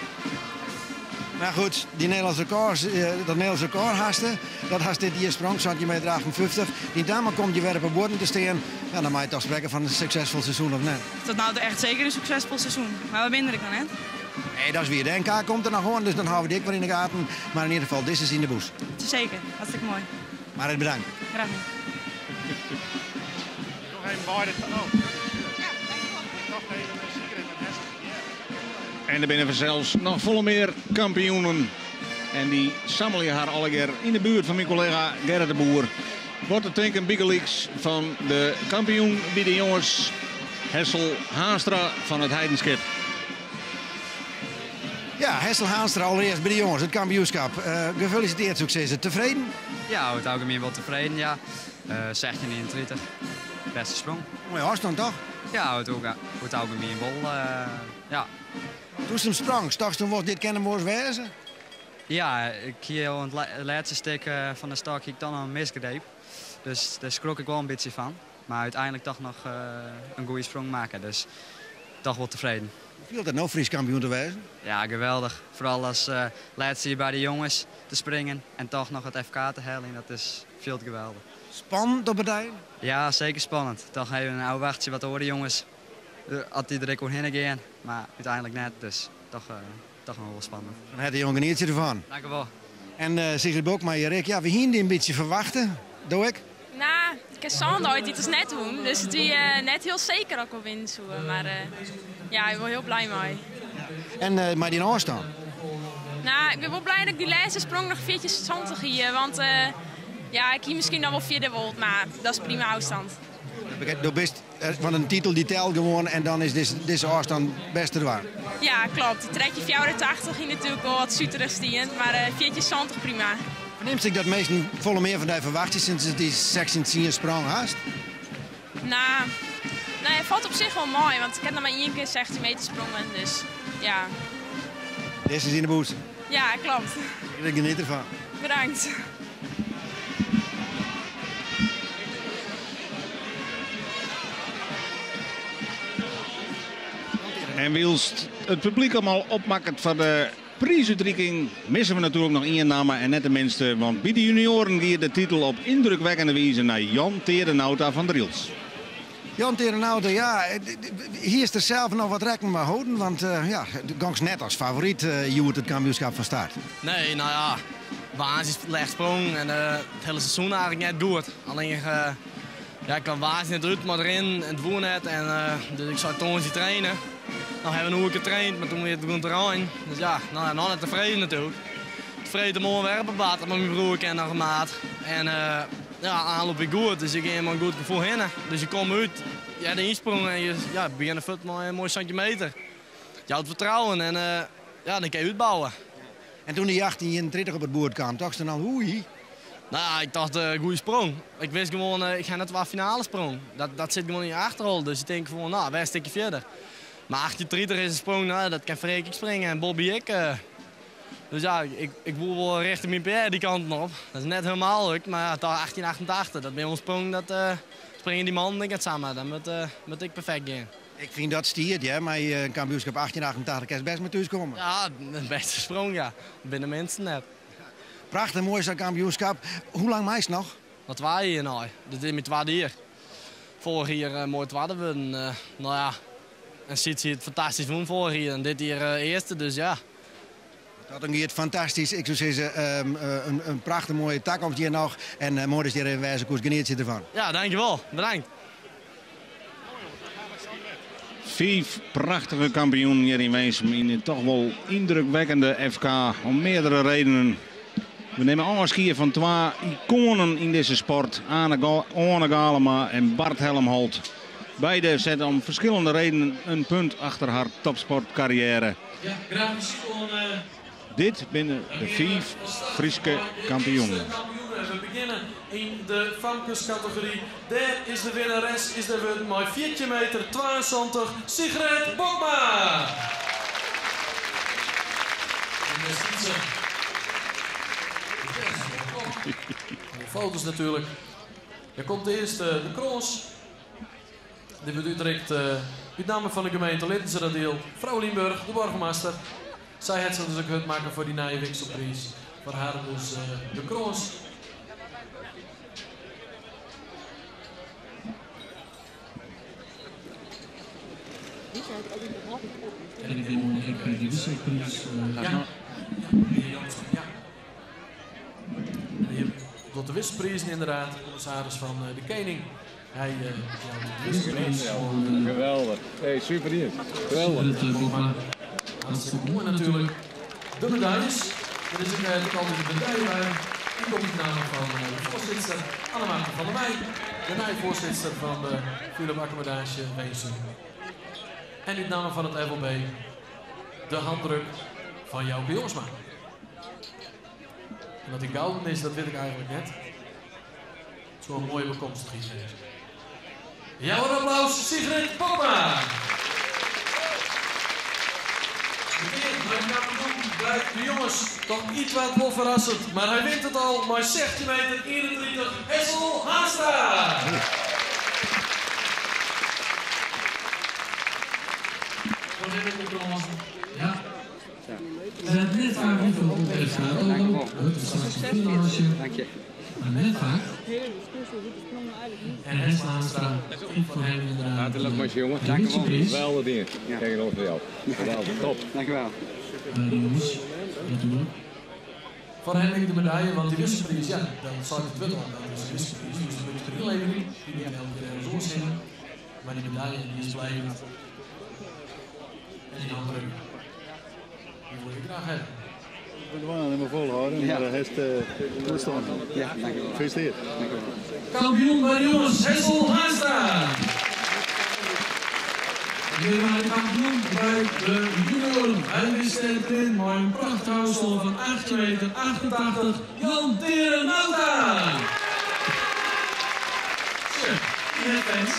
Maar goed, dy Nederlânske rekôrs, dat Nederlânsk rekôr haste, dat hast dit jier sprong, 17 meter 58. Dyn namme komt hjir wer op 'e buorden te stean. Ja, dan mei je toch sprekke fan in suksesfol seizoen, of net? Tot no toe echt seker in suksesfol seizoen, mar we binne der ek noch net. Nee, dat is wier. De NK komt der noch oan, dus dan hâlde we dy ek wer yn de gaten. Mar yn ieder gefal, dizze is yn de bûs. Seker, hartstikke moai. Marrit, bedankt. Graach dien. Nog even beide. Oh. Toch even een sigaret en hersen. En der binne fansels noch folle mear kampioenen. En dy sammelje har allegear yn de buert fan myn kollega Gerrit de Boer. Wat te tinken bygelyks fan de kampioen by de jonges, Hessel Haanstra fan it Heidenskip. Ja, Hessel Haanstra allerearst by de jonges, it kampioenskap. Gefeliciteerd soe ik sizze. Tefreden? Ja, oer it algemien wol tefreden, ja. 1631, bêste sprong. Moaie ôfstân toch? Ja, oer it algemien wol, ja. Doe'tst him sprongst, tochtst wol dit kin him wolris wêze? Ja, ik hie oan it lêste stik fan de stôk hie ik toch noch in misgreep. Dus dêr skrok ik wol in bytsje fan. Mar úteinlik toch noch in goede sprong makke, dus toch wol tefreden. Hoe fielt it no Frysk kampioen te wêzen? Ja, geweldich. Foaral as lêste jier by de jonges te springen en toch noch it FK te heljen, dat is fielt geweldich. Spannend op it ein? Ja, seker spannend. Toch even ôfwachtsje wat de oare jonges, oft dy der ek oerhinne gean. Mar úteinlik net, dus toch, toch noch wol spannend. Fan herte jong, genietsje derfan. Dank u wol. En Sigrid Bok mei Erik, ja, we hiene dy in bytsje ferwachte, do ek? Nou, ik ha sa'n dei it is net wûn, dus it wie net hiel seker dat ik wol winne soe. Mar ja, ik bin wol hiel blij mei. En mei dyn ôfstân? Nou, ik bin wol blij dat ik dy lêste sprong noch 1470 hie, want ja, ik hie miskien noch wol fierder wold, mar dat is prima ôfstân. Do bist, want in titel dy telt gewoan en dan is dizze ôfstân bêst te dwaan. Ja, klopt. Dy 1384 hie natuerlik wol wat suterich stien, mar 1470 prima. Fernimst ek dat minsken folle mear fan dy ferwachtsje sinds dy 1610 sprong hast? Nou, nee, falt op sich wol mei, want ik ha noch mar ien kear 16 meter sprongen, dus ja. Dizze is yn de bûs. Ja, klopt. Ik geniet derfan. Bedankt. En wylst it publyk him al opmakket foar de priisútriking, misse we natuerlik noch ien namme en net de minste, want by de junioaren gie de titel op yndrukwekkende wize nei Jan Teade Nauta fan Drylts. Jan Teade Nauta, ja, hiest der sels noch wat rekken mei holden, want ja, do gongst net as favoryt hjoed it kampioenskap fan start. Nee, no ja, woansdei slecht sprong en it hiele seizoen eigentlik net goed. Allinnich, ja, ik kwam woansdei net út mei it rinnen en it woe net en dus ik sei tongersdei traine. No ha we in oerke traind, mar toen wie it begûn te reinen. Dus ja, no ja, noch net tefreden natuerlik. Freedtemoarn wer op 'e bad mei myn broerke en noch in maat. En ja, aanloop wie goed, dus ik gean mei in goed gefoel hinne. Dus je komme út, je ha de ynsprong en je ja, begjinne fuort mei in moai 17 meter. Jout fertrouwen en ja, dan kin je útbouwe. En toen dy 1831 op it boerd kaam, tochtst dan al oei? Nou ja, ik tocht uh, goede sprong. Ik wist gewoan, uh, ik ha net twa finale sprong. Dat, dat sit gewoan yn je achterholle. Dus ik tink gewoan, nou, wer in stikje fierder. Mar 1830 is in sprong, nou, dat kin Freek ek springe en Bobby ek. Uh. Dus ja, ik, ik woe wol richting myn PR dy kanten op. Dat is net hielendal lukt, mar ja, toch 1888, dat binne wol sprongen, dat uh, springe dy mannen ek net samar. Dan moat, uh, moat ik perfekt gean. Ik fyn dat stiet, hear, mei in kampioenskip 1888 kinst bêst mei thús komme. Ja, de bêste sprong, ja. Binne de minsten net. Prachtich moai sa'n kampioenskip. Hoe lang meist noch? Noch twa jier nei. Dit is myn twadde jier. Foarich jier moai twadde wurden. No ja, en Sytse hie it fantastysk wûn foarich jier en dit jier earste, dus ja. Dat giet fantastysk. Ik soe sizze, in prachtich moaie takomst hjir noch. En moai datst hjir even wêze koest. Genietsje derfan. Ja, dankjewol. Bedankt. Fiif prachtige kampioenen hjir yn Winsum yn in toch wol yndrukwekkende FK om meardere redenen. We nimme ôfskie fan twa ikoanen yn dizze sport, Oane Galema en Bart Helmholt. Beide sette om ferskillende redenen in punt achter har topsportkarriêre. Dit binne de fiif Fryske kampioenen. We begjinne yn de famkeskategory. Dêr is de winnares is der wurden mei 14 meter 72, Sigrid Bokma. De foto's natuerlik. Dêr komt earst de krâns. Dit wurdt útrikt út namme fan de gemeente Littenseradiel, frou Liemburg, de boargemaster. Sy hat se dus ek hurd makke foar dy nije wikselpriis. Foar har dus de krâns. En ik wol ek de wisselpriis. Ja, ja. En hjir docht de wisselprizen inderdaad, de kommissaris fan de Kening. Hy jout de wisselpriis. Geweldich. Hey, super hier. Geweldig. Hartstikke moai natuerlik. De medaljes. Der is ek altyd in medalje by. Dy komt út namme fan de foarsitter Anne-Marten van der Meij, de nije foarsitter fan de Fierljepakkommodaasje Winsum. En út namme fan it FLB de handdruk fan Jouke Jongsma. En dat dy gouden is, dat wit ik eigentlik net. It soe in moaie bekomstichheid wêze. Jou in applaus Sigrid Bokma! Mear mei kampioen by de jonges. Toch ietwat wol ferrassend, mar hy wint it al mei 16 meter 31, Hessel Haanstra! Foar him ek de krânsen. Ja. Net net faak op de FK Toto. Dank je. Maar net vaak. En Hessel Haanstra, ook voor hem inderdaad. Hartelijk dank, jongen. De wisselprijs. Geweldig ding. Kijk eens voor jou. Geweldig, top. Dankjewel. Bij de jongens, natuurlijk. Foar him ek de medaille, want dy wisselpriis, ja, dan seit it wurd al, dat is de wisselpriis. Dus dan moat je der ynleverje. Dy moat elke kear ergens oars hinne. Mar dy medaille dy is blijvend. En dy handdruk, dy wol ik graach hawwe. Ik bin dwaande mei folhâlden, mar de hast goed stân. Ja, dankjewol. Gefeliciteerd. Kampioen by de jonges Hessel Haanstra. Hjir mei de kampioen by de junioaren. Hy wist deryn mei in prachtige ôfstân fan 18 meter 88, Jan Tere Nauta. Sjoch, dy hat fans.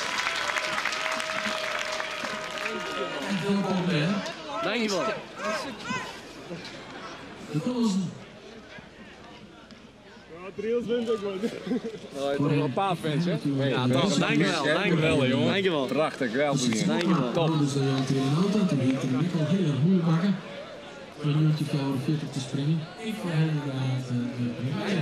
En welkom dêr. Dankjewol. De Kozen. Ja, Triels wint ook wat. Nou, toch wel een paar fans, hè? Ja, toch. Dankjewel, dankjewel, jongen. Dankjewel. Prachtig, geweldig. Dankjewel. Top. Dus Jan Tere Nauta, die heeft er al heel erg moeilijk maken. Voor een uurtje 44 te springen. Ik voor hem inderdaad de medaille.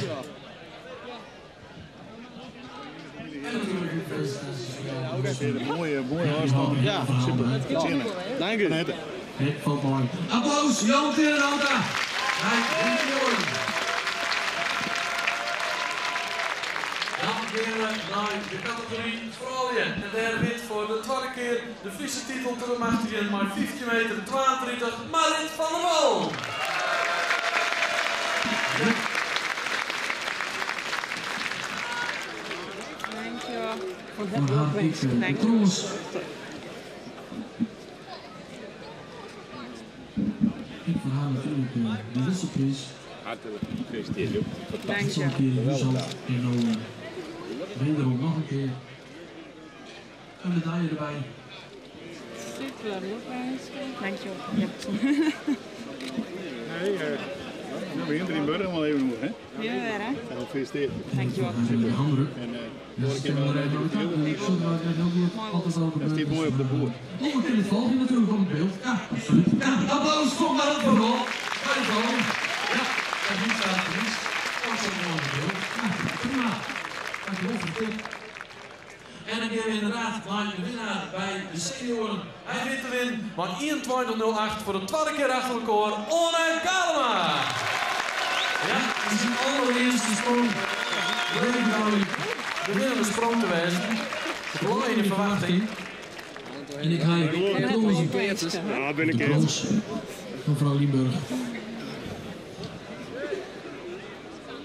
En natuurlijk de felicitaties voor jou. Mooie, mooie afstand. Ja, super. Dank u. Het valt mooi. Applaus, Jan Tere Nauta. Hij junioren. Dan gean we nei de kategory froulju. En dêr wint foar de twadde kear de Fryske titel te bemachtigjen mei 15 meter 32, Marit van der Wal. Ja. Dankjewel. Voor haar ik de krâns. Ik voor haar natuurlijk de wisselprijs. Hartelijk gefeliciteerd, joh. Dat zal een keer in Rusland. En dan wederom nog een keer een medaille erbij. Super, Dankjewel. Ja. Nee, we beginnen in Burgum al even nog, hè? Ja, hè? En gefeliciteerd. Dankjewel. De handdruk. En Ja, vorige keer wel een Altijd al Dat staat mooi op de boer. Oh, we kunnen het volgen natuurlijk op het beeld. Ja, absoluut. Ja, applaus voor Marit van der Wal. Bij de vrouwen. Ja, en hier staat de winst. Ook zo mooi op het beeld. Ja, prima. Dankjewel voor de tip. En dan gaan we inderdaad naar de winnaar bij de senioren. Hij wint de win, maar 21.08 voor de tweede keer achter elkaar. Onne Kalema. Ja, het is zijn allereerste sprong. De winnende sprong te wijzen. De in de verwachting. En ik ga Ja, ben ik de brons van mevrouw Limburg.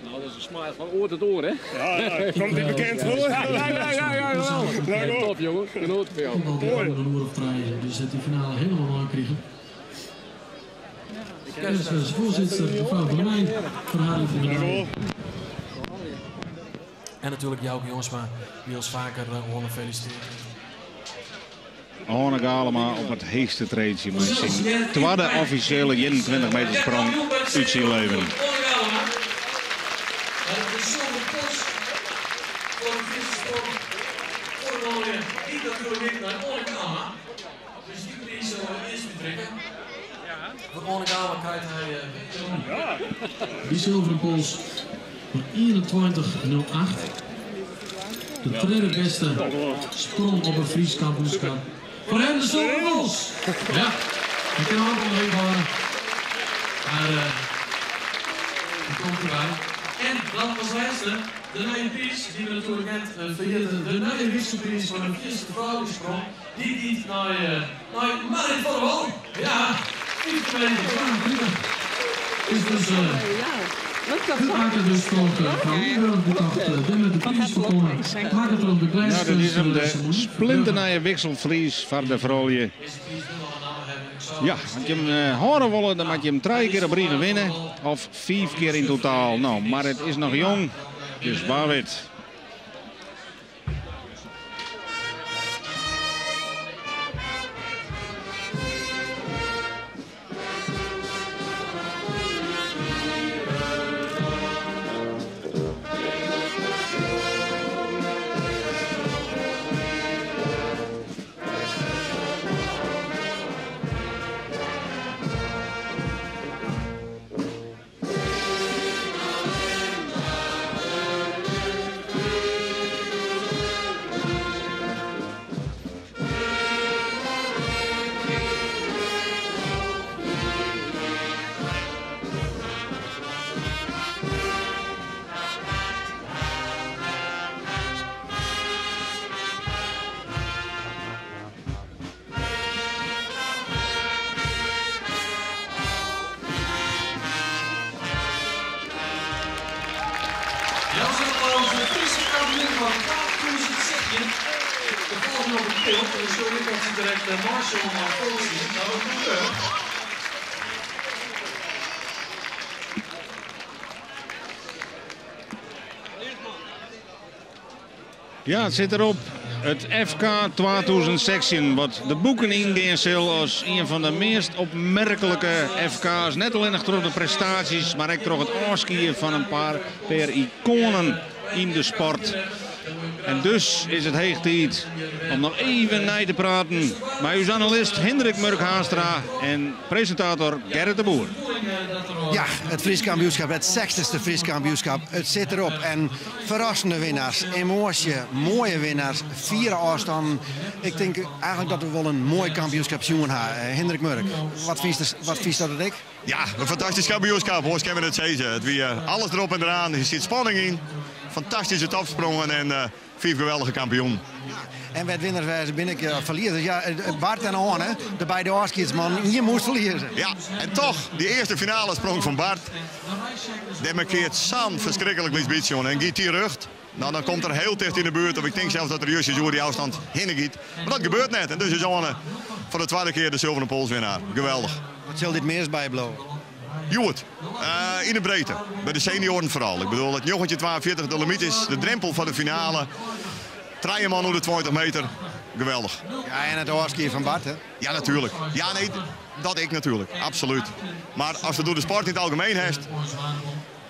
Nou, dat is een smile van oor tot oor, hè? Ja, ja, komt die bekend voor? Ja, ja, ja, ja, ja, wel. Leuk, hoor. Top, jongen. Genoten van jou. Komt al een oor of drie, dus dat die finale helemaal aankregen. Kerstvers voorzitter, mevrouw Van der Meij, voor haar lieve medaille. En natuurlijk Jouke Jongsma, die ons vaker uh, feliciteert. Arne Galema op het heegste treedje met zijn tweede officiële 21 meter sprong uit zijn leven. Het is zo'n post voor de Friese sprong. Voor de mooie, die natuurlijk niet naar Arne Galema. Dus die prijs zullen we eerst betrekken. Voor Arne Galema krijgt hij die zilveren pols voor 21.08. De tweede beste sprong op een Fries kampioenschap. Voor hem de zilveren pols. Ja, ik kan ook nog even horen. Maar die komt erbij. En dan als laatste de nieuwe prijs die we natuurlijk net vergeten. De nieuwe wisselprijs voor de eerste vrouwensprong. Die dient naar, naar Marit van der Wal. Ja, 50 meter 22. Is dus dit maakt het dus toch van Limburg, die dacht dit met de prijs voorkomen. Maakt het erop de Nou, dat is hem, de splinternije wisselvries van de vrouwen. Ja, want je hem horen willen, dan moet je hem 3 keer op rij winnen. Of 5 keer in totaal. Nou, maar het is nog jong, dus waar weet. Jan de Friese kampioen van 2016. De volgende op het beeld, en dan zul ik dat ze direct Marcel naar voren zien. Nou, dat gebeurt. Ja, het zit erop. Het FK 2016, wat de boeken ingaan zal als een van de meest opmerkelijke FK's. Net alleen nog door de prestaties, maar ook door het afskiën van een paar per iconen in de sport. En dus is het hoog tijd om nog even na te praten met uw analist Hendrik Murk-Haastra en presentator Gerrit de Boer. Ja, het Fries kampioenschap, het 60ste Fries kampioenschap. Het zit erop. En verrassende winnaars, emotie, mooie winnaars, 4 afstanden. Ik denk eigenlijk dat we wel een mooi kampioenschap zien hebben. Hendrik Murk, wat vies dat het ik? Ja, een fantastisch kampioenschap, hoor, kennen we het zeggen. Het weer alles erop en eraan, er zit spanning in. Fantastische topsprongen en 4 geweldige kampioen. Ja, en werd winnaars binnen ik verliezen. Ja, Bart en Arne, de beide afscheidsman, je moest verliezen. Ja, en toch, die eerste finale sprong van Bart. Die markeert Sam verschrikkelijk lies jongen. En giet die rucht, nou, dan komt er heel dicht in de buurt. Of ik denk zelfs dat er juist is die afstand heen giet. Maar dat gebeurt net. En dus is Arne voor de tweede keer de zilveren polswinnaar. Geweldig. Wat zal dit meer eens bijblijven? Joert, in de breedte. Bij de senioren vooral. Ik bedoel, het jochentje 42, de limiet is de drempel van de finale. Drie man op de 20 meter. Geweldig. Ja, en het afskiën van Bart, hè? Ja, natuurlijk. Ja, nee, dat ik natuurlijk. Absoluut. Maar als je door de sport in het algemeen hebt...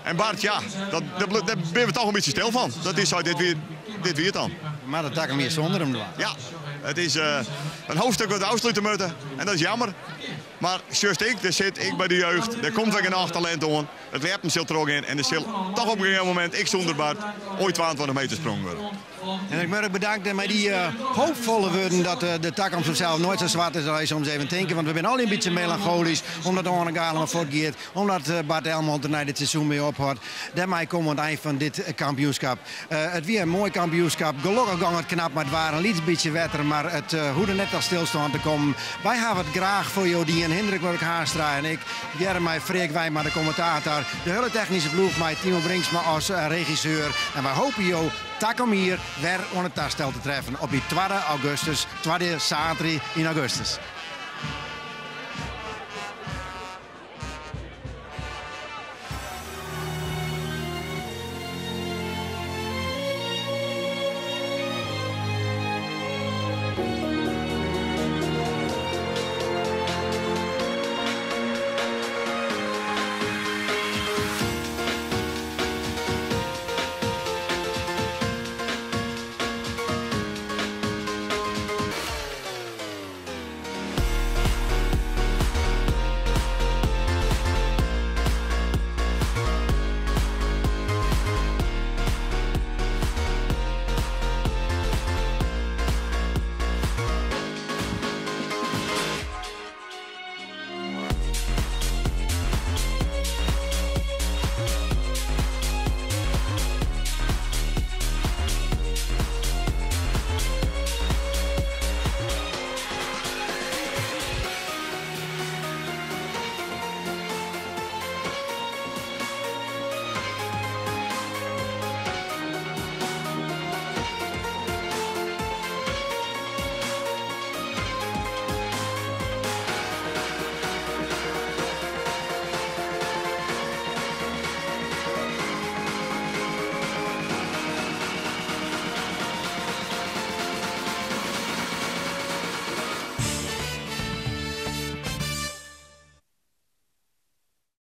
En Bart, ja, daar ben we toch een beetje stil van. Dat is zo dit weer dan. Maar dat dak meer zonder hem doen. Ja, het is een hoofdstuk wat we afsluiten moeten. En dat is jammer. Mar sjochst ek, der sit ek by de jeugd, der komt wer genôch talint oan. It ljeppen sil trochgean en der sil toch op in gegeven momint, ek sûnder Bart, oait 22 meter sprongen wurde. Hendrik Murk bedankt en mei dy hoopfolle wurden dat de takomst fansels noait sa swart is as je soms even tinke. Want we binne al in bytsje melancholysk omdat Oane Galema fuortgiet, omdat Bart Elmont der nei dit seizoen mei ophâldt. Dêrmei komme we oan it ein fan dit kampioenskap. It wie in moai kampioenskap. Gelokkich gong it knap, mar it waar in lyts bytsje wetter, mar it hoegde net ta stilstân te kommen. Wy hawwe it graach foar jo dien, Hindrik Murk Haanstra en ik, tegearre mei Freark Wijma, de kommentator, de hiele technyske ploech mei Timo Brinksma as regisseur. En wy hoopje jo takom jier wer oan it tastel te treffen op dy twadde augustus, twadde saterdei yn augustus.